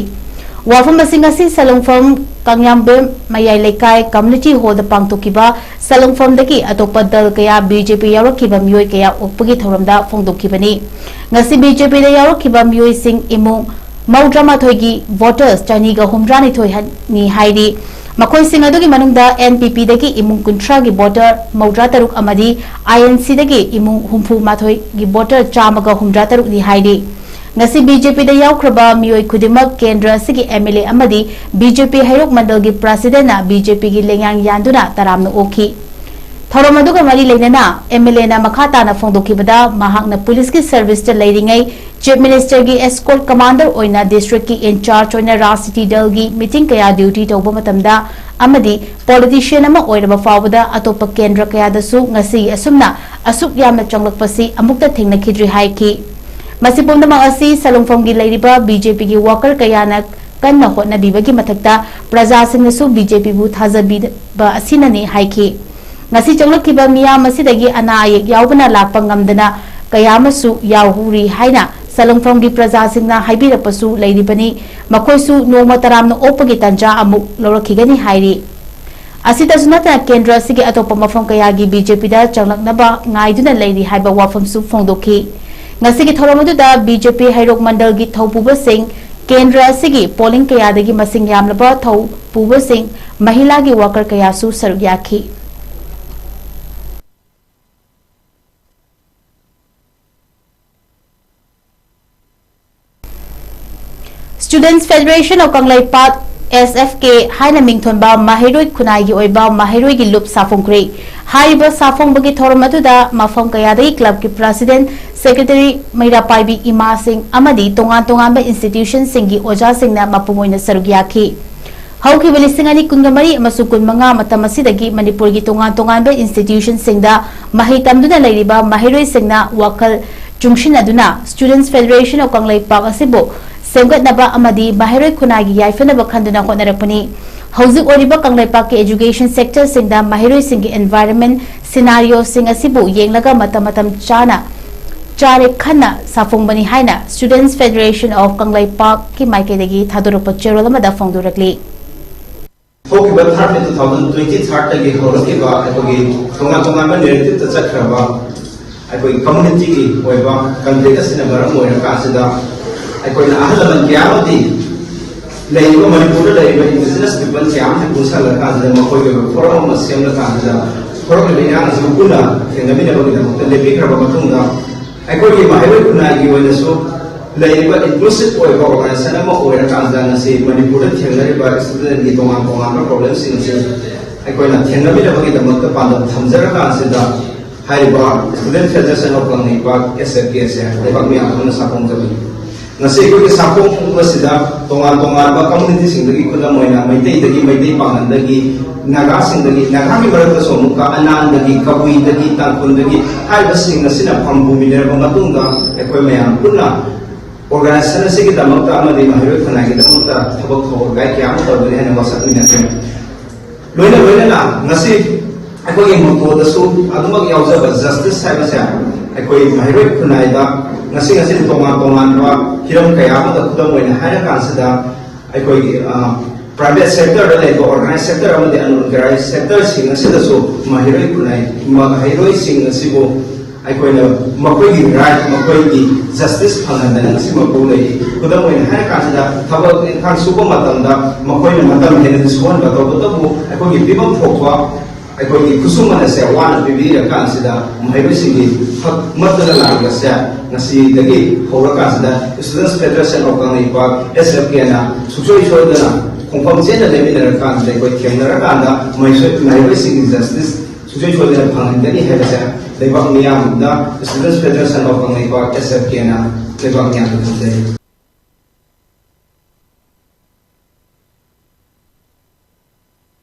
ꯋꯥꯐꯝ ꯑꯁꯤ ꯉꯁꯤ ꯁꯂꯨꯡꯐꯝ ꯀꯪꯌꯥꯝꯕꯦꯝ ꯃꯌꯥꯏ ꯂꯩꯀꯥꯏ community hallꯗ ꯄꯥꯡꯊꯣꯛꯈꯤꯕ ꯁꯂꯨꯡꯐꯝꯗꯒꯤ ꯑꯇꯣꯞꯄ ꯗꯜ ꯀꯌꯥ BJP ꯌꯥꯎꯔꯛꯈꯤꯕ ꯃꯤꯑꯣꯏ ꯀꯌꯥ ꯑꯣꯛꯄꯒꯤ ꯊꯧꯔꯝꯗ ꯐꯣꯡꯗꯣꯛꯈꯤꯕꯅꯤ꯫ ꯉꯁꯤ BJPꯗ ꯌꯥꯎꯔꯛꯈꯤꯕ ꯃꯤꯑꯣꯏꯁꯤꯡ ꯏꯃꯨꯡ ꯃꯧꯗ꯭ꯔꯥ ꯃꯥꯊꯣꯏꯒꯤ voters ꯆꯅꯤꯒ ꯍꯨꯝꯗ꯭ꯔꯥ ꯅꯤꯊꯣꯏꯅꯤ ꯍꯥꯏꯔꯤ꯫ ꯃꯈꯣꯏꯁꯤꯡ ꯑꯗꯨꯒꯤ ꯃꯅꯨꯡꯗ NPPꯗꯒꯤ ꯏꯃꯨꯡ ꯀꯨꯟꯊ꯭ꯔꯥꯒꯤ voter ꯃꯧꯗ꯭ꯔꯥ ꯇꯔꯨꯛ ꯑꯃꯗꯤ INCꯗꯒꯤ ꯏꯃꯨꯡ ꯍꯨꯝꯐꯨ ꯃꯥꯊꯣꯏꯒꯤ voter ꯆꯥꯝꯃꯒ ꯍꯨꯝꯗ꯭ꯔꯥ ꯇꯔꯨꯛꯅꯤ ꯍꯥꯏꯔꯤ꯫ ꯉꯁꯤ BJPꯗ ꯌꯥꯎꯈ꯭ꯔꯕ ꯃꯤꯑꯣꯏ ꯈꯨꯗꯤꯡꯃꯛ ꯀꯦꯟꯗ꯭ꯔ ꯑꯁꯤꯒꯤ MLA ꯑꯃꯗꯤ BJP ꯍꯩꯔꯣꯛ ꯃꯟꯗꯜꯒꯤ presidentꯅ BJPꯒꯤ ꯂꯦꯡꯌꯥꯟ ꯌꯥꯟꯗꯨꯅ ꯇꯔꯥꯝꯅ ꯑꯣꯛꯈꯤ꯫ ꯊꯧꯔꯝ ꯑꯗꯨꯒ ꯃꯔꯤ ꯂꯩꯅꯅ MLAꯅ ꯃꯈꯥ ꯇꯥꯅ ꯐꯣꯡꯗꯣꯛꯈꯤꯕꯗ, ꯃꯍꯥꯛꯅ ꯄꯨꯂꯤꯁꯀꯤ serviceꯇ ꯂꯩꯔꯤꯉꯩ Chief Ministerꯒꯤ escort commander ꯑꯣꯏꯅ districtꯀꯤ in charge ꯑꯣꯏꯅ ꯔꯥꯖꯅꯤꯇꯤ ꯗꯜꯒꯤ meeting ꯀꯌꯥ duty ꯇꯧꯕ ꯃꯇꯝꯗ ꯑꯃꯗꯤ politician ꯑꯃ ꯑꯣꯏꯔꯕ ꯐꯥꯎꯕꯗ ꯑꯇꯣꯞꯄ ꯀꯦꯟꯗ꯭ꯔ ꯀꯌꯥꯗꯁꯨ ꯉꯁꯤ ꯑꯁꯨꯝꯅ ꯑꯁꯨꯛ ꯌꯥꯝꯅ ꯆꯪꯂꯛꯄꯁꯤ ꯑꯃꯨꯛꯇ ꯊꯦꯡꯅꯈꯤꯗ꯭ꯔꯤ ꯍꯥꯏꯈꯤ꯫ ꯃꯁꯤ ꯄꯨꯝꯅꯃꯛ ꯑꯁꯤ ꯁꯂꯨꯡꯐꯝꯒꯤ ꯂꯩꯔꯤꯕ BJPꯒꯤ worker ꯀꯌꯥꯅ ꯀꯟꯅ ꯍꯣꯠꯅꯕꯤꯕꯒꯤ ꯃꯊꯛꯇ ꯄ꯭ꯔꯖꯥꯁꯤꯡꯅꯁꯨ BJPꯕꯨ ꯊꯥꯖꯕꯤꯕ ꯑꯁꯤꯅꯅꯤ ꯍꯥꯏꯈꯤ꯫ ꯉꯁꯤ ꯆꯪꯂꯛꯈꯤꯕ ꯃꯤꯌꯥꯝ ꯑꯁꯤꯗꯒꯤ ꯑꯅꯥ ꯑꯌꯦꯛ ꯌꯥꯎꯕꯅ ꯂꯥꯛꯄ ꯉꯝꯗꯅ ꯀꯌꯥ ꯑꯃꯁꯨ ꯌꯥꯎꯔꯤ ꯍꯥꯏꯅ ꯁꯂꯨꯡꯐꯝꯒꯤ ꯄ꯭ꯔꯖꯥꯁꯤꯡꯅ ꯍꯥꯏꯕꯤꯔꯛꯄꯁꯨ ꯂꯩꯔꯤꯕꯅꯤ꯫ ꯃꯈꯣꯏꯁꯨ ꯅꯣꯡꯃ ꯇꯔꯥꯝꯅ ꯑꯣꯛꯄꯒꯤ ꯇꯥꯟꯖꯥ ꯑꯃꯨꯛ ꯂꯧꯔꯛꯈꯤꯒꯅꯤ ꯍꯥꯏꯔꯤ꯫ ꯑꯁꯤꯇꯁꯨ ꯅꯠꯇꯅ ꯀꯦꯟꯗ꯭ꯔ ꯑꯁꯤꯒꯤ ꯑꯇꯣꯞꯄ ꯃꯐꯝ ꯀꯌꯥꯒꯤ ꯕꯤ ꯖꯦ ꯄꯤꯗ ꯆꯪꯂꯛꯅꯕ ꯉꯥꯏꯗꯨꯅ ꯂꯩꯔꯤ ꯍꯥꯏꯕ ꯋꯥꯐꯝꯁꯨ ꯐꯣꯡꯗꯣꯛꯈꯤ꯫ ꯉꯁꯤꯒꯤ ꯊꯧꯔꯝ ꯑꯗꯨꯗ ꯕꯤ ꯖꯦ ꯄꯤ ꯍꯩꯔꯣꯛ ꯃꯟꯗꯜꯒꯤ ꯊꯧꯄꯨꯕꯁꯤꯡ, ꯀꯦꯟꯗ꯭ꯔ ꯑꯁꯤꯒꯤ ꯄꯣꯂꯤꯡ ꯀꯌꯥꯗꯒꯤ ꯃꯁꯤꯡ ꯌꯥꯝꯂꯕ ꯊꯧꯄꯨꯕꯁꯤꯡ, ꯃꯍꯤꯂꯥꯒꯤ ꯋꯥꯀꯔ ꯀꯌꯥꯁꯨ ꯁꯔꯨꯛ ꯌꯥꯈꯤ꯫ Students Federation of Kangleipak, S F K ꯍꯥꯏꯅ ꯃꯤꯡꯊꯣꯟꯕ ꯃꯍꯩꯔꯣꯏ ꯈꯨꯟꯅꯥꯏꯒꯤ ꯑꯣꯏꯕ ꯃꯍꯩꯔꯣꯏꯒꯤ ꯂꯨꯞ ꯁꯥꯐꯣꯡꯈ꯭ꯔꯦ꯫ ꯍꯥꯏꯔꯤꯕ ꯁꯥꯐꯣꯡꯕꯒꯤ ꯊꯧꯔꯝ ꯑꯗꯨꯗ ꯃꯐꯝ ꯀꯌꯥꯗꯒꯤ club ꯀꯤ president, secretary, ꯃꯩꯔꯥ ꯄꯥꯏꯕꯤ ꯏꯃꯥꯁꯤꯡ ꯑꯃꯗꯤ ꯇꯣꯉꯥꯟ ꯇꯣꯉꯥꯟꯕ institution ꯁꯤꯡꯒꯤ ꯑꯣꯖꯥꯁꯤꯡꯅ ꯃꯄꯨꯡ ꯑꯣꯏꯅ ꯁꯔꯨꯛ ꯌꯥꯈꯤ꯫ ꯍꯧꯈꯤꯕ ꯂꯤꯁꯤꯡ ꯑꯅꯤ ꯀꯨꯟꯒ ꯃꯔꯤ ꯑꯃꯁꯨꯡ ꯀꯨꯟꯃꯉꯥ ꯃꯇꯝ ꯑꯁꯤꯗꯒꯤ ꯃꯅꯤꯄꯨꯔꯒꯤ ꯇꯣꯉꯥꯟ ꯇꯣꯉꯥꯟꯕ institution ꯁꯤꯡꯗ ꯃꯍꯩ ꯇꯝꯗꯨꯅ ꯂꯩꯔꯤꯕ ꯃꯍꯩꯔꯣꯏꯁꯤꯡꯅ ꯋꯥꯈꯜ ꯆꯨꯡꯁꯤꯟꯅꯗꯨꯅ Students Federation of ꯀꯪꯂꯩꯄꯥꯛ ꯑꯁꯤꯕꯨ ꯁꯦꯝꯒꯠꯅꯕ ꯑꯃꯗꯤ ꯃꯍꯩꯔꯣꯏ ꯈꯨꯟꯅꯥꯏꯒꯤ ꯌꯥꯏꯐꯅꯕ ꯈꯟꯗꯨꯅ ꯍꯣꯠꯅꯔꯛꯄꯅꯤ꯫ ꯍꯧꯖꯤꯛ ꯑꯣꯏꯔꯤꯕ ꯀꯪꯂꯩꯄꯥꯛꯀꯤ education sector ꯁꯤꯡꯗ ꯃꯍꯩꯔꯣꯏꯁꯤꯡꯒꯤ environment scenario ꯁꯤꯡ ꯑꯁꯤꯕꯨ ꯌꯦꯡꯂꯒ ꯃꯇꯝ ꯃꯇꯝ ꯆꯥꯅ ꯆꯥꯔꯦ ꯈꯟꯅ ꯁꯥꯐꯣꯡꯕꯅꯤ ꯍꯥꯏꯅ Students Federation of ꯀꯪꯂꯩꯄꯥꯛꯀꯤ ꯃꯥꯏꯀꯩꯗꯒꯤ ꯊꯥꯗꯣꯔꯛꯄ ꯆꯦꯔꯣꯜ ꯑꯃꯗ ꯐꯣꯡꯗꯣꯔꯛꯂꯤ꯫ ꯍꯧꯈꯤꯕ ꯊꯥꯔꯠ ꯃꯦ ꯇꯨ ꯊꯥꯎꯖꯟ ꯇ꯭ꯋꯦꯟꯇꯤ ꯊꯥꯔꯠꯇꯒꯤ ꯍꯧꯔꯛꯈꯤꯕ ꯑꯩꯈꯣꯏꯒꯤ ꯇꯣꯉꯥꯟ ꯇꯣꯉꯥꯟꯕ narrative ꯇ ꯆꯠꯈ꯭ꯔꯕ ꯑꯩꯈꯣꯏꯒꯤ community ꯒꯤ ꯑꯣꯏꯕ conflict ꯑꯁꯤꯅ ꯃꯔꯝ ꯑꯣꯏꯔꯀꯥꯟꯁꯤꯗ ꯑꯩꯈꯣꯏꯅ ꯑꯍꯜ ꯂꯃꯟ ꯀꯌꯥ ꯑꯃꯗꯤ ꯂꯩꯔꯤꯕ ꯃꯅꯤꯄꯨꯔꯗ ꯂꯩꯔꯤꯕ indigenous people ꯀꯌꯥ ꯑꯃꯗꯤ ꯄꯨꯟꯁꯤꯜꯂꯀꯥꯟꯁꯤꯗ ꯃꯈꯣꯏꯒꯤ ꯑꯣꯏꯕ forum ꯑꯃ ꯁꯦꯝꯂꯀꯥꯟꯁꯤꯗ ꯍꯧꯔꯛꯂꯤꯕ ꯏꯔꯥꯡ ꯑꯁꯤꯕꯨ ꯄꯨꯟꯅ ꯊꯦꯡꯅꯃꯤꯟꯅꯕꯒꯤꯗꯃꯛꯇ ꯂꯦꯞꯄꯤꯈ꯭ꯔꯕ ꯃꯇꯨꯡꯗ ꯑꯩꯈꯣꯏꯒꯤ ꯃꯍꯩꯔꯣꯏ ꯈꯨꯟꯅꯥꯏꯒꯤ ꯑꯣꯏꯅꯁꯨ ꯂꯩꯔꯤꯕ inclusive ꯑꯣꯏꯕ organization ꯑꯃ ꯑꯣꯏꯔꯀꯥꯟꯗ ꯉꯁꯤ ꯃꯅꯤꯄꯨꯔꯗ ꯊꯦꯡꯅꯔꯤꯕ student ꯀꯤ ꯇꯣꯉꯥꯟ ꯇꯣꯉꯥꯟꯕ problem ꯁꯤꯡ ꯑꯁꯤ ꯑꯩꯈꯣꯏꯅ ꯊꯦꯡꯅꯃꯤꯟꯅꯕꯒꯤꯗꯃꯛꯇ ꯄꯥꯟꯗꯝ ꯊꯝꯖꯔꯀꯥꯟꯁꯤꯗ ꯍꯥꯏꯔꯤꯕ Student Federation of Kangleipak, S F K ꯑꯁꯦ ꯂꯩꯕꯥꯛ ꯃꯌꯥꯝ ꯄꯨꯝꯅ ꯁꯥꯐꯣꯡꯖꯕꯅꯤ꯫ ꯉꯁꯤ ꯑꯩꯈꯣꯏꯒꯤ ꯁꯥꯐꯣꯡꯕ ꯑꯁꯤꯗ ꯇꯣꯉꯥꯟ ꯇꯣꯉꯥꯟꯕ community ꯁꯤꯡꯗꯒꯤ, ꯈꯨꯗꯝ ꯑꯣꯏꯅ ꯃꯩꯇꯩꯗꯒꯤ, ꯃꯩꯇꯩ ꯄꯥꯉꯜꯗꯒꯤ, ꯅꯥꯒꯥꯁꯤꯡꯗꯒꯤ, ꯅꯥꯒꯥꯒꯤ ꯃꯔꯛꯇꯁꯨ ꯑꯃꯨꯛꯀ ꯑꯅꯥꯟꯗꯒꯤ, ꯀꯕꯨꯏꯗꯒꯤ, ꯇꯥꯡꯈꯨꯜꯗꯒꯤ ꯍꯥꯏꯔꯤꯕꯁꯤꯡ ꯑꯁꯤꯅ ꯐꯝ ꯄꯨꯃꯤꯟꯅꯔꯕ ꯃꯇꯨꯡꯗ ꯑꯩꯈꯣꯏ ꯃꯌꯥꯝ ꯄꯨꯟꯅ organization ꯑꯁꯤꯒꯤꯗꯃꯛꯇ ꯑꯃꯗꯤ ꯃꯍꯩꯔꯣꯏ ꯈꯨꯟꯅꯥꯏꯒꯤꯗꯃꯛꯇ ꯊꯕꯛ ꯊꯧꯔꯝ ꯀꯌꯥ ꯑꯃ ꯇꯧꯒꯅꯤ ꯍꯥꯏꯅ ꯋꯥꯁꯛꯃꯤꯟꯅꯈ꯭ꯔꯦ꯫ ꯂꯣꯏꯅ ꯂꯣꯏꯅꯅ ꯉꯁꯤ ꯑꯩꯈꯣꯏꯒꯤ motto ꯗꯁꯨ ꯑꯗꯨꯃꯛ ꯌꯥꯎꯖꯕ justice ꯍꯥꯏꯕꯁꯦ ꯑꯩꯈꯣꯏ ꯃꯍꯩꯔꯣꯏ ꯈꯨꯟꯅꯥꯏꯗ ꯉꯁꯤ ꯉꯁꯤ ꯇꯣꯉꯥꯟ ꯇꯣꯉꯥꯟꯕ ꯍꯤꯔꯝ ꯀꯌꯥ ꯑꯃꯗ ꯈꯨꯗꯝ ꯑꯣꯏꯅ ꯍꯥꯏꯔꯀꯥꯟꯁꯤꯗ ꯑꯩꯈꯣꯏꯒꯤ, ꯑ, Private sector ꯗ ꯂꯩꯕ organized sector ꯑꯃꯗꯤ unorganized sector ꯁꯤꯡ ꯑꯁꯤꯗꯁꯨ ꯃꯍꯩꯔꯣꯏ ꯈꯨꯟꯅꯥꯏ, ꯃꯍꯩꯔꯣꯏꯁꯤꯡ ꯑꯁꯤꯕꯨ ꯑꯩꯈꯣꯏꯅ ꯃꯈꯣꯏꯒꯤ right, ꯃꯈꯣꯏꯒꯤ justice ꯐꯪꯍꯟꯗꯅ ꯉꯁꯤ ꯃꯄꯨ ꯂꯩꯔꯤ꯫ ꯈꯨꯗꯝ ꯑꯣꯏꯅ ꯍꯥꯏꯔ ꯀꯥꯟꯁꯤꯗ, ꯊꯕꯛ ꯏꯪꯈꯥꯡ ꯁꯨꯕ ꯃꯇꯝꯗ ꯃꯈꯣꯏꯅ ꯃꯇꯝ ꯍꯦꯟꯅ ꯁꯨꯍꯟꯕ, ꯇꯧꯕꯇꯕꯨ ꯑꯩꯈꯣꯏꯒꯤ ꯄꯤꯐꯝ ꯊꯣꯛꯄ ꯑꯩꯈꯣꯏꯒꯤ ꯈꯨꯠꯁꯨꯃꯟ ꯑꯁꯦ ꯋꯥꯅ ꯄꯤꯕꯤꯔꯀꯥꯟꯁꯤꯗ, ꯃꯍꯩꯔꯣꯏꯁꯤꯡꯒꯤ ꯍꯛ ꯃꯠꯇꯅ ꯂꯥꯛꯂꯤꯕꯁꯦ ꯉꯁꯤꯗꯒꯤ ꯍꯧꯔꯀꯥꯟꯁꯤꯗ Students Federation of Kangleipak, S F K ꯅ ꯁꯨꯡꯁꯣꯏ ꯁꯣꯏꯗꯅ ꯈꯣꯡꯐꯝ ꯆꯦꯠꯅ ꯂꯦꯞꯃꯤꯟꯅꯔꯀꯥꯟꯁꯤꯗ, ꯑꯩꯈꯣꯏ ꯊꯦꯡꯅꯔꯀꯥꯟꯗ ꯃꯍꯩꯁꯣꯏ-, ꯃꯍꯩꯔꯣꯏꯁꯤꯡꯒꯤ justice ꯁꯨꯡꯁꯣꯏ ꯁꯣꯏꯗꯅ ꯐꯪꯍꯟꯒꯅꯤ ꯍꯥꯏꯕꯁꯦ ꯂꯩꯕꯥꯛ ꯃꯤꯌꯥꯝꯗ Students Federation of Kangleipak, S F K ꯅ ꯂꯩꯕꯥꯛ ꯃꯤꯌꯥꯝꯗ ꯊꯝꯖꯔꯤ꯫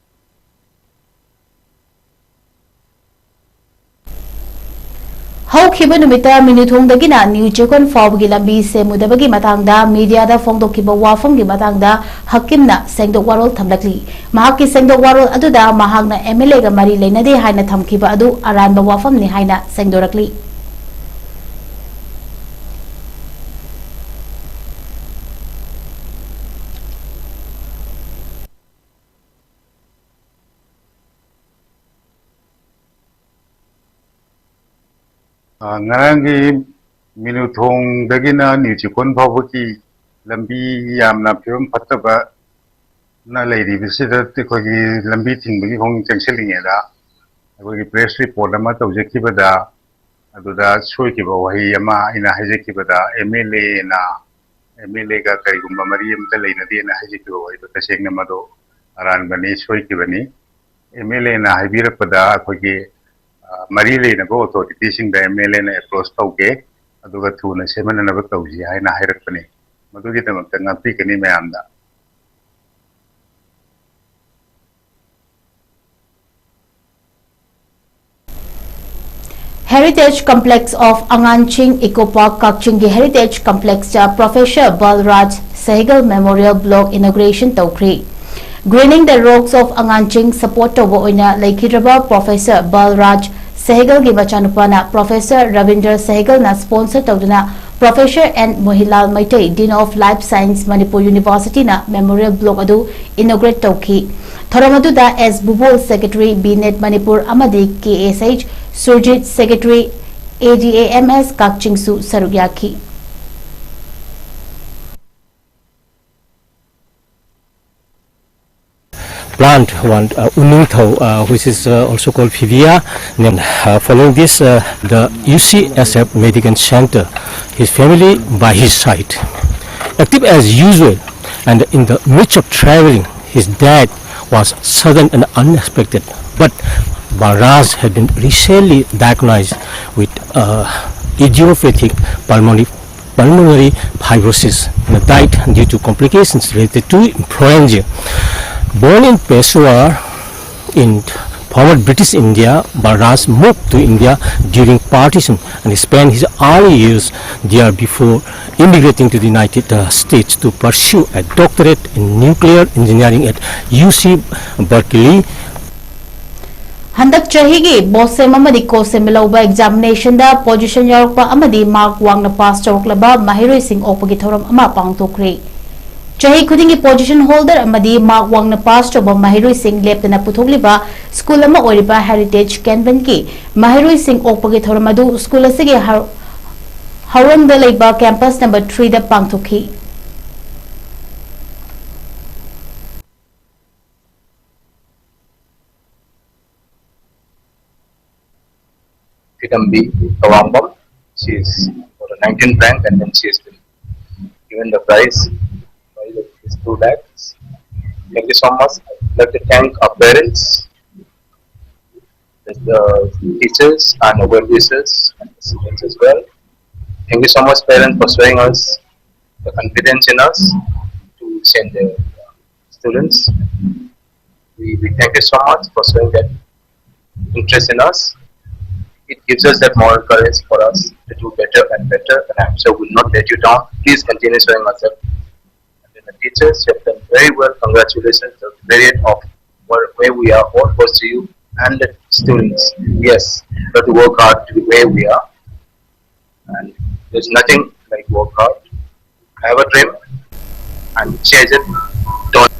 ꯍꯧꯈꯤꯕ ꯅꯨꯃꯤꯠꯇ ꯃꯤꯅꯨꯊꯣꯡꯗꯒꯤꯅ ꯅ꯭ꯌꯨ ꯆꯦꯛꯀꯣꯟ ꯐꯥꯎꯕꯒꯤ ꯂꯝꯕꯤ ꯁꯦꯝꯃꯨꯗꯕꯒꯤ ꯃꯇꯥꯡꯗ ꯃꯤꯗꯤꯌꯥꯗ ꯐꯣꯡꯗꯣꯛꯈꯤꯕ ꯋꯥꯐꯝꯒꯤ ꯃꯇꯥꯡꯗ ꯍꯀꯤꯝꯅ ꯁꯦꯡꯗꯣꯛ ꯋꯥꯔꯣꯜ ꯊꯝꯂꯛꯂꯤ꯫ ꯃꯍꯥꯛꯀꯤ ꯁꯦꯡꯗꯣꯛ ꯋꯥꯔꯣꯜ ꯑꯗꯨꯗ ꯃꯍꯥꯛꯅ M L A ꯒ ꯃꯔꯤ ꯂꯩꯅꯗꯦ ꯍꯥꯏꯅ ꯊꯝꯈꯤꯕ ꯑꯗꯨ ꯑꯔꯥꯟꯕ ꯋꯥꯐꯝꯅꯤ ꯍꯥꯏꯅ ꯁꯦꯡꯗꯣꯔꯛꯂꯤ꯫ ꯑ, ꯉꯔꯥꯡꯒꯤ ꯃꯤꯅꯨꯊꯣꯡꯗꯒꯤꯅ ꯅ꯭ꯌꯨ ꯆꯦꯛꯀꯣꯟ ꯐꯥꯎꯕꯒꯤ ꯂꯝꯕꯤ ꯌꯥꯝꯅ ꯐꯤꯕꯝ ꯐꯠꯇꯕꯅ ꯂꯩꯔꯤꯕꯁꯤꯗ ꯑꯩꯈꯣꯏꯒꯤ ꯂꯝꯕꯤ ꯊꯤꯡꯕꯒꯤ ꯈꯣꯡ ꯆꯪꯁꯤꯜꯂꯤꯉꯩꯗ ꯑꯩꯈꯣꯏꯒꯤ press report ꯑꯃ ꯇꯧꯖꯈꯤꯕꯗ, ꯑꯗꯨꯗ ꯁꯣꯏꯈꯤꯕ ꯋꯥꯍꯩ ꯑꯃ ꯑꯩꯅ ꯍꯥꯏꯖꯈꯤꯕꯗ, M L A ꯅ, M L A ꯒ ꯀꯔꯤꯒꯨꯝꯕ ꯃꯔꯤ ꯑꯃꯇ ꯂꯩꯅꯗꯦꯅ ꯍꯥꯏꯖꯈꯤꯕ ꯋꯥꯍꯩꯗꯣ ꯇꯁꯦꯡꯅ ꯃꯗꯨ ꯑꯔꯥꯟꯕꯅꯤ, ꯁꯣꯏꯈꯤꯕꯅꯤ꯫ M L A ꯅ ꯍꯥꯏꯕꯤꯔꯛꯄꯗ ꯑꯩꯈꯣꯏꯒꯤ, ꯑ, ꯃꯔꯤ ꯂꯩꯅꯕ authority ꯁꯤꯡꯗ M L A ꯅ approach ꯇꯧꯒꯦ, ꯑꯗꯨꯒ ꯊꯨꯅ ꯁꯦꯝꯍꯟꯅꯅꯕ ꯇꯧꯁꯤ ꯍꯥꯏꯅ ꯍꯥꯏꯔꯛꯄꯅꯤ꯫ ꯃꯗꯨꯒꯤꯗꯃꯛꯇ ꯉꯥꯛꯄꯤꯒꯅꯤ ꯃꯌꯥꯝꯗ꯫ Heritage Complex of Anganching Eco Park ꯀꯛꯆꯤꯡꯒꯤ Heritage Complex ꯇ Professor ꯕꯜꯔꯥꯖ Sehgal Memorial Block inauguration ꯇꯧꯈ꯭ꯔꯦ꯫ Greening the Rocks of Anganching support ꯇꯧꯕ ꯑꯣꯏꯅ ꯂꯩꯈꯤꯗ꯭ꯔꯕ Professor ꯕꯜꯔꯥꯖ ꯁꯦꯍꯒꯜꯒꯤ ꯃꯆꯥꯅꯨꯄꯥꯅ ꯄ꯭ꯔꯣꯐꯦꯁꯔ ꯔꯕꯤꯟꯗ꯭ꯔ ꯁꯦꯍꯒꯜꯅ ꯁ꯭ꯄꯣꯟꯁꯔ ꯇꯧꯗꯨꯅ professor N Mohilal Meitei, Dean of Life Science, Manipur ꯌꯨꯅꯤꯚꯔꯁꯤꯇꯤꯅ ꯃꯦꯃꯣꯔꯤꯌꯦꯜ ꯕ꯭ꯂꯣꯛ ꯑꯗꯨ ꯏꯅꯣꯒ꯭ꯔꯦꯠ ꯇꯧꯈꯤ꯫ ꯊꯧꯔꯝ ꯑꯗꯨꯗ S Bubol, secretary, B net Manipur, ꯑꯃꯗꯤ K S H Surjit, secretary, A D A M S ꯀꯛꯆꯤꯡꯁꯨ ꯁꯔꯨꯛ ꯌꯥꯈꯤ꯫ Plant one, uh, Uningthau, uh, which is, uh, also called Fivea. Then, uh, following this, uh, the U C S F Medical Center, his family by his side, active as usual, and in the midst of traveling, his death was sudden and unexpected. But Balraj had been recently diagnosed with, uh, idiopathic pulmonary pulmonary fibrosis and died due to complications related to influenza. Born in Peshawar in former British India, Balraj moved to India during partition and spent his early years there before immigrating to the United, uh, States to pursue a doctorate in nuclear engineering at U C Berkeley. ꯍꯟꯗꯛ ꯆꯍꯤꯒꯤ ꯕꯣꯁꯦꯝ ꯑꯃꯗꯤ ꯀꯣꯁꯦꯝ ꯂꯧꯕ ꯑꯦꯛꯖꯥꯃꯤꯅꯦꯁꯟꯗ position ꯌꯥꯎꯔꯛꯄ ꯑꯃꯗꯤ mark ꯋꯥꯡꯅ pass ꯇꯧꯔꯛꯂꯕ ꯃꯍꯩꯔꯣꯏꯁꯤꯡ ꯑꯣꯛꯄꯒꯤ ꯊꯧꯔꯝ ꯑꯃ ꯄꯥꯡꯊꯣꯛꯈ꯭ꯔꯦ꯫ ꯆꯍꯤ ꯈꯨꯗꯤꯡꯒꯤ ꯄꯣꯖꯤꯁꯟ ꯍꯣꯜꯗꯔ ꯑꯃꯗꯤ ꯃꯥꯔꯛ ꯋꯥꯡꯅ ꯄꯥꯁ ꯇꯧꯕ ꯃꯍꯩꯔꯣꯏꯁꯤꯡ ꯂꯦꯞꯇꯅ ꯄꯨꯊꯣꯛꯂꯤꯕ ꯁ꯭ꯀꯨꯜ ꯑꯃ ꯑꯣꯏꯔꯤꯕ ꯍꯦꯔꯤꯇꯦꯖ ꯀꯦꯟꯕꯟꯒꯤ ꯃꯍꯩꯔꯣꯏꯁꯤꯡ ꯑꯣꯛꯄꯒꯤ ꯊꯧꯔꯝ ꯑꯗꯨ ꯁ꯭ꯀꯨꯜ ꯑꯁꯤꯒꯤ ꯍꯧ-, ꯍꯧꯔꯪꯗ ꯂꯩꯕ ꯀꯦꯝꯄꯁ ꯅꯝꯕꯔ ꯊ꯭ꯔꯤꯗ ꯄꯥꯡꯊꯣꯛꯈꯤ꯫ Kidambi Kawambam. She is for the nineteenth rank, and then she has been given the prize, prize of two lakhs. Thank you so much. I'd like to thank our parents, the teachers, and our well wishers, and the students as well. Thank you so much, parents, for showing us the confidence in us to send the students. We, we thank you so much for showing that interest in us. It gives us that moral courage for us to do better and better, and I'm sure we'll not let you down. Please continue showing us that. And then the teachers, you have done very well. Congratulations. The myriad of where, where we are all goes to you. and students. Yes, but to work hard to be where we are. And there's nothing like work hard. Have a dream and chase it. Don't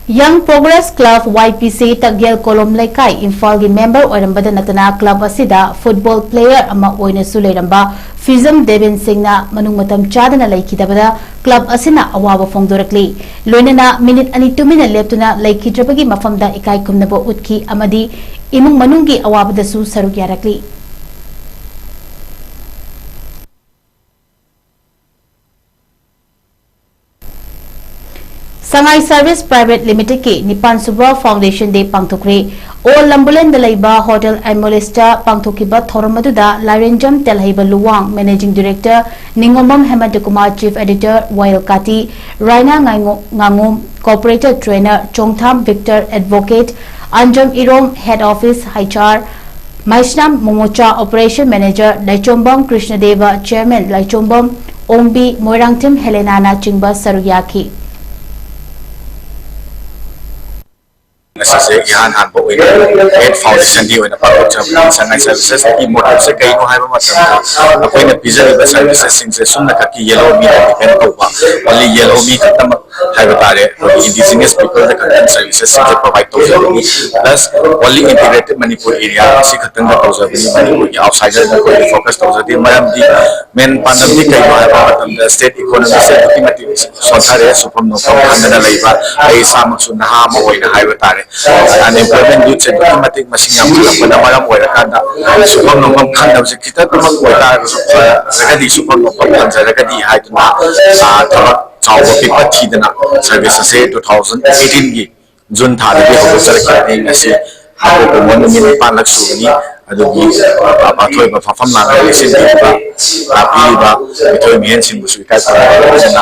Young Progress Club Y P C ꯇꯛꯌꯦꯜ ꯀꯣꯂꯣꯝ ꯂꯩꯀꯥꯏ ꯏꯝꯐꯥꯜꯒꯤ member ꯑꯣꯏꯔꯝꯕꯗ ꯅꯠꯇꯅ club ꯑꯁꯤꯗ football player ꯑꯃ ꯑꯣꯏꯅꯁꯨ ꯂꯩꯔꯝꯕ ꯐꯤꯖꯝ ꯗꯦꯕꯤꯟ ꯁꯤꯡꯅ ꯃꯅꯨꯡ ꯃꯇꯝ ꯆꯥꯗꯅ ꯂꯩꯈꯤꯗꯕꯗ ꯀ꯭ꯂꯕ ꯑꯁꯤꯅ ꯑꯋꯥꯕ ꯐꯣꯡꯗꯣꯔꯛꯂꯤ꯫ ꯂꯣꯏꯅꯅ ꯃꯤꯅꯤꯠ ꯑꯅꯤ ꯇꯨꯃꯤꯟꯅ ꯂꯦꯞꯇꯨꯅ ꯂꯩꯈꯤꯗ꯭ꯔꯕꯒꯤ ꯃꯐꯝꯗ ꯏꯀꯥꯏ ꯈꯨꯝꯅꯕ ꯎꯠꯈꯤ ꯑꯃꯗꯤ ꯏꯃꯨꯡ ꯃꯅꯨꯡꯒꯤ ꯑꯋꯥꯕꯗꯁꯨ ꯁꯔꯨꯛ ꯌꯥꯔꯛꯂꯤ꯫ ꯁꯉꯥꯏ ꯁꯔꯚꯤꯁ ꯄ꯭ꯔꯥꯏꯚꯦꯠ ꯂꯤꯃꯤꯇꯦꯗꯀꯤ ꯅꯤꯄꯥꯟ ꯁꯨꯕ ꯐꯥꯎꯟꯗꯦꯁꯟ ꯗꯦ ꯄꯥꯡꯊꯣꯛꯈ꯭ꯔꯦ꯫ ꯑꯣꯜ ꯂꯝꯕꯨꯂꯦꯟꯗ ꯂꯩꯕ ꯍꯣꯇꯦꯜ ꯑꯦꯃꯣꯂꯤꯁꯇ ꯄꯥꯡꯊꯣꯛꯈꯤꯕ ꯊꯧꯔꯝ ꯑꯗꯨꯗ Lairenjam Telheiba Luwang, managing director, Ningombam Hemanta Kumar, chief editor, Wayel Kati, Raina ꯉꯥꯏꯉꯣ-, ꯉꯥꯉꯣꯝ, cooperator trainer, Chongtham Victor, advocate, Anjum Irom, head office, H R, Meisnam Momocha, operation manager Leichombam Krishnadev, chairman Leichombam Ongbi, Moirangthem ꯍꯦꯂꯦꯅꯥꯅꯆꯤꯡꯕ ꯁꯔꯨꯛ ꯌꯥꯈꯤ꯫ ꯉꯁꯤꯁꯦ ꯏꯍꯥꯟ ꯍꯥꯟꯕ ꯑꯣꯏꯅ ꯑꯦꯠ ꯐꯥꯎꯟꯗꯦꯁꯟ ꯗꯦ ꯑꯣꯏꯅ ꯄꯥꯡꯊꯣꯛꯆꯕꯅꯤ꯫ ꯁꯉꯥꯏ ꯁꯔꯚꯤꯁꯦꯁꯀꯤ ꯃꯣꯇꯤꯚꯁꯦ ꯀꯩꯅꯣ ꯍꯥꯏꯕ ꯃꯇꯝꯗ, ꯑꯩꯈꯣꯏꯅ ꯄꯤꯖꯔꯤꯕ ꯁꯔꯚꯤꯁꯦꯁꯁꯤꯡꯁꯦ ꯁꯨꯝꯅ ꯈꯛꯀꯤ ꯌꯦꯜꯍꯧꯃꯤꯗ ꯗꯤꯄꯦꯟ ꯇꯧꯕ, ꯑꯣꯟꯂꯤ ꯌꯦꯜꯍꯧꯃꯤ ꯈꯛꯇꯃꯛ ꯍꯥꯏꯕ ꯇꯥꯔꯦ, ꯑꯩꯈꯣꯏꯒꯤ ꯏꯟꯗꯤꯖꯤꯅꯁ ꯄꯤꯄꯜꯗ ꯈꯛꯇꯪ ꯁꯔꯚꯤꯁꯦꯁꯁꯤꯡꯁꯦ ꯄ꯭ꯔꯣꯚꯥꯏꯗ ꯇꯧꯖꯕꯅꯤ꯫ Plus only integrated Manipur area ꯑꯁꯤ ꯈꯛꯇꯪꯗ ꯇꯧꯖꯕꯅꯤ꯫ ꯃꯅꯤꯄꯨꯔꯒꯤ ꯑꯥꯎꯠꯁꯥꯏꯗꯔꯗ ꯑꯩꯈꯣꯏꯒꯤ ꯐꯣꯀꯁ ꯇꯧꯖꯗꯦ꯫ ꯃꯔꯝꯗꯤ ꯃꯦꯟ ꯄꯥꯟꯗꯝꯗꯤ ꯀꯩꯅꯣ ꯍꯥꯏꯕ ꯃꯇꯝꯗ ꯁ꯭ꯇꯦꯠ ꯏꯀꯣꯅꯣꯃꯤꯁꯦ ꯑꯗꯨꯛꯀꯤ ꯃꯇꯤꯛ ꯁꯣꯟꯊꯔꯦ꯫ ꯁꯨꯐꯝ ꯅꯣꯝꯐꯝ ꯈꯪꯗꯅ ꯂꯩꯕ, ꯑꯩ ꯏꯁꯥꯃꯛꯁꯨ ꯅꯍꯥ ꯑꯃ ꯑꯣꯏꯅ ꯍꯥꯏꯕ ꯇꯥꯔꯦ꯫ ꯑꯟꯑꯦꯝꯄ꯭ꯂꯣꯏꯃꯦꯟ ꯌꯨꯠꯁꯦ ꯑꯗꯨꯛꯀꯤ ꯃꯇꯤꯛ ꯃꯁꯤꯡ ꯌꯥꯝꯈꯠꯂꯛꯄꯅ ꯃꯔꯝ ꯑꯣꯏꯔꯀꯥꯟꯗ ꯁꯨꯐꯝ ꯅꯣꯝꯐꯝ ꯈꯪꯗꯕꯁꯦ ꯈꯤꯇꯪꯃꯛ ꯑꯣꯏꯇꯥꯔꯒꯁꯨ ꯐꯔꯒꯗꯤ, ꯁꯨꯐꯝ ꯅꯣꯝꯐꯝ ꯐꯪꯖꯔꯒꯗꯤ ꯍꯥꯏꯗꯨꯅ, ꯑ, ꯊꯕꯛ ꯆꯥꯎꯕ ꯄꯤꯛꯄ ꯊꯤꯗꯅ ꯁꯔꯚꯤꯁ ꯑꯁꯦ ꯇꯨ ꯊꯥꯎꯖꯟ ꯑꯩꯠꯇꯤꯟꯒꯤ ꯖꯨꯟ ꯊꯥꯗꯒꯤ ꯍꯧꯗꯣꯛꯆꯔꯛꯈꯤꯕꯅꯤ꯫ ꯉꯁꯤ ꯍꯧꯗꯣꯛꯄ ꯅꯨꯃꯤꯠ ꯅꯤꯄꯥꯟꯂꯛ ꯁꯨꯕꯅꯤ꯫ ꯑꯗꯨꯒꯤ, ꯑ, ꯑꯊꯣꯏꯕ ꯐꯝꯐꯝ ꯂꯥꯡꯗ ꯂꯦꯡꯁꯤꯟꯕꯤꯔꯤꯕ, ꯇꯥꯛꯄꯤꯔꯤꯕ ꯃꯤꯊꯣꯏ ꯃꯤꯍꯦꯟꯁꯤꯡꯕꯨꯁꯨ ꯏꯀꯥꯏ ꯈꯨꯝꯅꯕ ꯂꯣꯏꯅꯅ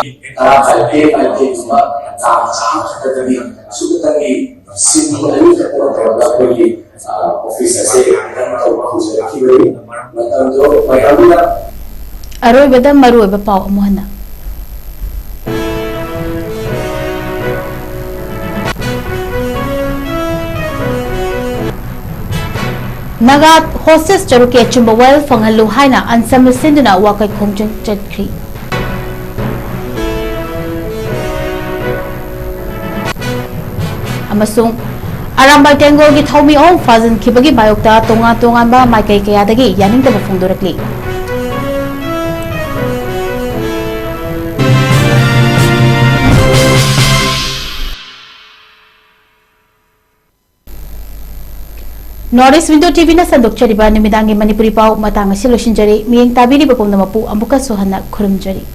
ꯑꯔꯣꯏꯕꯗ ꯃꯔꯨꯑꯣꯏꯕ ꯄꯥꯎ ꯑꯃꯨꯛ ꯍꯟꯅ꯫ ꯅꯥꯒꯥ ꯍꯣꯁꯇꯦꯖ ꯇꯔꯨꯛꯀꯤ ꯑꯆꯨꯝꯕ ꯋꯥꯌꯦꯜ ꯐꯪꯍꯜꯂꯨ ꯍꯥꯏꯅ ꯑꯟꯁꯝ ꯁꯤꯟꯗꯨꯅ ꯋꯥꯀꯠ ꯈꯣꯡꯖꯪ ꯆꯠꯈ꯭ꯔꯤ꯫ ꯑꯃꯁꯨꯡ ꯑꯔꯥꯝꯕꯥꯏ ꯇꯦꯡꯒꯣꯜꯒꯤ ꯊꯧꯃꯤ ꯑꯍꯨꯝ ꯐꯥꯖꯤꯟꯈꯤꯕꯒꯤ ꯃꯥꯌꯣꯛꯇ ꯇꯣꯉꯥꯟ ꯇꯣꯉꯥꯟꯕ ꯃꯥꯏꯀꯩ ꯀꯌꯥꯗꯒꯤ ꯌꯥꯅꯤꯡꯗꯕ ꯐꯣꯡꯗꯣꯔꯛꯂꯤ꯫ North East Window T V ꯅ ꯁꯟꯗꯣꯛꯆꯔꯤꯕ ꯅꯨꯃꯤꯗꯥꯡꯒꯤ ꯃꯅꯤꯄꯨꯔꯤ ꯄꯥꯎ ꯃꯇꯥꯡ ꯑꯁꯤ ꯂꯣꯏꯁꯤꯟꯖꯔꯦ꯫ ꯃꯤꯠꯌꯦꯡ ꯇꯥꯕꯤꯔꯤꯕ ꯄꯨꯝꯅꯃꯛꯄꯨ ꯑꯃꯨꯛꯀꯁꯨ ꯍꯟꯅ ꯈꯨꯔꯨꯝꯖꯔꯤ꯫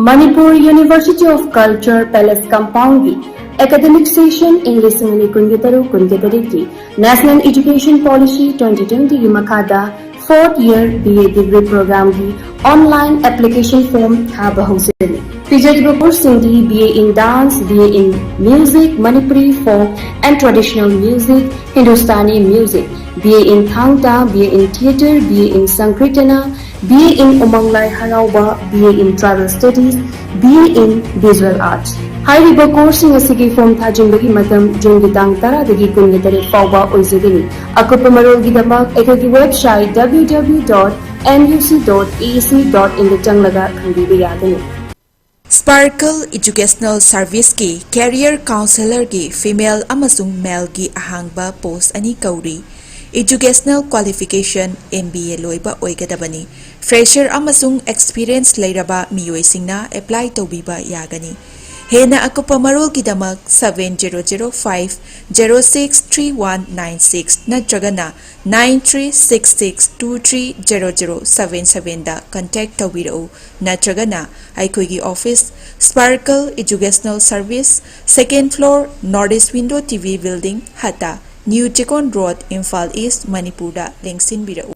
Manipur University of Culture Palace Compound ꯒꯤ academic session ꯏꯪ ꯂꯤꯁꯤꯡ ꯑꯅꯤ ꯀꯨꯟꯒ ꯇꯔꯨꯛ ꯀꯨꯟꯒ ꯇꯔꯦꯠꯀꯤ National Education Policy twenty twenty ꯒꯤ ꯃꯈꯥꯗ fourth year B A degree program ꯒꯤ online application form ꯊꯥꯕ ꯍꯧꯖꯔꯤ꯫ ꯄꯤꯖꯔꯤꯕ course ꯁꯤꯡꯗꯤ B A in Dance, B A in Music, Manipuri Folk and Traditional Music, Hindustani Music, B A in Thang Ta, B A in Theatre, B A in Sankirtana, B A in Umang Lai Harauba, B A in Tribal Studies, B A in Visual Arts꯫ ꯍꯥꯏꯔꯤꯕ course ꯁꯤꯡ ꯑꯁꯤꯒꯤ form ꯊꯥꯖꯤꯟꯕꯒꯤ ꯃꯇꯝ June ꯒꯤ ꯇꯥꯡ ꯇꯔꯥꯗꯒꯤ ꯀꯨꯟꯒ ꯇꯔꯦꯠ ꯐꯥꯎꯕ ꯑꯣꯏꯖꯒꯅꯤ꯫ ꯑꯀꯨꯞꯄ ꯃꯔꯣꯜꯒꯤꯗꯃꯛ ꯑꯩꯈꯣꯏꯒꯤ website W W W dot N U C dot A C dot in ꯗ ꯆꯪꯂꯒ ꯈꯪꯕꯤꯕ ꯌꯥꯒꯅꯤ꯫ Sparkle Educational Service ꯀꯤ Career Counselor ꯒꯤ female ꯑꯃꯁꯨꯡ male ꯒꯤ ꯑꯍꯥꯡꯕ post ꯑꯅꯤ ꯀꯧꯔꯤ꯫ Educational qualification M B A ꯂꯣꯏꯕ ꯑꯣꯏꯒꯗꯕꯅꯤ꯫ Fresher ꯑꯃꯁꯨꯡ experience ꯂꯩꯔꯕ ꯃꯤꯑꯣꯏꯁꯤꯡꯅ apply ꯇꯧꯕꯤꯕ ꯌꯥꯒꯅꯤ꯫ ꯍꯦꯟꯅ ꯑꯀꯨꯞꯄ ꯃꯔꯣꯜꯒꯤꯗꯃꯛ seven zero zero five zero six three one nine six ꯅꯠꯇ꯭ꯔꯒꯅ nine three six six two three zero zero seven seven ꯗ contact ꯇꯧꯕꯤꯔꯛꯎ, ꯅꯠꯇ꯭ꯔꯒꯅ ꯑꯩꯈꯣꯏꯒꯤ office, Sparkle Educational Service, second floor, North East Window T V Building, ꯍꯠꯇ, New Chikon Road, Imphal East, ꯃꯅꯤꯄꯨꯔꯗ ꯂꯦꯡꯁꯤꯟꯕꯤꯔꯛꯎ꯫